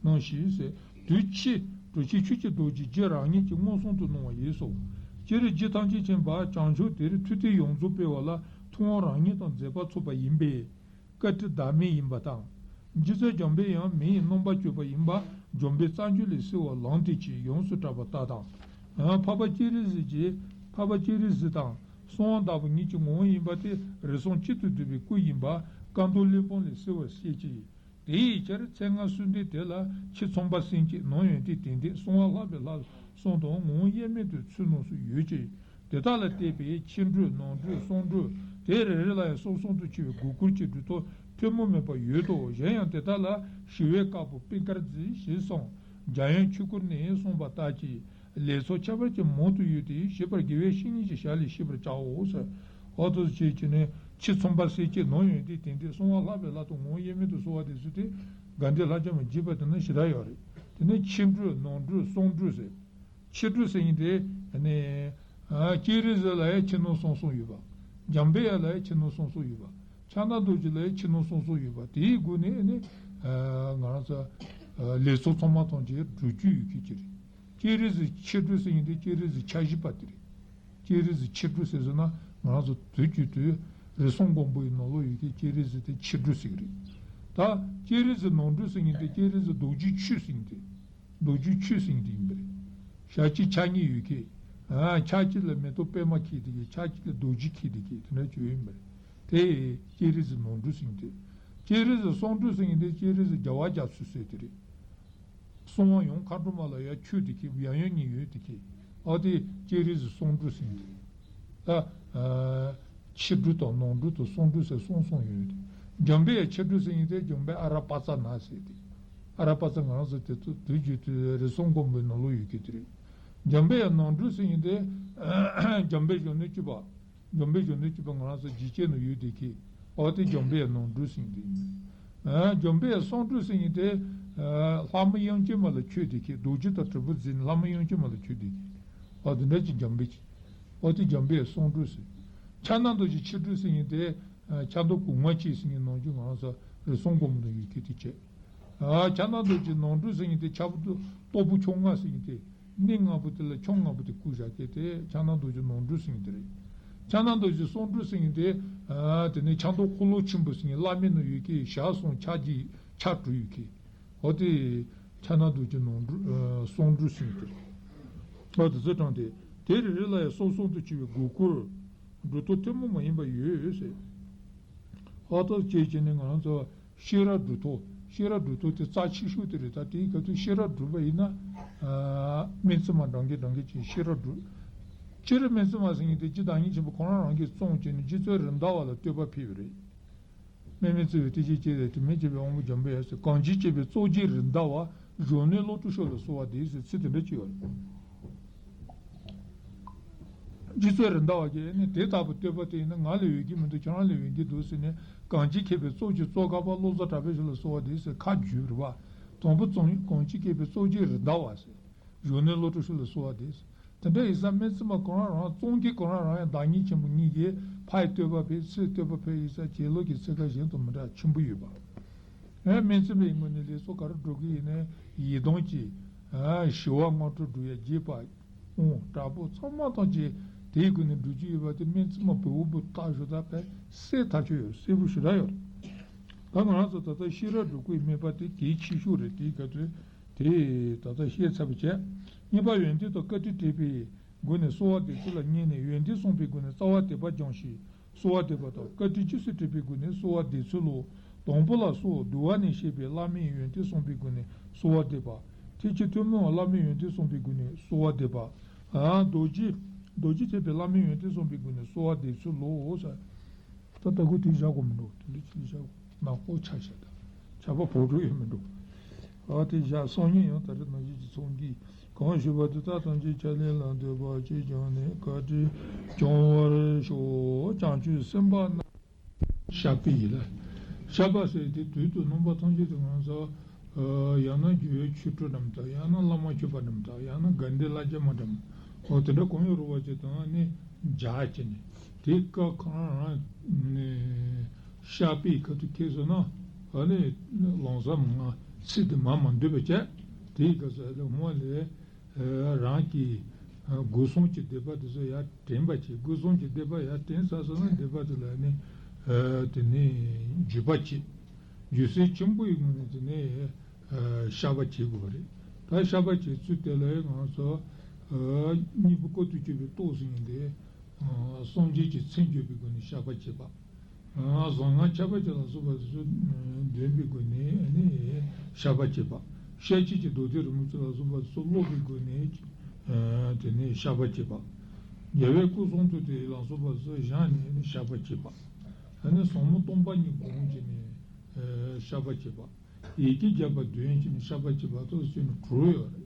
གནང་ཞིག་ཟེར། དུས་ཕྱིས་གྲུབ་ཆེན་ཆོས་ཀྱི་རྡོ་རྗེས་རྗེ་རང་ཉིད་ཀྱིས་མངོན་སུམ་དུ་གནང་བ་ཡིན་གསུངས། སྤྱིར་རྗེ་ཐམས་ཅད་མཁྱེན་པ་བྱང་ཆུབ་དེར་མཐུ་རྟེན་ཡོངས་རྫོགས་སྤེལ་བ་ལ་ཐུབ་དབང་རང་ཉིད་དང་མཛད་པ་ཚོགས་པ་ཡིན་པས། བཀའ་དྲིན་བདག་མེད་ཡིན་པ་དང་། རྗེ་བཙུན་འཇམ་དཔལ་ཡང་མི་ཡི་རྣམ་པར་སྤྱོད་པ་ཡིན་པ་འཇམ་དཔལ་རྩ་རྒྱུད་ལས་གསལ་བ་ལམ་སྟོན་གྱིས་ཡོངས་སུ་གྲགས་པ་ལྟར་དང་། འཕགས་པ་སྤྱན་རས་གཟིགས་ཀྱིས་འཕགས་པ་སྤྱན་རས་གཟིགས་དང་གསང་བ་བདག་པོ་ཉིད་ཀྱི་ངོ་བོ་ཡིན་པ་དེ་རིགས་གསུམ་གཅིག་ཏུ་བསྡུས་པའི་སྐུ་ཡིན་པ་བཀའ་མདོ་གླེགས་བམ་ལས་གསལ་བར་བཤད་ཀྱི། དེ་ཡི་ཕྱིར་མཚན་སྔགས་གསོལ་འདེབས་དེ་ལ་ཕྱི་ཚངས་པ་སེམས་བསྐྱེད་ནང་ཡོན་ཏན་དོན་འདོད་གསང་བ་ལྷག་པའི་ལྷ་གསུམ་དང་ངོ་བོ་དབྱེར་མེད་དུ་ཚུལ་གནས་སུ་ཡོད་ཅིང་། དེ་དག་ལ་བརྟེན་པའི་ཕྱི་འགྲོས་ནང་འགྲོས་གསང་འགྲོས་དེ་རེ་རེ་ལ་ཡང་གསང་གསུམ་དུ་ཕྱེ་བའི་དགོས་མཁོ་གཅིག་སྒྲུབ་ཐབས་ཐུན་མོང་མེད་པ་ཡོད་དོ། གཞན་ཡང་དེ་དག་ལ་ཞི་བའི་བཀའ་པོད་པིངྐ་རྫི་ཞེས་གསུངས། འཇམ་དབྱངས་ཆོས་སྐོར་ནས་གསུངས་པ་ལྟར་གྱི་ལེགས་ཚོགས་ཁྱད་པར་ཅན་མང་དུ་ཡོད་དེ་ཞིབ་པར་དགེ་བའི་བཤེས་གཉེན་གྱི་ཞལ་ལས་ཤེས་པར་བྱའོ་ཟེར། འོ་དེ་བྱས་ཀྱི་ནི་ཕྱི་ཚངས་པ་སེམས་བསྐྱེད་ནང་ཡོན་ཏན་དོན་འདོད་གསང་བ་ལྷག་པའི་ལྷ་དང་ངོ་བོ་དབྱེར་མེད་དུ་གསལ་བ་དེ་ཚོ་དེ་དགའ་ལྡན་ལྷ་བརྒྱ་མ་བགྱིས་པ་དེ་ནི་ཞེ་དྲག་ཡོད་རེད། དེ་ནི་ཕྱི་འགྲོས་ནང་འགྲོས་གསང་འགྲོས་ཟེར། ཕྱི་འགྲོས་ཟེར་མཁན་དེ་ནི་ཨ་སྤྱན་རས་གཟིགས་ལ་ཡང་ཕྱི་ནང་གསང་གསུམ་ཡོད་པ། འཇམ་དཔལ་ཡ་ལ་ཡང་ཕྱི་ནང་གསང་གསུམ་ཡོད་པ། ཕྱག་ན་རྡོ་རྗེ་ལ་ཡང་ཕྱི་ནང་གསང་གསུམ་ཡོད་པ། དེའི་སྒོ་ནས་ནི་ཨ་ང་རང་ཚོ་ཨ་ལེགས་ཚོགས་ཚང་མ་ཐམས་ཅད་སྒྲུབ་རྒྱུ་ཡོད་མཁན་ཅིག་རེད། སྤྱན་རས་གཟིགས་ཕྱི་འགྲོས་ཟེར་མཁན་དེ་སྤྱན་རས་གཟིགས་ཆ་བཞི་པ་དེ་རེད། སྤྱན་རས་གཟིགས་ཕྱི་འགྲོས་ཟེར་ཟེར་ན་ང་རང་ཚོ་དུས་རྒྱུན་དུ་རིགས་གསུམ་མགོན་པོ་ཡི་ནང་ལོགས་ཡོད་མཁན་སྤྱན་རས་གཟིགས་དེ་ཕྱི་འགྲོས་ཟེར་གི་རེད། ད་སྤྱན་རས་གཟིགས་ནང་འགྲོས་ཟེར་མཁན་དེ་སྤྱན་རས་གཟིགས་རྡོ་རྗེ་ཆོས་ཟེར་མཁན་དེ། རྡོ་རྗེ་ཆོས་ཟེར་མཁན་དེ་ཡིན་པ་རེད། ཞལ་གཅིག་ཕྱག་གཉིས་ཡོད་མཁན། ཨ་ཕྱག་གཅིག་ལ་མེ་ཏོག་པད་མ་འཁྱིལ་བསྡད་མཁན། ཕྱག་གཅིག་ལ་རྡོ་རྗེ་འཁྱིལ་བསྡད་མཁན་དེ་འདྲ་ཅིག་ཡོད་ཡིན་པ་རེད། དེ་སྤྱན་རས་གཟིགས་ནང་འགྲོས་ཟེར་མཁན་དེ། སྤྱན་རས་གཟིགས་གསང་འགྲོས་ཟེར་མཁན་དེ་སྤྱན་རས་གཟིགས་རྒྱལ་བ་རྒྱ་མཚོའི་སྲས་དེ་རེད། གསང་བ་ཡང་མཁའ་འགྲོ་མ་ལ་ཡང་ཆོས་དེ་ཁྱེད་ཡང་ཡང་ཉིད་ཡོད་དེ་ཁྱེད། ཨ་དེ་སྤྱན་རས་གཟིགས་གསང་འགྲོས་ཟེར་གྱི་འདུག་ད་ཨ་ཕྱི་འགྲོས་དང་ནང་འགྲོས་དང་གསང་འགྲོས་ཟེར་གསུམ་གསུམ་ཡོད་དེ། འཇམ་དཔལ་ཡང་ཕྱི་འགྲོས་ཟེར་མཁན་དེ་འཇམ་དཔལ་ཨ་ར་པ་ཙ་ན་ཟེར་དེ། ཨ་ར་པ་ཙ་ང་རང་ཚོ་དེ་ཚོ་དུས་རྒྱུན་དུ་རིགས་གསུམ་མགོན་པོའི་ནང་ལོགས་ཡོད་མཁན་དེ་རེད། འཇམ་དཔལ་ཡང་ནང་འགྲོས་ཟེར་མཁན་དེ་འཇམ་དཔལ་གཞོན་ནུ་གཅིག་པ། འཇམ་དཔལ་གཞོན་ནུ་གཅིག་པ་ང་རང་ཚོ་འཇིགས་བྱེད་ནང་ཡོད་དེ་ཁྱེད། འོ་དེ་འཇམ་དཔལ་ནང་འགྲོས་ཟེར་དེ་ཡིན། ཨ་འཇམ་དཔལ་གསང་འགྲོས་ཟེར་མཁན་དེ་ཨ་ལྷ་མོ་དབྱངས་ཅན་མ་ལ་མཆོད་དེ་ཁྱེད། རྡོ་རྗེ་དང་དྲིལ་བུ་འཛིན་ལྷ་མོ་དབྱངས་ཅན་མ་ལ་མཆོད་དེ་ཁྱེད། འོ་དེ་འདྲ་ཅིག་འཇམ་དཔལ་ཅིག་འོ་དེ་འཇམ་དཔལ་གསང་འགྲོས་ཟེར། ཕྱག་ན་རྡོ་རྗེ་ཕྱི་འགྲོས་ཟེར་མཁན་དེ་ཨ་ཕྱག་མདོ་གོང་མ་ཅིག་ཟེར་མཁན་ནང་བཞིན་ང་རང་ཚོ་རིགས་གསུམ་མགོན་པོ་དང་ཡོད་ཁྱེད་དེ་བྱས། ཨ་ཕྱག་ན་རྡོ་རྗེ་ནང་འགྲོས་ཟེར་མཁན་དེ་ཕྱག་མདོ་སྟོབས་པོ་ཁྱུང་ལྔ་ཟེར་མཁན་དེ། གནས་ལྔ་པོ་དེ་ལ་ཁྱུང་ལྔ་པོ་དེ་བཀོད་བཞག་གི་དེ་ཕྱག་ན་རྡོ་རྗེ་ནང་འགྲོས་ཟེར་མཁན་དེ་རེད། ཕྱག་ན་རྡོ་རྗེ་གསང་འགྲོས་ཟེར་མཁན་དེ། ཨ་དེ་ནས་ཕྱག་མདོ་འཁོར་ལོ་ཆེན་པོ་ཟེར་མཁན་བླ་མེད་ནང་ཡོད་ཀྱི་ཞག་གསུམ་ཕྱག་བརྒྱད་ཕྱག་དྲུག་ཡོད་ཀྱི། འོ་དེ་ཕྱག་ན་རྡོ་རྗེ་ནང་འགྲོས་ཨ་གསང་འགྲོས་ཟེར་མཁན་དེ་རེད། ཨ་དེ་ཚོ་དྲངས་ཏེ་དེ་རེ་རེ་ལ་ཡང་གསང་གསུམ་དུ་ཕྱེ་བའི་དགོས་མཁོར་སྒྲུབ་ཐབས་ཐུན་མོང་མ་ཡིན་པ་ཡོད་ཟེར། ཨ་ཏོ་ཅེས་བྱས་ནས་ང་རང་ཚོ་ཤེས་རབ་སྒྲུབ་ཐབས། ཤེས་རབ་སྒྲུབ་ཐབས་དེ་རྩ་ཆེ་ཤོས་དེ་རེད། ད་དེའི་སྐབས་དུ་ཤེས་རབ་སྒྲུབ་པ་ཡིན་ན་ཨ་སྨོན་བཙུན་མ་འདྲ་མཁན་འདྲ་མཁན་གྱིས་ཤེས་རབ་སྒྲུབ། སྤྱིར་སྨོན་བཙུན་མ་ཟེར་མཁན་དེ་རྗེ་བདག་ཉིད་ཆེན་པོ་ཁོ་རང་རང་གིས་བཙོང་བྱས་ནས་རྗེ་བཙུན་རེད་མདའ་བ་ལ་བསྟོད་པ་ཕུལ་བ་རེད། དམན་མི་བརྩི་བའི་བརྟུལ་ཞུགས་སྐྱེས་ཏེ། དྲི་མས་བསྐྱེད་པའི་དབང་པོ་འཇོམས་པ་ཡིན་ཟེར། གང་ཇི་སྐྱེས་པའི་གཙོ་རྒྱུད་རིགས་འདྲ་བ། གཞོན་ནུའི་བློ་གྲོས་ཤུགས་ལ་གསོལ་བ་འདེབས་ཟེར་ཚིག་དེ་འདྲ་ཅིག་ཡོད་རེད། རྗེ་བཙུན་རེད་མདའ་བ་གིས་ནི་དེ་ལྟ་བུ་བསྟོད་པ་དེ་ཡིན་ན། ང་ལ་འོས་ཀྱི་མི་འདུག་ཁྱེད་རང་ལ་འོས་ཀྱི་འདུག་ཟེར་ནས། གང་ཇི་མཁས་པའི་གཙོ་ཆེ་གཙོ་དཀའ་བ། བློ་བཟང་གྲགས་པའི་ཞབས་ལ་གསོལ་བ་འདེབས་ཟེར་ཁ་བརྗོད་པ་རེད་བ། དང་པོ་གཙོ་གང་ཇི་མཁས་པའི་གཙོ་ཆེ་རེད་མདའ་བ་ཟེར། གཞོན་ནུའི་བློ་གྲོས་ཤུགས་ལ་གསོལ་བ་འདེབས་ཟེར། དེ་འདྲ་ཡིན་ཙང་སྨན་བཙུན་མ་ཁོ་རང་རང་གཙོ་གི་ཁོ་རང་རང་ཡང་བདག་ཉིད་ཆེན་པོ་ཉིད་ཀྱིས་ཕར་བསྟོད་པ་ཕེབས་ཚུར་བསྟོད་པ་ཕེབས་ཡིན་ཙང་བྱིན་རླབས་ཀྱི་ཚད་ཁ་གཞན་དང་མི་འདྲ་ཆེན་པོ་ཡོད་པ། ཨེ་སྨན་བཙུན་མའི་ངོས་ནས་ལས་ཚོགས་ག་རེ་སྒྲུབ་ཀྱི་ཡིན་ནའི་ཡི་དམ་གྱི་ཨ་ཞི་བ་དངོས་གྲུབ་སྒྲུབ་ཡ་རྒྱས་པ། དབང་དྲག་པོ་ཚང་མ་ཐམས་ཅད་དེའི་སྒོ་ནས་སྒྲུབ་ཀྱི་ཡོད་པ་དེ་སྨན་བཙུན་མ་བེའུ་བུ་ཐག་ཞོ་ད་པའི་གསལ་ཐག་ཆོད་ཡོད། གསལ་པོ་ཞེ་དྲག་ཡོད། ད་ང་རང་ཚོ་ད་ལྟ་ཤེས་རབ་སྒྲུབ་སྐུའི་སྨན་པ་དེ་གལ་ཆེ་ཤོས་རེད། དེའི་སྐབས་དུ་དེ་ད་ལྟ་བཤད་ཚར་བ་བྱས། གཉིས་པ་ཡོན་ཏན་དང་བཀའ་དྲིན་དྲན་པའི་སྒོ་ནས་གསོལ་བ་འདེབས་ཚུལ་ལ་བསྙེན་ནས། ཡོན་ཏན་བསམ་པའི་སྒོ་ནས་རྩ་བ་དད་པ་སྦྱངས་ཤིང་། གསོལ་བ་འདེབས་པ་དང་། བཀའ་དྲིན་རྗེས་སུ་དྲན་པའི་སྒོ་ནས་གསོལ་བ་འདེབས་ཚུལ་ལོ། དང་པོ་ལ་སོགས་འདུལ་བ་ནས་བཤད་པའི་བླ་མའི་ཡོན་ཏན་བསམ་པའི་སྒོ་ནས་གསོལ་བ་འདེབས་པ། ཐེག་ཆེན་ཐུན་མོང་བ་བླ་མའི་ཡོན་ཏན་བསམ་པའི་སྒོ་ནས་གསོལ་བ་འདེབས་པ། ཨ་རྡོ་རྗེ་རྡོ་རྗེ་ཐེག་པའི་བླ་མའི་ཡོན་ཏན་བསམ་པའི་སྒོ་ནས་གསོལ་བ་འདེབས་ཚུལ་ལོ། ད་ལྟ་ཁོ་དེ་བཞག་དགོས་མི་འདུག་དེ་འདྲ་ཅི་བཞག་དགོས་ནག་པོ་ཆགས་ཤག་ད་ཆར་པ་བབས་འགྲོ་ཡོད་མི་འདུག་ཨ་དེ་བཞག་སང་ཉིན་ཡང་ད་རེས་ནང་བཞིན་གྱི་ཚོགས་ཀྱིས་གང་ཞུས་པ་དེ་དག་ཐམས་ཅད་ཕྱག་ལེན་ལ་འདོད་པ་གཅིག་ཀྱང་ནི་བཀའ་དྲིན་སྐྱོང་བར་ཤོག་བྱང་ཆུབ་སེམས་དཔའ་རྣམས། བཤགས་པའི་ཡིད་ལ། བཤགས་པ་ཟེར་དེ་དུས་དང་རྣམ་པ་ཐམས་ཅད་དུ་ང་ཚོ་ཡང་ན་རྒྱུ་བའི་ཆོས་གྲོགས་འགྲམ་དང་། ཡང་ན་བླ་མ་མཆོད་པ་འགྲམ་དང་། ཡང་ན་དགའ་ལྡན་བླ་རྒྱ་མ་འགྲམ། འོ་དེ་འདྲ་གང་ཡོད་རུ་བ་ཅིག་དང་ནི་སྦྱར་བྱས་ནས་དེའི་སྐབས་གང་རང་ནས་བཤགས་པའི་ཁ་ཐུག་ཁེལ་སོང་ན། ཨ་ནི་ལམ་སང་ང་ཚིག་དེ་མ་མ་འདོད་པ་བྱས། དེའི་སྐབས་སུ་ཨ་ནི་སྔོན་ལས་རང་གི་སྒོ་གསུམ་གྱི་སྡིག་པ་དེ་ཚོ་ཡར་དྲན་པ་བྱེད། སྒོ་གསུམ་གྱི་སྡིག་པ་ཡར་དྲན་ཚར་སོང་ན་སྡིག་པ་དེ་ལ་ནི་དེ་ནི་འགྱོད་པ་བྱེད། འགྱོད་སེམས་ཆེན་པོ་ཡི་ངང་ནས་དེ་ནི་བཤགས་པ་བྱེད་དགོས་པ་རེད། ད་བཤགས་པ་བྱེད་ཚུལ་དེ་ལ་ང་ཚོ་སྙིང་པོ་ཀུན་ཏུ་སྤྱོད་པའི་ཏོག་ཙམ་ཡིན་ཏེ། སངས་རྒྱས་ཀྱི་མཚན་བརྗོད་པའི་སྒོ་ནས་བཤགས་པ་བྱེད་པ། བཟང་ངན་ཁྱད་པར་ཅན་ལ་སོགས་པ་དེ་ཚོ་འདོན་པའི་སྒོ་ནས་ནི་བཤགས་པ་བྱེད་པ། བཤགས་བཅོས་ཀྱི་མདོ་སྡེ་རིན་པོ་ཆེ་ལ་སོགས་པ་དེ་ཚོ་ཀློག་པའི་སྒོ་ནས་དེ་ནས་བཤགས་པ་བྱེད་པ། རྒྱལ་བའི་སྐུ་གསུང་ཐུགས་དེ་ལ་སོགས་པ་དེ་ཚོ་བཞེངས་ནས་ནི་བཤགས་པ་བྱེད་པ། ཨ་ནི་ཟབ་མོ་སྟོང་པ་ཉིད་སྒོམ་བྱས་ནས་བཤགས་པ་བྱེད་པ། ཡི་གེ་བརྒྱ་པ་འདོན་བྱས་ནས་བཤགས་པ་བྱེད་པ་ཐོག་བྱས་ནས་དྲུག་ཡོད་རེད།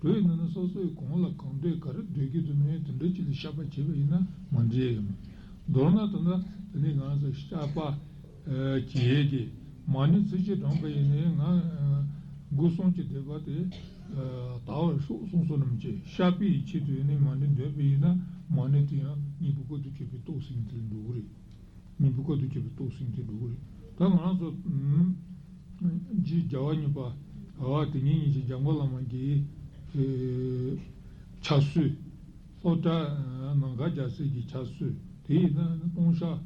དྲུག་ཡོད་ནང་ནས་སོ་སོའི་གང་ལ་གང་འདོད་ག་རེ་འདོད་ཀྱི་འདུག་ན་དེ་འདྲ་ཅིག་ལ་བཤགས་པ་བྱས་པ་ཡིན་ན་མ་འགྲིག་ཡ་ཡོད་མ་རེད། མདོར་ན་ད་ལྟ་དེ་ནས་ང་ཚོ་བཤགས་པ་བྱེད་ཀྱི་མ་ཎི་ཚིག་བཞི་བགྲངས་པ་ཡིན་ནའི་ང་སྒོ་གསུམ་གྱི་སྡིག་པ་དེ་དག་པར་ཤོག་གསུངས་སོ་ནམ་ཅིག་བཤགས་པའི་ཆེད་དུ་ཡིན་ནའི་མ་ཎི་འདོན་པ་ཡིན་ན་མ་ཎི་དེ་ཡང་སྙིང་པོ་ཀུན་ཏུ་སྤྱོད་པའི་ཏོག་ཙམ་དེ་ལ་འགྲོ་གི་རེད། སྙིང་པོ་ཀུན་ཏུ་སྤྱོད་པའི་ཏོག་ཙམ་དེ་འགྲོ་གི་རེད། ད་ང་རང་ཚོ་རྗེ་རྒྱལ་བ་གཉིས་པ་ཨ་དེ་ཉིད་ཉིད་ཀྱི་འཇམ་མགོན་བླ་མ་གི་ཕྱག་སྲོལ། སློབ་གྲྭ་ནམ་མཁའ་རྒྱལ་སྲས་ཀྱི་ཕྱག་སྲོལ་དེ་ཡིན་ན་ལྟུང་བཤགས་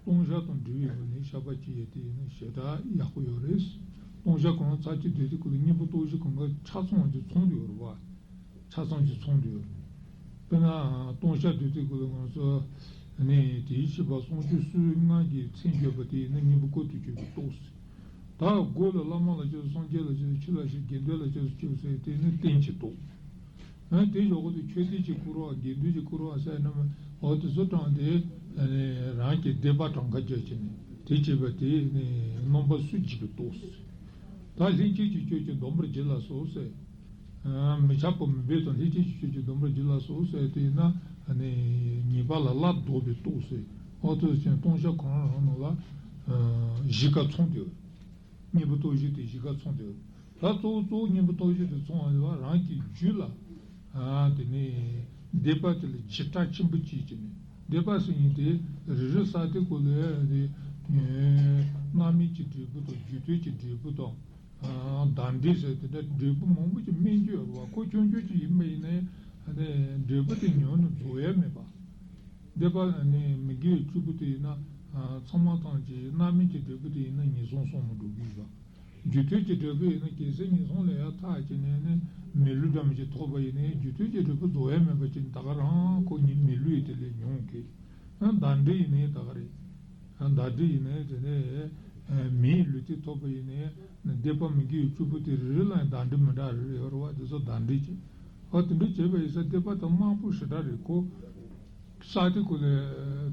ལྟུང་བཤགས་དང་འབྲེལ་བའི་སྒོ་ནས་བཤགས་པ་བྱེད་ཡས་དེ་ཡིན་ན་ཞེ་དྲག་ཡག་པོ་ཡོད་རེད། ལྟུང་བཤགས་གང་ཚར་གཅིག་སྡོད་དུས་སྐབས་ལ་སྙིང་པོ་ཏོག་བཞི་གང་ག་ཆ་ཚང་གཅིག་ཚང་དུ་ཡོད་རེད་བ། ཆ་ཚང་གཅིག་ཚང་དུ་ཡོད། དཔེར་ན་ལྟུང་བཤགས་སྡོད་དུས་སྐབས་ལ་ང་ཚོ་ནི་དེའི་ཕྱི་པ་གསང་སྤྱོད་སྲོལ་ལྔ་གི་མཚན་བརྗོད་པ་དེ་ཡིན་ན་སྙིང་པོ་ཀུན་ཏུ་སྤྱོད་པའི་ཏོག་ཙམ། ད་སྒོ་ལ་བླ་མ་ལ་སྤྱོད་སངས་རྒྱས་ལ་སྤྱོད་ཆོས་ལ་སྤྱོད་དགེ་འདུན་ལ་སྤྱོད་སྤྱོད་ཟེར་དེ་ནི་རྟེན་གྱི་ཏོག་ཨ་དེ་ཞོག་གོ་དེ་མཆོད་རྟེན་གྱི་བསྐུར་བ་དགེ་འདུན་གྱི་བསྐུར་བ་ཟེར་ན་མ་འོ་དེ་ཚོ་དྲངས་ཏེ་རང་གི་སྡིག་པ་གྲངས་ཀ་བརྗོད་ཀྱི་ནི་དེ་བྱས་པ་དེ་ནི་རྣམ་པ་སུ་འཇིག་པའི་ཏོག་ཙམ། ད་ལྷན་སྐྱེས་ཀྱི་སྤྱོད་ཀྱི་སྡོམ་པར་བགྱི་ལ་སོགས་ཟེར། མི་ཆགས་པ་མུན་པའི་དང་ལྷན་སྐྱེས་ཀྱི་ཆོས་ཀྱི་སྡོམ་པར་བགྱི་ལ་སོགས་ཟེར་དེས་ན་ཉེས་པ་ལ་སླར་ལྡོག་པའི་ཏོག་ཟེར། ཨོ་ཏོ་ཅན་ལྟུང་བཤགས་གང་རང་ནང་ལ་བཞི་ཀ་ཚང་དེ་ཡོད། སྙིང་པོ་ཏོག་བཞི་དེ་བཞི་ཀ་ཚང་དེ་ཡོད། ད་གཙོ་བོ་གཙོ་བོ་སྙིང་པོ་ཏོག་བཞི་དེ་ཚང་བ་རང་གི་རྒྱུད་ལ་དེ་ནས་སྡིག་པ་དེ་ལ་འཇིགས་སྐྲག་ཆེན་པོ་སྐྱེས་ཀྱི་ནས་སྡིག་པ་ཟེར་མཁན་དེ་རེ་རེ་བསགས་དེ་ཀོ་ལས་དེ་རྣམ་སྨིན་གྱི་འབྲས་བུ་དང་རྒྱུ་མཐུན་གྱི་འབྲས་བུ་དང་། བདག་འབྲས་ཟེར་དེ་འདྲ་འབྲས་བུ་མང་པོ་ཅིག་སྨིན་རྒྱུ་ཡོད་རེད་བ། ཁོ་ཆུང་ཆུང་ཅིག་ཡིན་པ་ཡིན་ནའི་འབྲས་བུ་དེ་ཉུང་ནས་རྫོགས་ཡ་མེད་པ། སྡིག་པ་ནི་མི་དགེ་བཅུ་པོ་དེ་ཡིན་ན་ཚང་མ་ཐམས་ཅད་རྣམ་སྨིན་གྱི་འབྲས་བུ་དེ་ཡིན་ན་ངན་སོང་གསུམ་ལ་འགྲོ་གི་ཡོད་པ། རྒྱུ་མཐུན་གྱི་འབྲས་བུ་ཡིན་ན་རྒྱལ་སྲས་ངན་སོང་ལས་ཡར་ཐར་བྱས་ནས་ནི་མི་ལུས་འདྲ་མི་ཅིག་ཐོབ་པ་ཡིན་ནའི་རྒྱུ་མཐུན་གྱི་འབྲས་བུ་རྫོགས་ཡ་མེད་པ་ཅིག་ད་ག་རང་ཁོ་ཉིད་མི་ལུས་དེ་ལས་ཉུང་གི། བདག་འབྲས་ཡིན་ནའི་ད་ག་རེད། བདག་འབྲས་ཡིན་ནའི་དེ་ནས་མིའི་ལུས་རྟེན་ཐོབ་པ་ཡིན་ནའི་སྡིག་པ་མི་དགེ་བཅུ་པོ་དེ་རེ་རེ་ལ་ཡང་བདག་འབྲས་མི་འདྲ་རེ་རེ་ཡོད་རེད་བ། དེ་ཚོ་བདག་འབྲས་ཀྱི་ཨ་དེ་འདྲ་བྱས་པ་ཡིན་ཙང་སྡིག་པ་དང་དམར་པོ་ཞེ་དྲག་རེད་ཁོ། བསགས་དེ་ཁོ་ལ་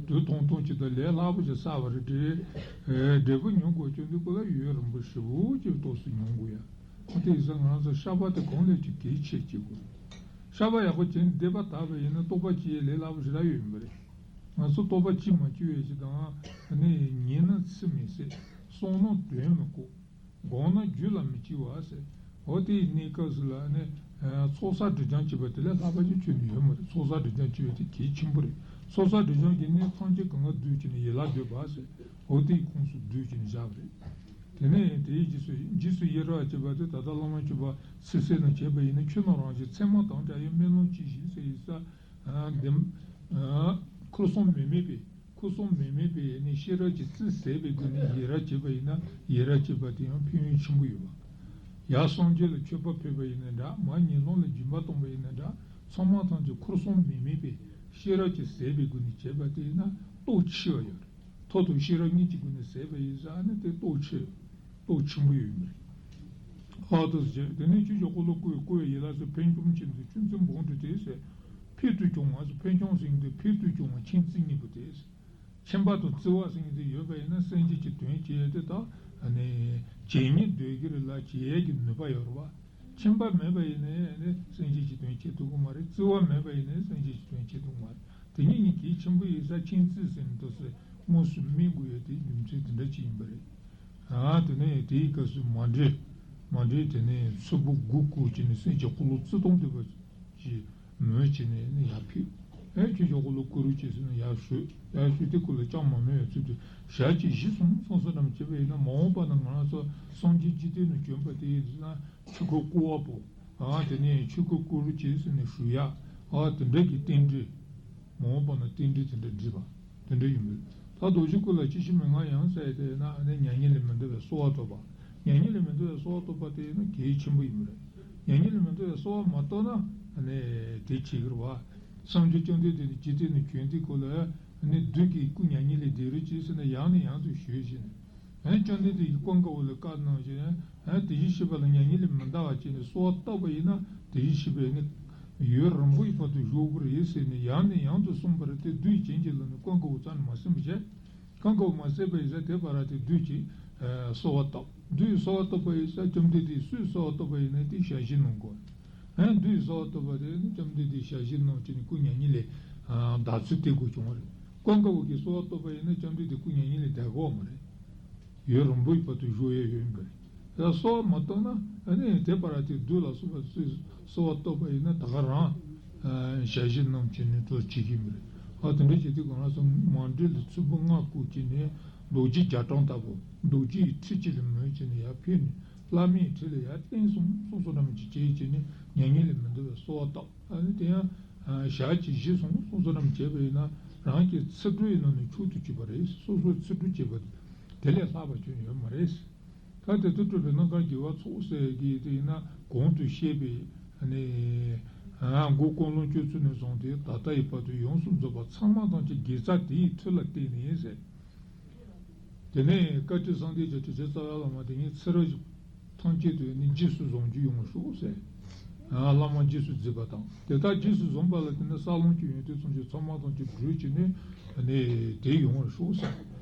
དུས་ཐུང་ཐུང་ཅིག་དང་ལས་སླ་པོ་ཅིག་བསགས་པ་རེད་དེ། འབྲས་བུ་མྱོང་དགོས་ཀྱི་འདུག་ཁོ་ལ་ཡུན་རིང་པོ་ཞེ་པོ་ཅིག་ཏོག་ཙམ་མྱོང་དགོས་ཡ། ཨ་དེ་ཡིན་ཙང་ང་རང་ཚོ་བཤགས་པ་དེ་གང་ལས་ཀྱི་གལ་ཆེ་བྱེད་དགོས། བཤགས་པ་ཡག་པོ་བྱས་ནས་བཟླས་པ་དག་པ་ཡིན་ན་རྟོགས་པ་སྐྱེ་ཡའི་ལས་སླ་པོ་ཞེ་དྲག་ཡོད་མ་རེད། ང་ཚོ་རྟོགས་པ་སྐྱེ་མ་སྐྱེ་བའི་ཞིག་དང་ནི་ཉན་ན་ཚིག་མི་གསལ། གསུངས་ན་དོན་མི་གོ། དགོངས་ན་རྒྱུད་ལ་མི་སྐྱེ་བ་ཟེར། འོ་དེའི་གནས་སྐབས་སུ་ལ་ནི་ཚོགས་བསགས་སྒྲིབ་སྦྱང་བྱེད་པ་དེ་ལས་ལྷག་པ་ཅིག་ཁྱོན་ནས་ཡོད་མ་རེད། ཚོགས་བསགས་སྒྲིབ་སྦྱང་བྱེད་པ་དེ་གལ་ཆེན་པོ་རེད། ཚོགས་བསགས་སྒྲིབ་སྦྱང་གི་གནས་ཐམས་ཅད་གང་ག་བསྡུས་བྱས་ནས་ཡིད་ལ་འདོད་པ་ཟེར། འོ་དེའི་ཁོངས་སུ་བསྡུས་བྱས་ནས་བཞག་པ་རེད། དེ་ནས་དེའི་རྗེས་སུ་རྗེས་སུ་ཡི་རང་བྱེད་པ་དེ་ད་ལྟ་བླ་མ་མཆོད་པ་ཚིག་གསལ་ནང་བྱས་པ་ཡིན་ན་ཆོས་རྣམས་རང་བཞིན་ཚད་མ་དང་འདྲ་ཡང་སྨོན་ལམ་ཅི་བཞིན་ཟེར་ཡིན་ས། འདེམ། ཁུར་སོང་མི་དམིགས་པའི་ཁུར་སོང་མི་དམིགས་པའི་ནི་ཤེས་རབ་ཀྱི་རྩིས་ཟད་པའི་སྒོ་ནས་ཡི་རང་བྱེད་པ་ཡིན་ན་ཡི་རང་བྱེད་པ་དེ་ཡང་ཕན་ཡོན་ཆེན་པོ་ཡོད་པ། ཡར་སངས་རྒྱས་ལ་མཆོད་པ་ཕུལ་བ་ཡིན་ན་འདྲ། མར་ངན་སློང་ལ་སྦྱིན་པ་གཏོང་བ་ཡིན་ན་འདྲ། ཚང་མ་ཐམས་ཅད་ཁུར་སོང་མི་དམིགས་པའི་ཤེས་རབ་ཀྱི་ཟད་པའི་སྒོ་ནས་བྱེད་པ་དེ་ཡིན་ན་སྟོབས་ཆེ་བ་ཡོད་རེད། ཐོག་ཏུ་ཤེས་རབ་གཉིས་ཀྱི་སྒོ་ནས་ཟད་པ་ཡིན་ཙང་ནི་དེ་སྟོབས་ཆེ། སྟོབས་ཆེན་པོ་ཡོད་མི་རེད། ཨ་ཏོ་ཟེར་དེ་ནས་ཆོས་ཀྱི་འཁོར་ལོ་བསྐོར་བའི་ཡན་ལག་ཚོ་ཕན་ཆུང་ཆེན་པོ་ཆུ་འཛིན་བོང་འདྲ་དེ་ཟེར། ཕུལ་དུ་བྱུང་བ་ཟེར་ཕན་ཆུང་ཟེར་མཁན་དེ་ཕུལ་དུ་བྱུང་བ་མཁྱེན་བརྩེ་གཉིས་པོ་དེ་ཟེར། མཁྱེན་པ་དང་བརྩེ་བ་ཟེར་མཁན་དེ་ཡོད་པ་ཡིན་ན་སེམས་ཅན་གྱི་དོན་བྱེད་ཡས་དེ་དག་ནི་བྱེད་སྙིང་འདོད་ཀྱི་རེད་ལ་བྱེད་ཡས་ཀྱི་ནུས་པ་ཡོད་རེད་བ། མཁྱེན་པ་མེད་པ་ཡིན་ན་ནི་སེམས་ཅན་གྱི་དོན་བྱེད་ཐུབ་ཀྱི་མ་རེད། བརྩེ་བ་མེད་པ་ཡིན་ན་སེམས་ཅན་གྱི་དོན་བྱེད་ཐུབ་ཀྱི་མ་རེད། དེ་གཉིས་གཉིས་གལ་ཆེན་པོ་ཡིན་ཙང་མཁྱེན་བརྩེ་ཟེར་ནས་ཏོག་ཙམ་དངོས་སུ་སྨིན་དགོས་ཡ་དེ་རྒྱུ་མཚན་དེ་འདྲ་ཅིག་ཡིན་པ་རེད། ཨ་དེ་ནས་དེའི་སྐབས་སུ་མ་འདྲེས། མ་འདྲེས་དེ་ནས་ཚོམ་བུ་དགུ་བསྐོར་བྱས་ནས་སེམས་ཀྱི་འཁོར་ལོ་བརྩི་སྟངས་བསྟན་པ་ཅིག་མོས་བྱས་ནས་ནི་ཡར་ཕུལ། ཨེ་ཁྱོད་ཀྱི་འཁོར་ལོ་བསྐོར་རོགས་བྱེད་ཟེར་ནས་ཡར་ཞུས། ཡར་ཞུས་ཏེ་ཁོ་ལ་ཅང་མ་སྨྲས་པའི་ཚུལ་དུ་ཞལ་གྱིས་བཞེས་སོང་གསུངས་སོ་ནམ་བྱས་པ་ཡིན་ན་མ་འོངས་པ་ན་ང་རང་ཚོ་སངས་རྒྱས་འཇིག་རྟེན་ནས་བྱོན་པ་དེ་ཡིན་ན། ཆོས་འཁོར་བསྐོར་བ་པོ། ཨ་དེ་ནས་ཆོས་འཁོར་བསྐོར་རོགས་བྱེད་ཟེར་ནས་ཞུ་ཡ། ཨ་དེ་འདྲ་གི་རྟེན་འབྲེལ། མ་འོངས་པ་ན་རྟེན་འབྲེལ་དེ་འདྲ་འགྲིག་པ། དེ་འདྲ་ཡིན་མོད། ད་རྡོ་རྗེ་སྐུ་ལ་ཅི་ཞིག་མི་མངའ་ཡང་ཟེར་དེ་ན་ཨ་ནི་མྱ་ངན་ལས་མི་འདའ་བའི་གསོལ་བ་བཏབ་པ། མྱ་ངན་ལས་མི་འདའ་བའི་གསོལ་བ་བཏབ་པ་དེ་ནི་གལ་ཆེན་པོ་ཡིན་མོད། མྱ་ངན་ལས་མི་འདའ་བའི་གསོལ་བ་མ་བཏབ་ན་ཨ་ནི་དེ་བྱེད་ཀྱི་རེད་བ། སངས་རྒྱས་བཅོམ་ལྡན་འདས་ནི་འཇིག་རྟེན་ནས་བྱོན་དུས་སྐབས་ལ་ཨ་ནི་བདུད་ཀྱིས་སྐུ་མྱ་ངན་ལས་འདའ་རོགས་བྱེད་ཟེར་ནས་ཡང་ནས་ཡང་དུ་ཞུས་བཞིན། ཡང་བཅོམ་ལྡན་འདས་ཀྱིས་ཀུན་དགའ་བོ་ལ་བཀའ་གནང་ཞིང་། ཡང་དེ་བཞིན་གཤེགས་པ་ལ་མྱ་ངན་ལས་མི་འདའ་བར་བྱས་ནས་གསོལ་བ་བཏབ་པ་ཡིན་ན་དེ་བཞིན་གཤེགས་པས་ནི་ཡུན་རིང་པོའི་བར་དུ་བཞུགས་དགོས་རེད་ཟེར་ནས་ཡང་ནས་ཡང་དུ་གསུངས་པ་རེད་དེ། བདུད་བྱིན་གྱིས་བརླབས་ནས་ཀུན་དགའ་བོ་རྩ་ནས་མ་གསན་པ་བྱས། ཀུན་དགའ་བོ་མ་གསན་པ་ཡིན་ཙང་དེ་བར་དེ་བདུད་ཀྱིས་གསོལ་བ་བཏབ། བདུད་ཀྱིས་གསོལ་བ་བཏབ་པ་ཡིན་ཙང་བཅོམ་ལྡན་འདས་སུས་གསོལ་བ་བཏབ་པ་ཡིན་ན་དེ་ཞལ་བཞེས་གནང་དགོས། ཡང་བདུད་ཀྱིས་གསོལ་བ་བཏབ་པ་དེ་ནི་བཅོམ་ལྡན་འདས་ཞལ་བཞེས་གནང་བྱས་ནས་སྐུ་མྱ་ངན་ལས་འདའ་ཚུལ་དེ་དགོས་བྱུང་བ་རེད། ཀུན་དགའ་བོ་གིས་གསོལ་བ་བཏབ་པ་ཡིན་ན་བཅོམ་ལྡན་འདས་སྐུ་མྱ་ངན་ལས་འདའ་དགོས་པ་མ་རེད། ཡུན་རིང་པོའི་བར་དུ་བཞུགས་ཡས་ཡོད་པ་རེད། ཡང་གསོལ་བ་མ་བཏབ་ན་ཨ་ནི་དེ་བར་དེ་བདུད་ལ་སོགས་པ་ཚོས་གསོལ་བ་བཏབ་པ་ཡིན་ན་ད་ག་རང་ཞལ་བཞེས་གནང་བྱས་ནས་ཏོག་བྱེད་ཀྱི་མ་རེད། ཨ་དེ་འདྲ་བྱས་དུས་ང་རང་ཚོ་མ་འདྲེས་ལ་ཚོམ་བུ་ལྔ་བསྐོར་བྱས་ནས་རྡོ་རྗེ་རྒྱ་གྲམ་ལྟ་བུ་རྡོ་རྗེ་ཡི་ཁྲི་གཅིག་ལ་མོས་བྱས་ནས་ཡར་ཕུལ་ནས། བླ་མའི་ཁྲི་ལ་ཡར་བརྟེན་སོང་གསུངས་སོ་ནམ་གྱི་བྱས་བྱས་ནས་མྱ་ངན་ལས་མི་འདའ་བའི་གསོལ་བ་བཏབ། ཨ་ནི་དེ་ཡང་ཞལ་གྱིས་བཞེས་སོང་གསུངས་སོ་ནམ་བྱས་པ་ཡིན་ན་རང་གི་ཚིག་འབྲུ་ཡི་ནང་ནས་མཆོག་ཏུ་གྱུར་པ་རེད། སོ་སོའི་ཚིག་འབྲུ་བྱས་པ་དེ་ལས་ལྷག་པ་ཁྱོན་ཡོད་མ་རེད། ད་དེ་ལྟར་སྤྲུལ་པའི་རྣམ་དཀར་རྒྱལ་བ་ཚོགས་ཟེར་གྱི་དེ་ཡིན་ན་གོང་དུ་བཤད་པའི་ནི་མགོ་ཀུན་སློང་སྤྱོད་ཚུལ་ནས་བཟུང་སྟེ་ད་ལྟ་ཡི་བར་དུ་ཡོངས་སུ་རྫོགས་པ་ཚང་མ་ཐམས་ཅད་དགེ་རྩ་དེའི་མཐུ་ལ་བརྟེན་ནས་ཟེར། དེ་ནས་བཀའ་དྲིན་གསང་བདེ་གི་དྲིན་ཅན་རྩ་བའི་བླ་མ་དེ་ཉིད་ཚེ་རབས་ཐམས་ཅད་དུ་ནི་རྗེས་སུ་བཟུང་རྒྱུ་ཡོང་བར་ཤོག་ཟེར། བླ་མ་རྗེས་སུ་བརྩིས་པ་དང་དེ་ལྟར་རྗེས་སུ་བཟུང་བ་ལ་བརྟེན་ནས་ས་ལམ་གྱི་ཡོན་ཏན་ཐམས་ཅད་ཚང་མ་ཐམས་ཅད་སྒྲུབ་བྱས་ནས་ནི་དེ་ཡོང་བར་ཤོག་ཟེར།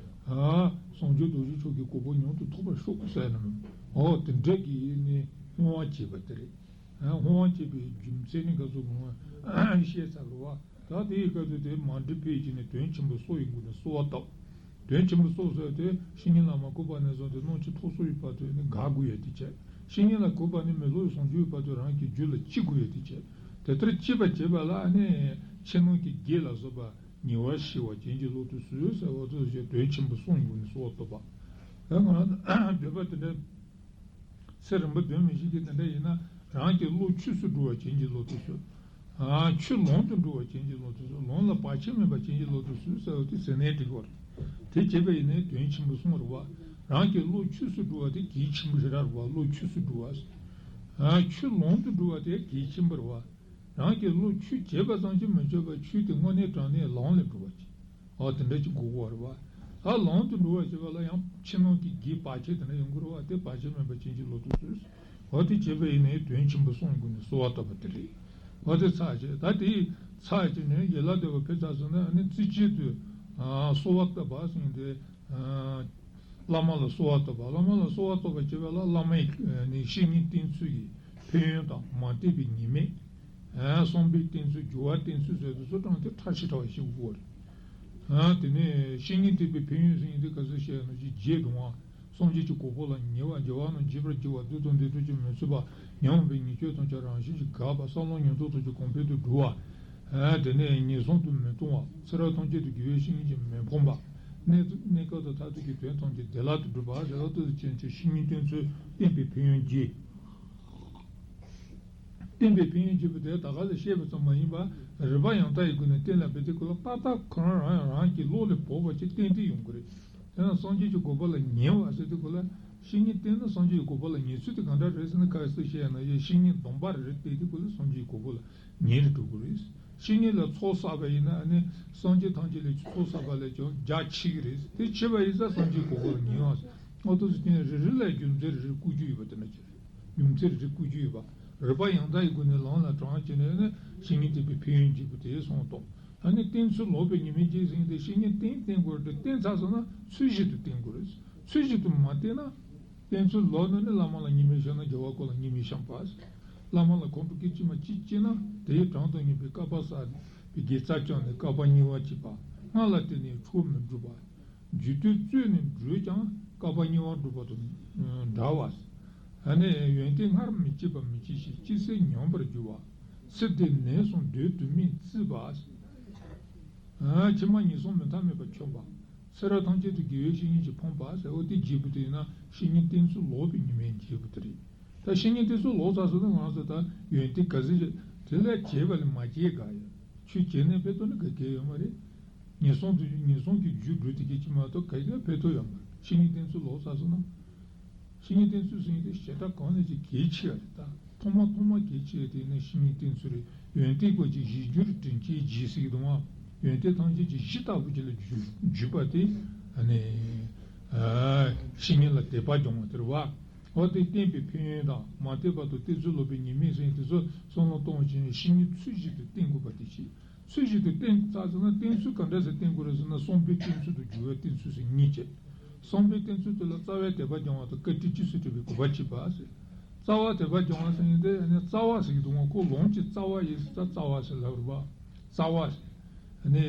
སངས་རྒྱས་རྡོ་རྗེ་མཆོག་གི་གོ་འཕང་མྱུར་དུ་ཐོབ་པར་ཤོག་ཟེར་ནས། འོ་དེ་འདྲ་གི་ནི་བསྔོ་བ་བྱས་པ་དེ་རེད། སྔོན་དཔག་བྱས་པའི་རྒྱུ་མཚན་ནི་ག་ཚོད་ངོ་བཤད་ཚར་བ། ད་དེའི་སྐབས་དུ་དེ་མ་འདྲེས་པས་ཀྱི་ནི་དོན་ཆེན་པོ་སོགས་ཡི་སྒོ་ནས་གསོལ་བ་བཏབ། དོན་ཆེན་པོ་སོགས་ཟེར་ཏེ་བཤེས་གཉེན་ལ་མ་གུས་པ་ནས་བཟུང་སྟེ་སྣང་ཆུང་ཐོབ་སོགས་ཡི་བར་དུ་ནི་དགའ་དགོས་ཡ་དེ་བྱས། བཤེས་གཉེན་ལ་གུས་པ་ནི་མི་སློབ་ཟུང་འཇུག་གི་བར་དུ་རང་གི་རྒྱུད་ལ་ལྕི་དགོས་ཡ་དེ་བྱས། དེ་ལྟར་ལྕི་བ་བྱས་པ་ལ་ནི་ཕྱི་ནང་གི་དགེ་ལ་སོགས་པ་ཉེ་བར་ཞི་བ་བྱིན་གྱིས་རློབ་ཏུ་གསོལ་ཟེར་བ་དུ་ཞེས་དོན་ཆེན་པོ་གསུམ་གྱི་སྒོ་ནས་གསོལ་བ་བཏབ་པ། ད་ང་རང་འདོད་པ་དེ་འདྲ། ཚེ་རིང་པོ་དོན་མི་བྱེད་ཀྱི་དེ་འདྲ་ཡིན་ན་རང་གི་བློ་ཆོས་སུ་འགྲོ་བ་བྱིན་གྱིས་རློབ་ཏུ་གསོལ། ཆོས་ལམ་དུ་འགྲོ་བ་བྱིན་གྱིས་རློབ་ཏུ་གསོལ། ལམ་ལ་བར་ཆད་མེད་པ་བྱིན་གྱིས་རློབ་ཏུ་གསོལ་ཟེར་བ་དེ་ཟེར་ནས་འགྲིག་གི་རེད། དེ་བྱས་པ་ཡིན་ནའི་དོན་ཆེན་པོ་གསུམ་རེད་བ། རང་གི་བློ་ཆོས་སུ་འགྲོ་བ་དེ་གལ་ཆེན་པོ་ཞེ་དྲག་རེད་བ། བློ་ཆོས་སུ་འགྲོ་བ། ཆོས་ལམ་དུ་འགྲོ་བ་དེ་གལ་ཆེན་པོ་རེད་བ། རང་གི་བློ་ཆོས་བྱས་པ་ཙམ་གྱིས་མི་ཆོག་པར་ཆོས་དེ་དངོས་གནས་དྲང་གནས་ལམ་ལ་འགྲོ་བ་ཅིག་ཨོ་དེ་འདྲ་ཅིག་དགོས་པ་རེད་བ། ཨ་ལམ་དུ་འགྲོ་བ་ཞེས་པ་ལ་ཡང་ཕྱི་ནང་གི་དགེ་བར་ཆད་དེ་འདྲ་ཡོང་གི་རེད་བ། དེ་བར་ཆད་མེད་པ་བྱིན་གྱིས་རློབ་ཏུ་གསོལ། ཨོ་དེ་བྱས་པ་ཡིན་ནའི་དོན་ཆེན་པོ་གསུམ་སྒོ་ནས་གསོལ་བ་བཏབ་པ་དེ་རེད། འོ་དེ་ཚར་བྱས། ད་དེ་ཚར་བྱས་ནས་ཡན་ལག་བསྡུས་པ་ཕེབས་ཚར་སོང་ན། ཨ་ནི་རྩེ་གཅིག་ཏུ་ཨ་གསོལ་བ་བཏབ་པ་ཟེར་དེ། ཨ་བླ་མ་ལ་གསོལ་བ་བཏབ་པ། བླ་མ་ལ་གསོལ་བ་བཏབ་པ་བྱེད་པ་ལ་བླ་མའི་ཨ་ནི་བཤེས་གཉེན་བསྟེན་ཚུལ་གྱི་ཕན་ཡོན་དང་། མ་བསྟེན་པའི་ཉེས་དམིགས། ཨ་གསང་བའི་བསྟེན་ཚུལ། སྦྱོར་བ་བསྟེན་ཚུལ་ཟེར་དུས་ཚོ་གྲངས་དེ་ཕྲ་ཞིབ་ཕྲ་བ་ཞིག་དགོས་རེད། ཨ་དེ་ནས་བཤེས་གཉེན་བསྟེན་པའི་ཕན་ཡོན་ཟེར་མཁན་དེ་ག་ཚོད་བཤད་ཡོད་ན། ཅིག་བརྗེད་འགྲོ་བ། སངས་རྒྱས་ཀྱི་གོ་འཕང་ལ་ཉེ་བར་འགྱུར་བ་རྣམས་བརྗེད་པར་འགྱུར་བ། བདུད་དང་འདོད་ཆགས་ཀྱིས་མི་ཚུགས་པ། ཉོན་མོངས་པའི་ཉེས་སྤྱོད་ཐམས་ཅད་རང་བཞིན་གྱིས་འགག་པ། བསམ་བློ་ཉམས་རྟོགས་ཐམས་ཅད་གོང་འཕེལ་དུ་འགྲོ་བ། ཨ་དེ་ནས་ངན་སོང་དུ་མི་ལྟུང་བ། ཚེ་རབས་ཐམས་ཅད་དུ་དགེ་བའི་བཤེས་གཉེན་གྱིས་མི་ཕམ་པ། གནས་གནས་སྐབས་དང་མཐར་ཐུག་གི་དོན་ཐམས་ཅད་བདེ་བླག་ཏུ་འགྲུབ་པ་ཟེར་བ་ལྟ་བུ་ཅན་གྱི་བཤེས་གཉེན་བསྟེན་ཚུལ། བསྟེན་པའི་ཕན་ཡོན་བརྒྱད། བསྟེན་པའི་ཕན་ཡོན་བརྒྱད་པོ་དེ་ད་ག་ལ་བཤད་པ་ཙམ་མ་ཡིན་པར། རིགས་པ་ཡང་དག་གི་སྒོ་ནས་བསྟེན་ལ་འབད་དེ་ཁོ་ལ་ཏག་ཏག་ཁོ་རང་རང་ཡང་རང་གི་བློ་ལ་བབས་པ་ཅིག་བསྟེན་ཏེ་ཡོང་གི་རེད། དེ་ན་སངས་རྒྱས་ཀྱི་གོ་འཕང་ལ་ཉེ་བ་ཟེར་དུས་ཁོ་ལ། བཤེས་གཉེན་བསྟེན་ན་སངས་རྒྱས་ཀྱི་གོ་འཕང་ལ་ཉེ་ཚུལ་དེ་གང་འདྲ་རེད་ཟེར་ན། གལ་སྲིད་བཤད་ན་ཡང་བཤེས་གཉེན་སྡོམ་པ་རེ་རེ་བསྟེན་དུས་ཁོ་ལ་སངས་རྒྱས་ཀྱི་གོ་འཕང་ལ་ཉེ་རུ་འགྲོ་གི་རེད། བཤེས་གཉེན་ལ་ཚོགས་བསགས་པ་ཡིན་ན་ནི་སངས་རྒྱས་ཐམས་ཅད་ལས་ཚོགས་བསགས་པ་ལས་ཀྱང་རྒྱ་ཆེ་གི་རེད། དེ་ཆེ་བ་ཡིན་ཙང་སངས་རྒྱས་ཀྱི་གོ་འཕང་ལ་ཉེ་བ་ཟེར། ཨོ་ཏོ་ཟེར་དེ་རེ་རེ་ལ་རྒྱུ་མཚན་རེ་རེ་བཀོད་རྒྱུ་ཡོད་པ་དེ་འདྲ་ཅིག་རེད། རྒྱུ་མཚན་རེ་རེ་བཀོད་རྒྱུ་ཡོད་པ། རིགས་པ་ཡང་དག་གི་སྒོ་ནས་ལམ་ལ་དྲངས་བྱས་ནས་ནི་བཤེས་གཉེན་བསྟེན་པའི་ཕན་ཡོན་བརྒྱད་པོ་དེ་གསུངས་ཐོག་ད་ནི་བསྟེན་ཚུལ་ལོག་པའི་ཉེས་དམིགས་བརྒྱད་ཟེར་མཁན་དེ། བཤེས་གཉེན་བསྟེན་བསྟེན་དགོས་རེད་དེ། བསྟེན་ཚར་སོང་ན་ཚུལ་བཞིན་དུ་བསྟེན་དགོས་རེད། ཚུལ་བཞིན་དུ་མ་བསྟེན་ན། བསྟེན་ཚུལ་ལོག་ནས་ནི་བླ་མ་ལ་ཉེས་དམིགས་བཤགས་ན་རྒྱལ་བ་ཁོ་ལ་ཉེས་དམིགས་བཤགས་པ་ཟེར། བླ་མ་ལ་ཁོང་ཁྲོ་སྐད་ཅིག་མ་གཅིག་སྐྱེས་ན། དེའི་གྲངས་དང་མཉམ་པའི་བསྐལ་པ་བསགས་པའི་དགེ་རྩ་བསྐྱངས་ནས་བསྐལ་པ་གཉིས་པ་སྐྱེས་པ། སྔར་ལ་བརྟེན་ནས་འཁྲུལ་མི་འགྲུབ་པ། རྒྱུད་སྡེ་རྩོད་ནས་བགྲོད་ཀྱང་བསྐལ་པ་གཉིས་པ་འགྲུབ་པ་དང་འདྲ་བ། ཨ་ནི་ཡོན་ཏན་སྔར་མི་སྐྱེས་པ་མི་སྐྱེ་ཞིང་། སྐྱེས་ཚེ་ཉམས་པར་འགྱུར་བ། ཚེ་འདིར་ནད་གསུམ་སྡོད་དུ་མེད་བརྩིས་པ། ཨ་ཕྱི་མ་ངན་སོང་མི་མཐའ་མེད་པ་མཆོད་པ། ཚེ་རབས་ཐམས་ཅད་དུ་དགེ་བའི་བཤེས་གཉེན་གྱིས་ཕོངས་པ་ཟེར། འོ་དེ་བརྒྱད་པོ་དེ་ཡིན་ན་བཤེས་གཉེན་བསྟེན་ཚུལ་ལོག་པའི་ཉེས་དམིགས་བརྒྱད་པོ་དེ་རེད། ད་བཤེས་གཉེན་བསྟེན་ཚུལ་ལོག་ཚར་སོང་ན་ང་ཚོ་ད་ཡོན་ཏན་ག་ཚོད་ཅིག་དེ་ལས་བྱས་པ་ལས་མ་བྱས་དགའ་ཡ། ཆོས་བྱས་ནས་ཕན་ཐོགས་ནི་ག་གེ་ཡོད་མ་རེད། ངན་སོང་དུ་ངན་སོང་གི་རྒྱུ་འགྲོ་དེ་གེ་ཅི་མ་གཏོགས་ག་གེ་ཕན་ཐོགས་ཡོད་མ་རེད། བཤེས་གཉེན་བསྟེན་ཚུལ་ལོག་ཚར་སོང་ན། བཤེས་གཉེན་བསྟེན་ཚུལ་ཟེར་མཁན་དེ་ཞེ་དྲག་གང་ནས་ཅིག་གལ་ཆེ་བ་རེད་ད། ཐོག་མ་ཐོག་མ་གལ་ཆེ་བ་དེ་ནི་བཤེས་གཉེན་བསྟེན་ཚུལ་རེད། ཡོན་ཏན་ཀུན་གྱི་གཞིར་གྱུར་དྲིན་ཅན་རྗེ་ཟེར་གྱི་འདུག་ཨང་། ཡོན་ཏན་ཐམས་ཅད་ཀྱི་གཞི་ལྟ་བུ་ཅིག་ལ་གྱུར་གྱུར་པ་དེ་ནི་ཨ་བཤེས་གཉེན་ལ་དད་པ་སྦྱོང་བ་དེ་རེད་བ། འོ་དེ་བསྟེན་པའི་ཕན་ཡོན་དང་། མ་བསྟེན་པ་དང་བསྟེན་ཚུལ་ལོག་པའི་ཉེས་དམིགས་ཟེར་མཁན་དེ་ཚོ་བསམ་བློ་གཏོང་བ་བྱས་ནས་བཤེས་གཉེན་ཚུལ་བཞིན་དུ་བསྟེན་དགོས་པ་དེ་བྱས། ཚུལ་བཞིན་དུ་བསྟེན་ཚར་སོང་ན། བསྟེན་ཚུལ་ག་འདྲ་ཟེར་བསྟེན་དགོས་རེད་ཟེར་ན། གསང་བའི་བསྟེན་ཚུལ་དང་སྦྱོར་བའི་བསྟེན་ཚུལ་ཟེར་གཉིས་བྱས། གསང་བའི་བསྟེན་ཚུལ་དེ་ལ་རྩ་བའི་དད་པ་སྦྱང་བ་དང་། བཀའ་དྲིན་རྗེས་སུ་དྲན་པའི་གུས་པ་བསྐྱེད་པ་ཟེར། རྩ་བ་དད་པ་སྦྱང་བ་ཟེར་མཁན་དེ་ནི་རྩ་བ་ཟེར་གྱི་འདུག་གོ། ལམ་གྱི་རྩ་བ་ཡིན་ཟེར་ཙང་རྩ་བ་ཟེར་ལབ་རེད་པ། རྩ་བ་ཟེར། ནི་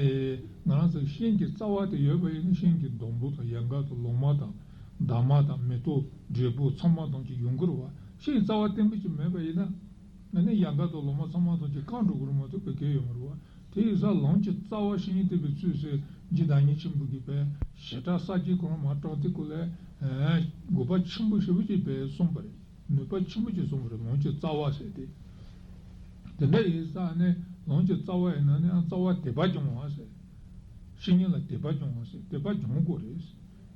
ང་རང་ཚོ་ཤིང་གི་རྩ་བ་དེ་ཡོད་པ་ཡིན་ན། ཤིང་གི་སྡོང་པོ་དང་། ཡལ་ག་དང་། ལོ་མ་དང་། འདབ་མ་དང་། མེ་ཏོག་འབྲས་བུ་ཚང་མ་དང་ཅིག་ཡོང་གི་རེད་པ། ཤིང་རྩ་བ་བརྟན་པོ་ཅིག་མེད་པ་ཡིན་ན། ཨ་ནི་ཡལ་ག་དང་ལོ་མ་ཚང་མ་དང་ཅིག་སྐམ་འགྲོ་གི་རེད་མ་གཏོགས་ག་གེ་ཡོད་མ་རེད་པ། དེ་ཡིན་ཙང་ལམ་གྱི་རྩ་བ་བཤེས་གཉེན་བསྟེན་པའི་ཚུལ་ཟེར། རྗེ་བདག་ཉིད་ཆེན་པོ་གིས་དཔེ་ཞེ་དྲག་ས་དཀྱིལ་གང་མ་དྲངས་ཏེ་ཁོ་ལ་ཨ་དགོས་པ་ཆེན་པོ་ཞེ་པོ་ཅིག་དཔེ་གསུངས་པ་རེད། ནུས་པ་ཆེན་པོ་ཅིག་གསུངས་པ་རེད། ལམ་གྱི་རྩ་བ་ཟེར་ཏེ། དེ་འདྲ་ཡིན་ཙང་ནི་ལམ་གྱི་རྩ་བ་ཡིན་ན་ནི་ཨ་རྩ་བ་དད་པ་སྦྱོང་བ་ཟེར། བཤེས་གཉེན་ལ་དད་པ་སྦྱོང་བ་ཟེར། དད་པ་སྦྱོང་དགོས་རེད།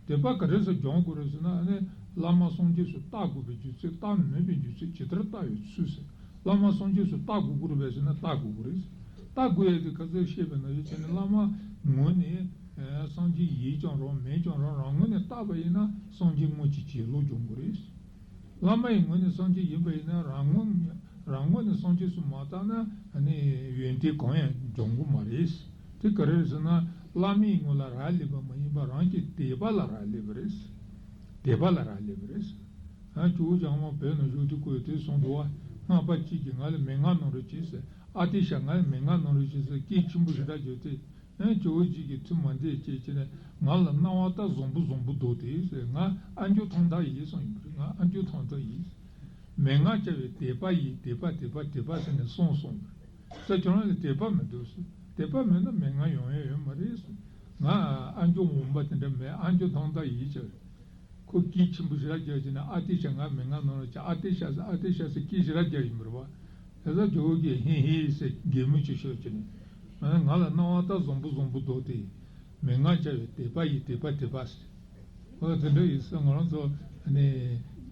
དད་པ་ག་རེ་ཟེར་སྦྱོང་དགོས་རེད་ཟེར་ན། ཨ་ནི་བླ་མ་སངས་རྒྱས་སུ་བལྟ་དགོས་པའི་རྒྱུ་མཚན། བལྟ་ནུས་པའི་རྒྱུ་མཚན། ཇི་ལྟར་བལྟ་བའི་ཚུལ་ཟེར། བླ་མ་སངས་རྒྱས་སུ་བལྟ་དགོས་ཀྱི་རེད་པས་ཟེར་ན། བལྟ་དགོས་ཀྱི་རེད། བལྟ་དགོས་ཡ་དེ་ག་ཚོད་བཤད་པ་ན། ཡོད་ཚད་ནི་བླ་མ་ངོས་ནས་ཨ་སངས་རྒྱས་ཡིན་ཀྱང་རུང་མིན་ཀྱང་རུང་། རང་ངོས་ནས་བལྟས་པ་ཡིན་ན་སངས་རྒྱས་དངོས་ཀྱི་བྱིན་རླབས་འབྱུང་གི་རེད། བླ་མ་ཡི་ངོས་ནས་སངས་རྒྱས་ཡིན་པ་ཡིན་ན། རང་ངོས་རང་ངོས་ནས་སངས་རྒྱས་སུ་མ་བལྟས་ན་ཨ་ནི་ཡོན་ཏན་གང་ཡང་འབྱུང་གི་མ་རེད། དེ་ག་རེ་རེད་ཟེར་ན། བླ་མའི་ངོ་ལ་རག་ལས་པ་མ་ཡིན་པར་རང་གི་དད་པ་ལ་རག་ལས་པ་རེད། དད་པ་ལ་རག་ལས་པ་རེད། ཨ་ཇོ་བོ་རྒྱལ་བ་བོད་ནང་བཞུགས་དུས་སྐབས་དེ་གསུངས་འདུག་པ། སྔགས་པ་གཅིག་གིས་ང་ལ་མན་ངག་གནང་རོགས་གྱིས་ཟེར། ཨ་ཏི་ཤ་ང་ལ་མན་ངག་གནང་རོགས་གྱིས་ཟེར་སྐད་ཆེན་པོ་ཞེ་དྲག་བརྗོད་དེ། ཨེ་ཇོ་བོ་རྗེ་གིས་ཐུགས་མ་འདས་བྱས་བྱས་ནས། ང་ལ་སྣང་བ་ལྟར་བཟང་པོ་བཟང་པོ་འདུག་སྟེ་ཟེར། ང་ཨ་མཆོག་ཐང་ཐང་ཡིན་གསུངས་ཡིན་པ་རེད། ང་ཨ་མཆོག་ཐང་ཐང་ཡིན། མན་ངག་བྱ་བའི་དད་པ་ཡིས། དད་པ་དད་པ་དད་པ་ཟེར་ནས་གསུངས་གསུངས་པ་རེད། ད་ཁྱོད་རང་ལ་དད་པ་མི་འདུག་ཟེར། དད་པ་མེད་ན་མན་ངག་ཡོང་ཡ་ཡོད་མ་རེད་ཟེར། ང་ཨ་མཆོག་འོང་པ་དེ་འདྲ་མེད། ཨ་མཆོག་ཐང་ཐང་ཡིན་ཟེར། ཁོ་སྐད་ཆེན་པོ་ཞེ་དྲག་རྒྱག་བྱས་ནས། ཨ་ཏི་ཤ་ང་མན་ངག་གནང་རོགས་གྱིས། ཨ་ཏི་ཤ་ཟེར། ཨ་ཏི་ཤ་ཟེར་སྐད་ཞེ་དྲག་རྒྱག་ཡིན་པ་རེད་པ། དེ་ཚོ་ཇོ་བོ་གིས་ཧེ་ཧེ་ཟེར་གད་མོ་ཅིག་ཤོར་བྱས་ནས། ང་ལ་སྣང་བ་ལྟར་བཟང་པོ་བཟང་པོ་འདུག་སྟེ། མན་ངག་བྱ་བའི་དད་པ་ཡིས། དད་པ་དད་པ་ཟེར། འོ་དེ་འདྲ་ཡིན་ཙང་ང་རང་ཚོ་ནི་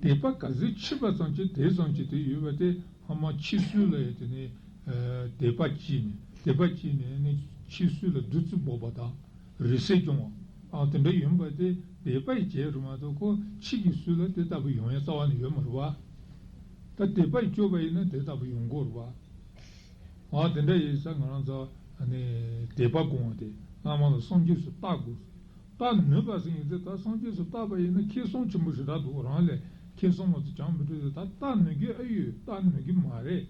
དད་པ་ག་ཚོད་ཆེ་བ་ཙམ་གྱིས་དེ་ཙམ་གྱིས་དེ་ཡོད་པ་དེ། ཕ་མ་ཁྱི་སུ་ལ་ཡང་དེ་ནས་ཨ་དད་པ་བྱས་ནས། དད་པ་བྱས་ནས་ནི་ཁྱི་སུ་ལ་བདུད་རྩི་འབོགས་པ་དང་། རིག་རྩལ་སྦྱོང་བ། ཨ་དེ་འདྲ་ཡོང་པ་དེ་དད་པ་ཡིས་བྱས་རེད་མ་གཏོགས། ཁོ་ཁྱི་གི་སུ་ལ་དེ་ལྟ་བུ་ཡོང་ཡ་རྩ་བ་ནས་ཡོད་མ་རེད་པ། ད་དད་པ་ཡིས་བཅོས་པ་ཡིན་ན་དེ་ལྟ་བུ་ཡོང་གི་རེད་པ། ཨ་དེ་འདྲ་ཡིན་ས་ང་རང་ཚོ་ནི་དད་པ་སྐོང་བ་དེ་བླ་མ་ལ་སངས་རྒྱས་སུ་བལྟ་དགོས། བལྟ་ནུས་པ་ཟེར་ཡིན་ཚེ་ད་སངས་རྒྱས་སུ་བལྟ་བ་ཡིན་ན་ཁེ་བཟང་ཆེན་པོ་ཞེ་དྲག་འདུག་རང་ལས་ཁེ་བཟང་མ་གཏོགས་ཅང་མི་འདུག་ད་བལྟ་ནུས་ཀྱི་ཨེ་ཡོད། བལྟ་ནུས་ཀྱི་མ་རེད།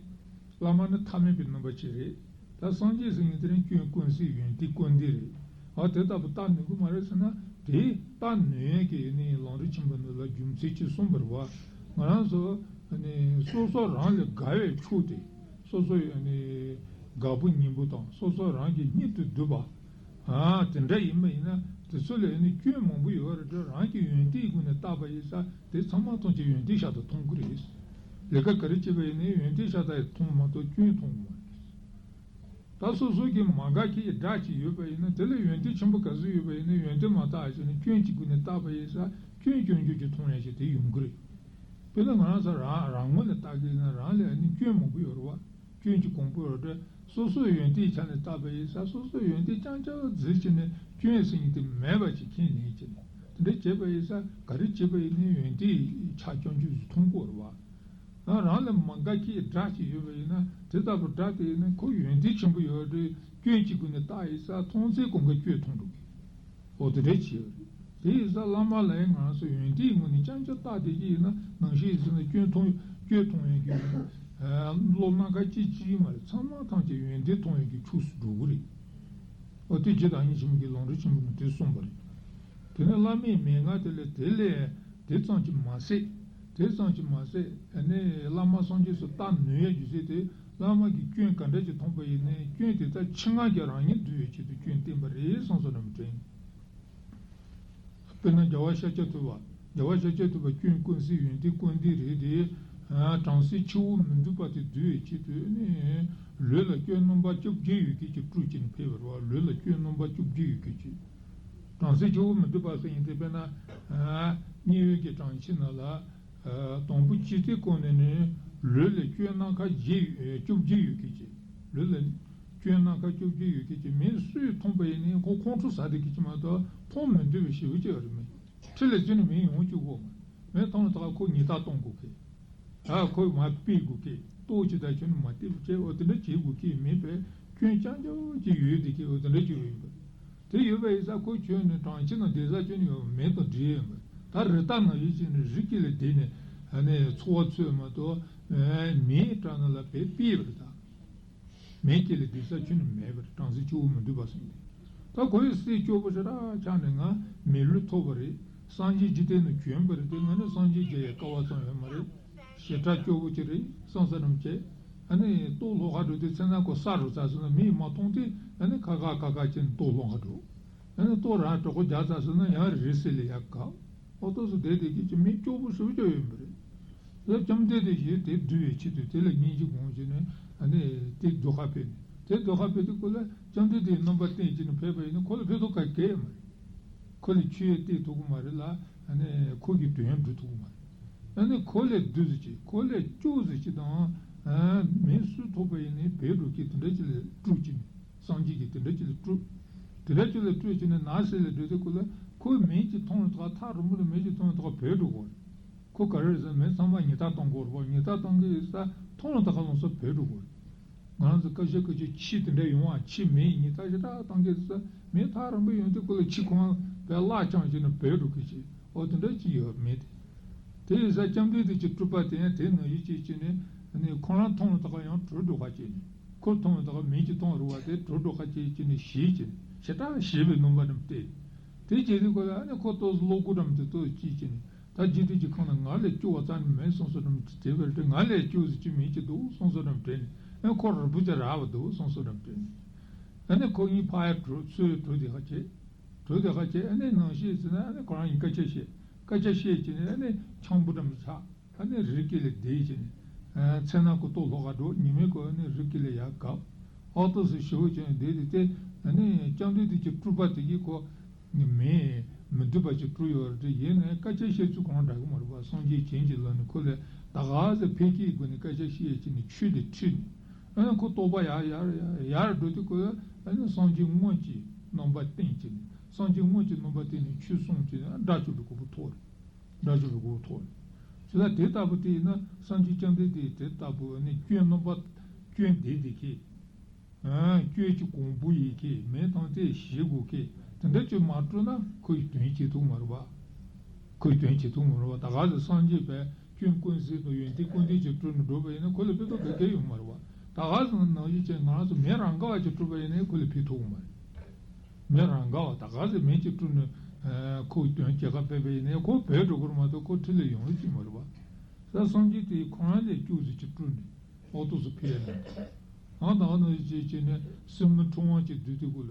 བླ་མ་ནི་ཐ་མལ་པའི་རྣམ་པ་ཅིག་རེད། ད་སངས་རྒྱས་ཟེར་མཁན་དེ་རིང་སྐྱོན་ཀུན་ཟད་ཡོན་ཏན་ཀུན་ལྡན་རེད། ཨ་དེ་ལྟ་བུ་བལྟ་ནུས་ཀྱི་མ་རེད་ཟེར་ན། དེ་བལྟ་ནུས་ཡས་ཀྱི་ནི་ལམ་རིམ་ཆེན་པོ་འདི་ལ་རྒྱུ་མཚན་གཅིག་གསུངས་པ་རེད་བ། ང་རང་ཚོ་ནི་སོ་སོ་རང་ལས་དགའ་བའི་ཕྱོགས་དེ། སོ་སོ་ཡང་ནི་དགའ་པོ་ཉེ་པོ་དང་སོ་སོ་རང་གི་སྙིང་དུ་སྡུག་པ། ཨ་དེ་འདྲ་ཡིན་པ་ཡིན་ན་དེ་ཚོ་ལ་ཡང་ནི་སྐྱོན་མང་པོ་ཡོད་རེད་དེ། རང་གི་ཡོན་ཏན་སྒོ་ནས་བལྟས་པ་ཡིན་ཙང་དེ་ཚང་མ་མཐོང་ཆེད་ཡོན་ཏན་ཤ་སྟག་མཐོང་གི་རེད། ལས་ཀ་ག་རེ་བྱེད་པ་ཡིན་ནའི་ཡོན་ཏན་ཤ་སྟག་ཡང་མཐོང་མ་གཏོགས་སྐྱོན་མཐོང་གི་མ་རེད། ད་སོ་སོ་གི་མ་དགའ་མཁན་གྱི་དགྲ་ཅིག་ཡོད་པ་ཡིན་ན་དེ་ལ་ཡོན་ཏན་ཆེན་པོ་ག་ཚོད་ཡོད་པ་ཡིན་ནའི་ཡོན་ཏན་མ་བལྟས་ཟེར་ནས་སྐྱོན་གྱི་སྒོ་ནས་བལྟས་པ་ཡིན་ཙང་སྐྱོན་སྐྱོན་བརྗོད་ཀྱི་མཐོང་ཡ་ཞིག་དེ་ཡོང་གི་རེད། དཔེར་ན་ང་རང་ཚོ་རང་རང་ངོས་ནས་བལྟས་ཀྱི་ཡིན་ན་རང་ལ་ཡང་ནི་སྐྱོན་མང་པོ་ཡོད་རེད་བ། སྐྱོན་གྱི་གོང་བུ་ཡོད་དེ། སོ་སོའི་ཡོན་ཏན་ཆ་ནས་བལྟས་པ་ཡིན་ཙང་སོ་སོའི་ཡོན་ཏན་རྐྱང་རྐྱང་གཟིགས་བྱས་ནས་སྐྱོན་ཟེར་མཁན་དེ་མེད་པ་ཅིག་མཁྱེན་ནས་བྱས་ནས་དེ་འདྲ་བྱས་པ་ཡིན་ཙང་ག་རེ་བྱས་པ་ཡིན་ནའི་ཡོན་ཏན་ཆ་རྐྱང་རྐྱང་ཞིག་མཐོང་གི་ཡོད་རེད་བ། ང་རང་ལ་མ་དགའ་མཁན་གྱི་དགྲ་ཅིག་ཡོད་པ་ཡིན་ན་དེ་ལྟ་བུ་དགྲ་དེ་ཡིན་ན་ཁོ་ཡོན་ཏན་ཆེན་པོ་ཡོད་རེད། སྐྱོན་གྱི་སྒོ་ནས་བལྟས་ཡིན་ཙང་མཐོང་ཚད་གང་ག་སྐྱོན་མཐོང་འགྲོ་གི། འོ་དེ་འདྲ་བྱས་ཡོད་རེད། དེ་ཡིན་ཙང་བླ་མ་ལ་ཡང་ང་རང་ཚོ་ཡོན་ཏན་ངོས་ནས་རྐྱང་རྐྱང་བལྟས་བསྡད་ཀྱི་ཡིན་ན་ནང་བཞིན་ཡིན་ཙང་སྐྱོན་མཐོང་སྐྱོན་མཐོང་ཡོང་གི་ཡོད། བློ་སྣ་ཁ་གཅིག་གཅིག་མ་རེད། ཚང་མ་ཐམས་ཅད་ཡོན་ཏན་མཐོང་ཡོང་གི་ཕྱོགས་སུ་འགྲོ་གི་རེད། འོ་དེ་རྗེ་བདག་ཉིད་ཆེན་པོ་གིས་ལམ་རིམ་ཆེན་པོ་ནང་དེ་གསུངས་པ་རེད། དེ་ནས་བླ་མའི་མན་ངག་དེ་ལས་དེ་ལས་དེ་ཙམ་གྱིས་མ་ཟད། དེ་ཙམ་གྱིས་མ་ཟད་ཨ་ནི་བླ་མ་སངས་རྒྱས་སུ་བལྟ་ནུས་ཡ་རྒྱུ་མཚན་དེ་བླ་མ་གིས་སྐྱོན་ག་འདྲ་ཅིག་མཐོང་པ་ཡིན་ནའི་སྐྱོན་དེ་དག་ཕྱིར་ང་རྒྱལ་རང་ཉིད་འདུལ་བའི་ཆེད་དུ་སྐྱོན་བསྟན་པ་རེད་གསུངས་སོ་ནམ་དྲན། དཔེར་ན་རྒྱལ་བ་ཤཱཀྱ་ཐུབ་པ། རྒྱལ་བ་ཤཱཀྱ་ཐུབ་པ་སྐྱོན་ཀུན་ཟད་ཡོན་ཏན་ཀུན་ལྡན་རེད་དེ། དྲང་སྲོང་ཆུ་བོ་མི་འདུས་པ་དེ་འདུལ་བའི་ཆེད་དུ་ནི། ལུས་ལ་སྐྱོན་རྣམ་པ་བཅོ་བརྒྱད་ཡོད་མཁན་གྱི་སྤྲུལ་ཅིང་ཕེབས་པ་རེད་བ། ལུས་ལ་སྐྱོན་རྣམ་པ་བཅོ་བརྒྱད་ཡོད་མཁན་གྱི། དྲང་སྲོང་ཆུ་བོ་མི་འདུས་པ་ཟེར་ཡིན་ཏེ་དཔེར་ན། མཉན་ཡོད་ཀྱི་གྲངས་ཅན་ནང་ལ། དང་པོ་སྤྱི་དེ་ཀུན་ནས་ནི། ལུས་ལ་སྐྱོན་སྣ་ཁ་བཞི་ཡོད་བཅོ་བརྒྱད་ཡོད་མཁན་གྱི། ལུས་ལ་སྐྱོན་སྣ་ཁ་བཅོ་བརྒྱད་ཡོད་མཁན་གྱི་མི་སུས་མཐོང་པ་ཡིན་ནའི་ཁོ་ཁོང་ཁྲོ་ཟ་བསྡད་མཁན་གྱི་མ་གཏོགས་མཐོང་མི་འདོད་པའི་ཞེ་པོ་ཅིག་ཡོད་རེད་མོད། ཁྲི་ལ་བཙུགས་ནས་མི་ཡོང་བཅུག་གོ་མ། མི་མཐོང་ལ་ད་ཁོ་ཉེས་རྡུང་གཏོང་དགོས་མཁན། ཨ་ཁོས་མར་ཕུད་དགོས་མཁན། ལྟོ་ཅི་ད་ཁྱོད་ནི་མ་སྟེར་བྱས། འོ་དེ་འདྲ་བྱེད་དགོས་མཁན་མིན་པས་སྐྱོན་རྐྱང་རྐྱང་ཅིག་ཡོད་བསྡད་མཁན། འོ་དེ་འདྲ་ཅིག་ཡོད་པ་རེད། དེ་ཡོད་པ་ཡིན་ཙང་ཁོ་ཁྱོད་ནི་གྲངས་ཅན་ནང་བསྡད་ས་ཁྱོད་ནི་ཡོད་མེད་དང་འབྲེལ་ཡོད་པ་རེད། ད་རི་དྭགས་ནང་བཞིན་བྱས་ནས་རི་དཀྱིལ་ལ་བསྡད་ནས་ཨ་ནི་འཚོ་བ་འཚོས་མ་གཏོགས་མིའི་དགྲ་ནང་ལ་བས་ཕུད་པ་རེད་ད། མིའི་དཀྱིལ་ལ་བསྡད་ས་ཁྱོད་ནི་མེད་པ་རེད། དྲང་སྲོང་ཆུ་བོ་མི་འདུས་པ་ཟེར་མཁན་དེ། ད་ཁོ་ཡི་སྲས་སྐྱོ་པོ་ཞེ་དྲག་ཆགས་ནས་ང་མི་ལུས་ཐོབ་པ་རེད། སངས་རྒྱས་འཇིག་རྟེན་ནང་བྱོན་པ་རེད་དེ་ང་ནི་སངས་རྒྱས་མཇལ་ཡའི་སྐལ་བ་ཙམ་ཡོད་མ་རེད། ཞེ་དྲག་སྐྱོ་པོ་ཅིག་རེད་བསམ་ས་རམ་བྱས། ཨ་ནི་ལྟོ་སློག་ག་འགྲོ་དུས་ཚེ་ན་ཁོ་ས་རུ་ཙ་སོང་ན་མིས་མ་མཐོང་དུས་ཨ་ནི་ཁ་ཁ་ཁ་ཁ་བྱས་ནས་ལྟོ་སློག་ག་འགྲོ། ཨ་ནི་ལྟོ་རང་གྲོད་ཁོག་རྒྱགས་ཙ་སོང་ན་ཡང་རི་སིལ་ལ་ཡར་བཀག་འོ་ལྟོ་སུ་བསྡད་བསྡད་ཀྱི་ཅི་མི་སྐྱོ་པོ་ཞེ་པོ་ཅིག་ཡོད་པ་རེད། ལ་བཅོམ་ལྡན་འདས་ཀྱིས་དེ་བསྡུ་བའི་ཆེད་དུ་དེ་ལ་སྙིང་རྗེ་དགོངས་བྱས་ནས་ཨ་ནི་དེ་ཟློས་གར་ཕེབས་ནས་དེ་ཟློས་གར་ཕེབས་དུས་ཁོ་ལ་བཅོམ་ལྡན་འདས་རྣམ་པར་བསྟན་བྱས་ནས་ཕེབས་པ་ཡིན་ན་ཁོ་ལ་ཕེབས་ཐུབ་ག་གེ་ཡང་མ་རེད། ཁོ་ལ་ཆོས་ཡང་བསྟན་ཐུབ་ཀྱི་མ་རེད་ལ་ཨ་ནི་ཁོ་གི་དོན་ཡང་འགྲུབ་ཐུབ་ཀྱི་མ་རེད། ཨ་ནི་ཁོ་ལས་བསྡུ་ཟེར་གྱི་ཁོ་ལས་སྐྱོ་ཟེར་གྱི་དང་མི་སུ་ཐོབ་པ་ཡིན་ནའི་བོད་འགྲོ་མཁན་དེ་འདྲ་ཅིག་ལ་སྤྲུལ་གྱི་ནས་སངས་རྒྱས་ཀྱིས་དེ་འདྲ་ཅིག་ལ་སྤྲུལ། དེ་འདྲ་ཅིག་ལ་སྤྲུལ་གྱི་ནས་ནགས་གསེབ་ལ་སྡོད་དུས་ཁོ་ལ་ཁོའི་མིང་ཅིག་མཐོང་ལ་ཐག་ཐག་རིང་པོ་ལ་མིང་ཅིག་མཐོང་ལ་ཐག་བོད་འགྲོ་དགོས། ཁོ་ག་རེ་རེད་ཟེར་མི་ཚང་མ་ཉེས་རྡུང་གཏོང་དགོས་རེད་པ། ཉེས་རྡུང་གཏོང་གི་ཡོད་ས་མཐོང་ལ་ཐག་ལོངས་ས་བོད་འགྲོ་དགོས་རེད། ང་རང་ཚོ་སྐད་ཆ་སྐད་ཆ་ཁྱི་དེ་འདྲ་ཡོང་བ་ཁྱི་མིང་ཉེས་རྡུང་ཞེ་དྲག་གཏོང་གི་ཡོད་ས་མི་ཐག་རིང་པོ་ཡོང་དུས་ཁོ་ལ་ཁྱི་ཁོ་རང་བས་བརླག་བཅངས་བྱས་ནས་བོད་འགྲོ་གི་བྱས། འོ་དེ་འདྲ་ཅིག་ཡོད་མེད་དེ། དེ་ཡིན་ཙང་བཅོམ་ལྡན་འདས་ཀྱི་སྤྲུལ་པ་དེ་ཡང་དེ་ནང་བཞིན་བྱས་བྱས་ནས་ནི་ཁོ་རང་མཐོང་ལ་ཐག་ཡང་བྲོས་འགྲོ་ཁ་བྱས་ནས་ཁོ་མཐོང་ལ་ཐག་མིང་ཅིག་མཐོང་རུང་བ་དེ་བྲོས་འགྲོ་ཁ་བྱས་བྱས་ནས་ཞེད་བྱས་ནས་ཞེ་དྲག་ཞེད་པའི་རྣམ་པ་རྣམས་བསྟན། དེ་བྱས་དུས་ཁོ་ལ་ཨ་ནི་ཁོ་ཏོག་ཙམ་བློ་སྒོ་འགྲམ་དུ་ཏོག་ཙམ་བཅད་བྱས་ནས་ད་འཇིག་རྟེན་གྱི་ཁམས་ན་ང་ལས་སྐྱོ་བ་རྩ་ནས་མེད་གསུངས་སོ་རམ་དྲན་པར་དྲན། ང་ལས་སྐྱོ་ཟེར་གྱི་མིང་ཅིག་འདུག་གསུངས་སོ་རམ་དྲན། ཨ་ཁོ་རིལ་བུ་ཅིག་རག་པ་འདུག་གསུངས་སོ་རམ་དྲན། ཨ་ནི་ཁོ་གཉིས་ཕར་ཡར་བྲོས་ཚུར་བྲོས་དེ་ཁ་བྱས། གྲོས་དེ་ཁ་བྱས་ཨ་ནི་ནང་བཤད་ཟེར་ན་ཨ་ནི་ཁོ་རང་གཉིས་སྐད་ཆ་བཤད། སྐད་ཆ་བཤད་ཀྱི་ནི་ཨ་ནི་ཆང་བུ་འགྲམ་དུ་ཆགས། ཨ་ནི་རི་སྐེད་ལ་བསྡད་ཀྱི་ནི། མཚན་ན་ཁོ་ལྟོ་སློག་ག་འགྲོ། ཉི་མའི་ཁོ་ཨ་ནི་རི་སྐེད་ལ་ཡར་བཀབ། ཨོ་ཏོ་སི་ཞི་བོ་ཅན་བསྡད་དེ་དེ་ཨ་ནི་བཅོམ་ལྡན་འདས་ཀྱི་སྤྲུལ་པ་དེ་གིས་ཁོ་ནི་མི་མི་འདུས་པ་ཅིག་སྤྲུལ་ཡོད་རེད་དེ། ཡིན་ནའི་སྐད་ཆ་བཤད་ཚུལ་ཁོ་རང་འདྲ་གི་མ་རེད་པ། སངས་རྒྱས་བྱིན་གྱིས་བརླབས་ནས་ཁོ་ལ་ད་ག་ཟེ་ཕལ་སྐད་སྒོ་ནས་སྐད་ཆ་བཤད་ཀྱི་ནི་ཆོས་དེ་ཁྲིད་ནས། ཨ་ནི་ཁོ་རྟོགས་པ་ཡར་ཡར་ཡར་ཡར་འགྲོ་དུས་ཁོ་ཨ་ནི་སངས་རྒྱས་དངོས་ཀྱི་རྣམ་པ་བསྟན་གྱི་ནི་སངས་རྒྱས་དངོས་ཀྱི་རྣམ་པ་བསྟན་ནས་ཆོས་གསུངས་ཀྱི་ནི་དགྲ་བཅོམ་པའི་གོ་འཕང་ཐོབ་རེད། དགྲ་བཅོམ་པའི་གོ་འཕང་ཐོབ་རེད། ཇི་ལྟར་དེ་ལྟ་བུ་དེ་ཡིན་ན་སངས་རྒྱས་བཅོམ་ལྡན་འདས་དེ་ལྟ་བུ་ཨ་ནི་སྐྱོན་རྣམ་པ་སྐྱོན་དེ་དེ་གས་ སྐྱོན་གྱི་གོང་བུ་ཡི་གེ་མེད་དང་དེ་ཞེ་དགུ་གེ་དེ་འདྲ་ཅིག་མ་སྤྲོད་ན་ཁོ་ཡི་དོན་བྱེད་ཐུབ་མ་རེད་པ། ཁོ་ཡི་དོན་བྱེད་ཐུབ་མ་རེད་པ། ད་ག་ཟེ་སངས་རྒྱས་པས་སྐྱོན་ཀུན་ཟད་དང་ཡོན་ཏན་ཀུན་ལྡན་ཅིག་སྤྲོད་ནས་འགྲོ་བ་ཡིན་ན་ཁོ་ལ་ཕན་ཐོགས་ག་གེ་ཡོང་མ་རེད་པ། ད་ག་ཟེ་ནང་བཞིན་བྱས་ང་རང་ཚོ་མེ་རང་ག་བ་ཅིག་སྤྲོད་པ་ཡིན་ན་ཁོ་ལ་ཕན་ཐོགས་མ་རེད། མེ་རང་ག་བ་ད་ག་ཟེ་མེ་ཅིག་སྤྲོད་ནས་ཁོ་ཡི་དོན་བྱེད་ག་ཕེབས་པ་ཡིན་ན་ཁོ་བོད་འགྲོ་གི་རེད་མ་གཏོགས་ཁོ་འཕྲིན་ལས་ཡོང་ལུགས་ཅིག་མ་རེད་པ། ད་སངས་རྒྱས་དེ་ཁོ་རང་ལས་སྐྱོ་ཟིག་ཅིག་སྤྲོད་ནས། ཨོ་ཏོ་སུ་ཕི་ཡ་ནི། ཨང་དང་ནི་ཅི་ཅི་ནི་སྲིན་མོ་ཁྲོམ་དབང་གི་བདུད་དེ་ཀུ་ལ།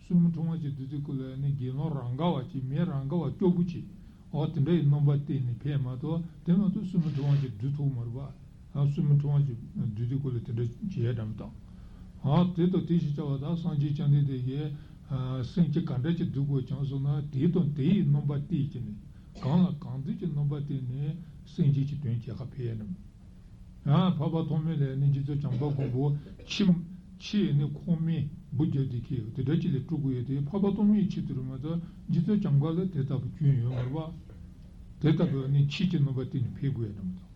སྲིན་མོ་ཁྲོམ་དབང་གི་བདུད་དེ་ཀུ་ལ་ནི་དགེ་སློང་རང་ག་བ་ཅིག་མེ་རང་ག་བ་སྐྱོ་པོ་ཅིག་ཨོ་དེ་འདྲ་ཡི་རྣམ་པ་བསྟན་ནས་ཕེབས་མ་གཏོགས་དེ་མ་གཏོགས་སྲིན་མོ་ཁྲོམ་དབང་གི་བདུད་ཐུག་མ་རེད་པ། ཨ་སྲིན་མོ་ཁྲོམ་དབང་གི་བདུད་དེ་ཀུ་ལ་དེ་འདྲ་བྱེད་ཡ་འདྲ་མི་དང་། ཨ་དེ་དང་དེ་ཞིག་བྱ་བ་དང་སངས་རྒྱས་བཅོམ་ལྡན་འདས་ཀྱིས་སེམས་ཅན་ག་འདྲ་ཅིག་སྡུག་དགོས་ཀྱང་སོང་ན་དེ་དང་དེ་ཡི་རྣམ་པ་བསྟན་གྱི་ནི་གང་ལ་གང་འདུལ་གྱི་རྣམ་པ་བསྟན་ནས་སེམས་ཅན་གྱི་དོན་བྱེད་ག་ཕེབས་ཡ་འདྲ་མི། ཡང་འཕགས་པ་ཐོགས་མེད་ལས་ནི་རྗེ་བཙུན་བྱམས་པ་མགོན་པོ་ཁྱི་ཁྱི་ནི་ཁོག་མེད་འབུ་རྒྱབ་དེ་ཁྱི་དེ་འདྲ་ཅིག་ལས་སྤྲུལ་དགོས་ཡོད་དེ་འཕགས་པ་ཐོགས་མེད་ཁྱི་དེ་རུ་མ་ཚོ་རྗེ་བཙུན་བྱམས་མགོན་ལ་དེ་ལྟ་བུ་སྐྱོན་ཡོད་མ་རེད་པ། དེ་ལྟ་བུ་ནི་ཁྱི་ཀྱི་རྣམ་པ་བསྟན་ནས་ཕེབས་དགོས་ཡ་འདྲ་མི་འདུག་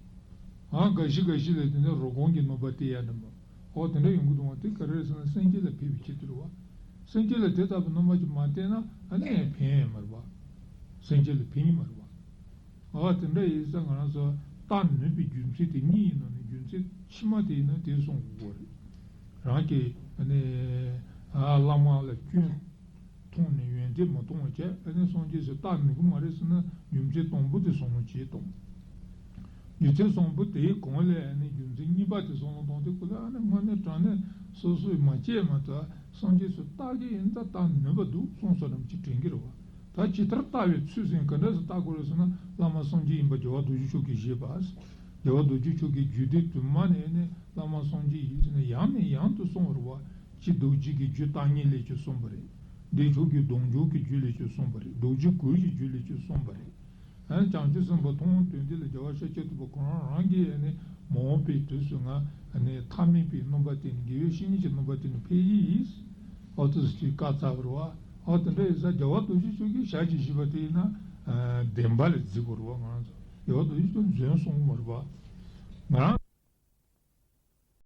ཨ་འགའ་ཞིག་འགའ་ཞིག་ལས་དེ་ནི་རོ་སྒོང་གི་རྣམ་པ་བསྟན་ཡ་འདྲ་མི་འདུག་ཨོ་དེ་འདྲ་ཡོང་གི་འདུག་བ། དེ་ག་རེ་རེད་ཟེར་ན་སེམས་ཅན་ལ་ཕན་པའི་ཆེད་དུ་རེད་བ། སེམས་ཅན་ལ་དེ་ལྟ་བུ་རྣམ་པ་ཅིག་མ་བསྟན་ན་ཨ་ནི་ཕན་ཡ་མ་རེད་བ། སེམས་ཅན་ལ་ཕན་ནི་མ་རེད་བ། ཨ་དེ་འདྲ་ཡིན་ཙང་ང་རང་ཚོ་ལྟ་ནུས་པའི་རྒྱུ་མཚན་དེ་གཉིས་ཡིན་ནོ་ནི་རྒྱུ་མཚན་ཕྱི་མ་དེ་ཡིན་ན་དེ་གསུང་དགོས་རེད། རང་གི་ཨ་ནི་ཨ་བླ་མ་ལ་སྐྱོན་མཐོང་ནས་ཡོན་ཏན་མ་མཐོང་བ་བྱས་ཨ་ནི་སངས་རྒྱས་སུ་ལྟ་ནུས་ཀྱི་མ་རེད་ཟེར་ན་རྒྱུ་མཚན་དང་པོ་དེ་བསམ་བློ་བྱེད་དང་། རྒྱུ་མཚན་བཟང་པོ་དེའི་གོང་ལས་ནི་རྒྱུ་མཚན་གཉིས་པ་དེ་བསམ་བློ་གཏོང་དུས་ཁོ་ལ་ཨ་ནི་དངོས་གནས་དྲང་གནས་སོ་སོས་མ་བྱས་མ་ཐག་སངས་རྒྱས་སུ་ལྟ་གི་ཡིན་ད་ལྟ་ནུས་པ་འདུག་གསུངས་སོ་རམ་ཅིག་དྲན་གི་རེད་བ། ད་ཇི་ལྟར་ལྟ་བའི་ཚུལ་ཟིན་ག་འདྲ་སུ་ལྟ་དགོས་རེད་ཟེར་ན་བླ་མ་སངས་རྒྱས་ཡིན་པ་རྒྱལ་བ་རྡོ་རྗེ་འཆང་གིས་བཞེད་པ། རྒྱལ་བ་རྡོ་རྗེ་འཆང་གིས་རྒྱུད་སྡེ་དུ་མ་ནས་ནི་བླ་མ་སངས་རྒྱས་ཡིན་ཟེར་ནས་ཡང་ནས་ཡང་དུ་གསུངས་པ་རེད་བ། ཅི་རྡོ་རྗེ་གི་རྒྱུད་བརྟག་གཉིས་ལས་ཀྱང་གསུངས་པ་རེད། བདེ་མཆོག་གི་གདུང་འཇུག་གི་རྒྱུད་ལས་ཀྱང་གསུངས་པ་རེད། རྡོ་རྗེ་གོས་ཀྱི་རྒྱུད་ལས་ཀྱང་གསུངས་པ་རེད། ཨ་ནི་བྱང་ཆུབ་སེམས་དཔའ་མཐོང་བ་དོན་ལྡན་ལ་རྒྱལ་བ་ཤཱཀྱ་ཐུབ་པ་ཁོ་རང་རང་གིས་ཨ་ནི་མ་འོངས་པའི་དུས་སུ་ང་ཨ་ནི་ཐ་མལ་པའི་རྣམ་པ་བསྟན་ནས་དགེ་བའི་བཤེས་གཉེན་གྱི་རྣམ་པ་བསྟན་ནས་ཕེབས་ཀྱི་ཡིན། ཨོ་ཏུ་སུ་ཅིག་བཀའ་སྩལ་བ་རེད་བ། ཨོ་དེ་འདྲ་ཡིན་ཙང་རྒྱལ་བ་རྡོ་རྗེ་འཆང་གིས་ཞལ་གྱིས་བཞེས་པ་དེ་ཡིན་ན་ཨ་བདེན་པ་ལ་བརྩི་དགོས་རེད་བ། ང་རང་ཚོ་རྒྱལ་བ་རྡོ་རྗེ་འཆང་རྫུན་གསུངས་མ་རེད་བ། ང་རང་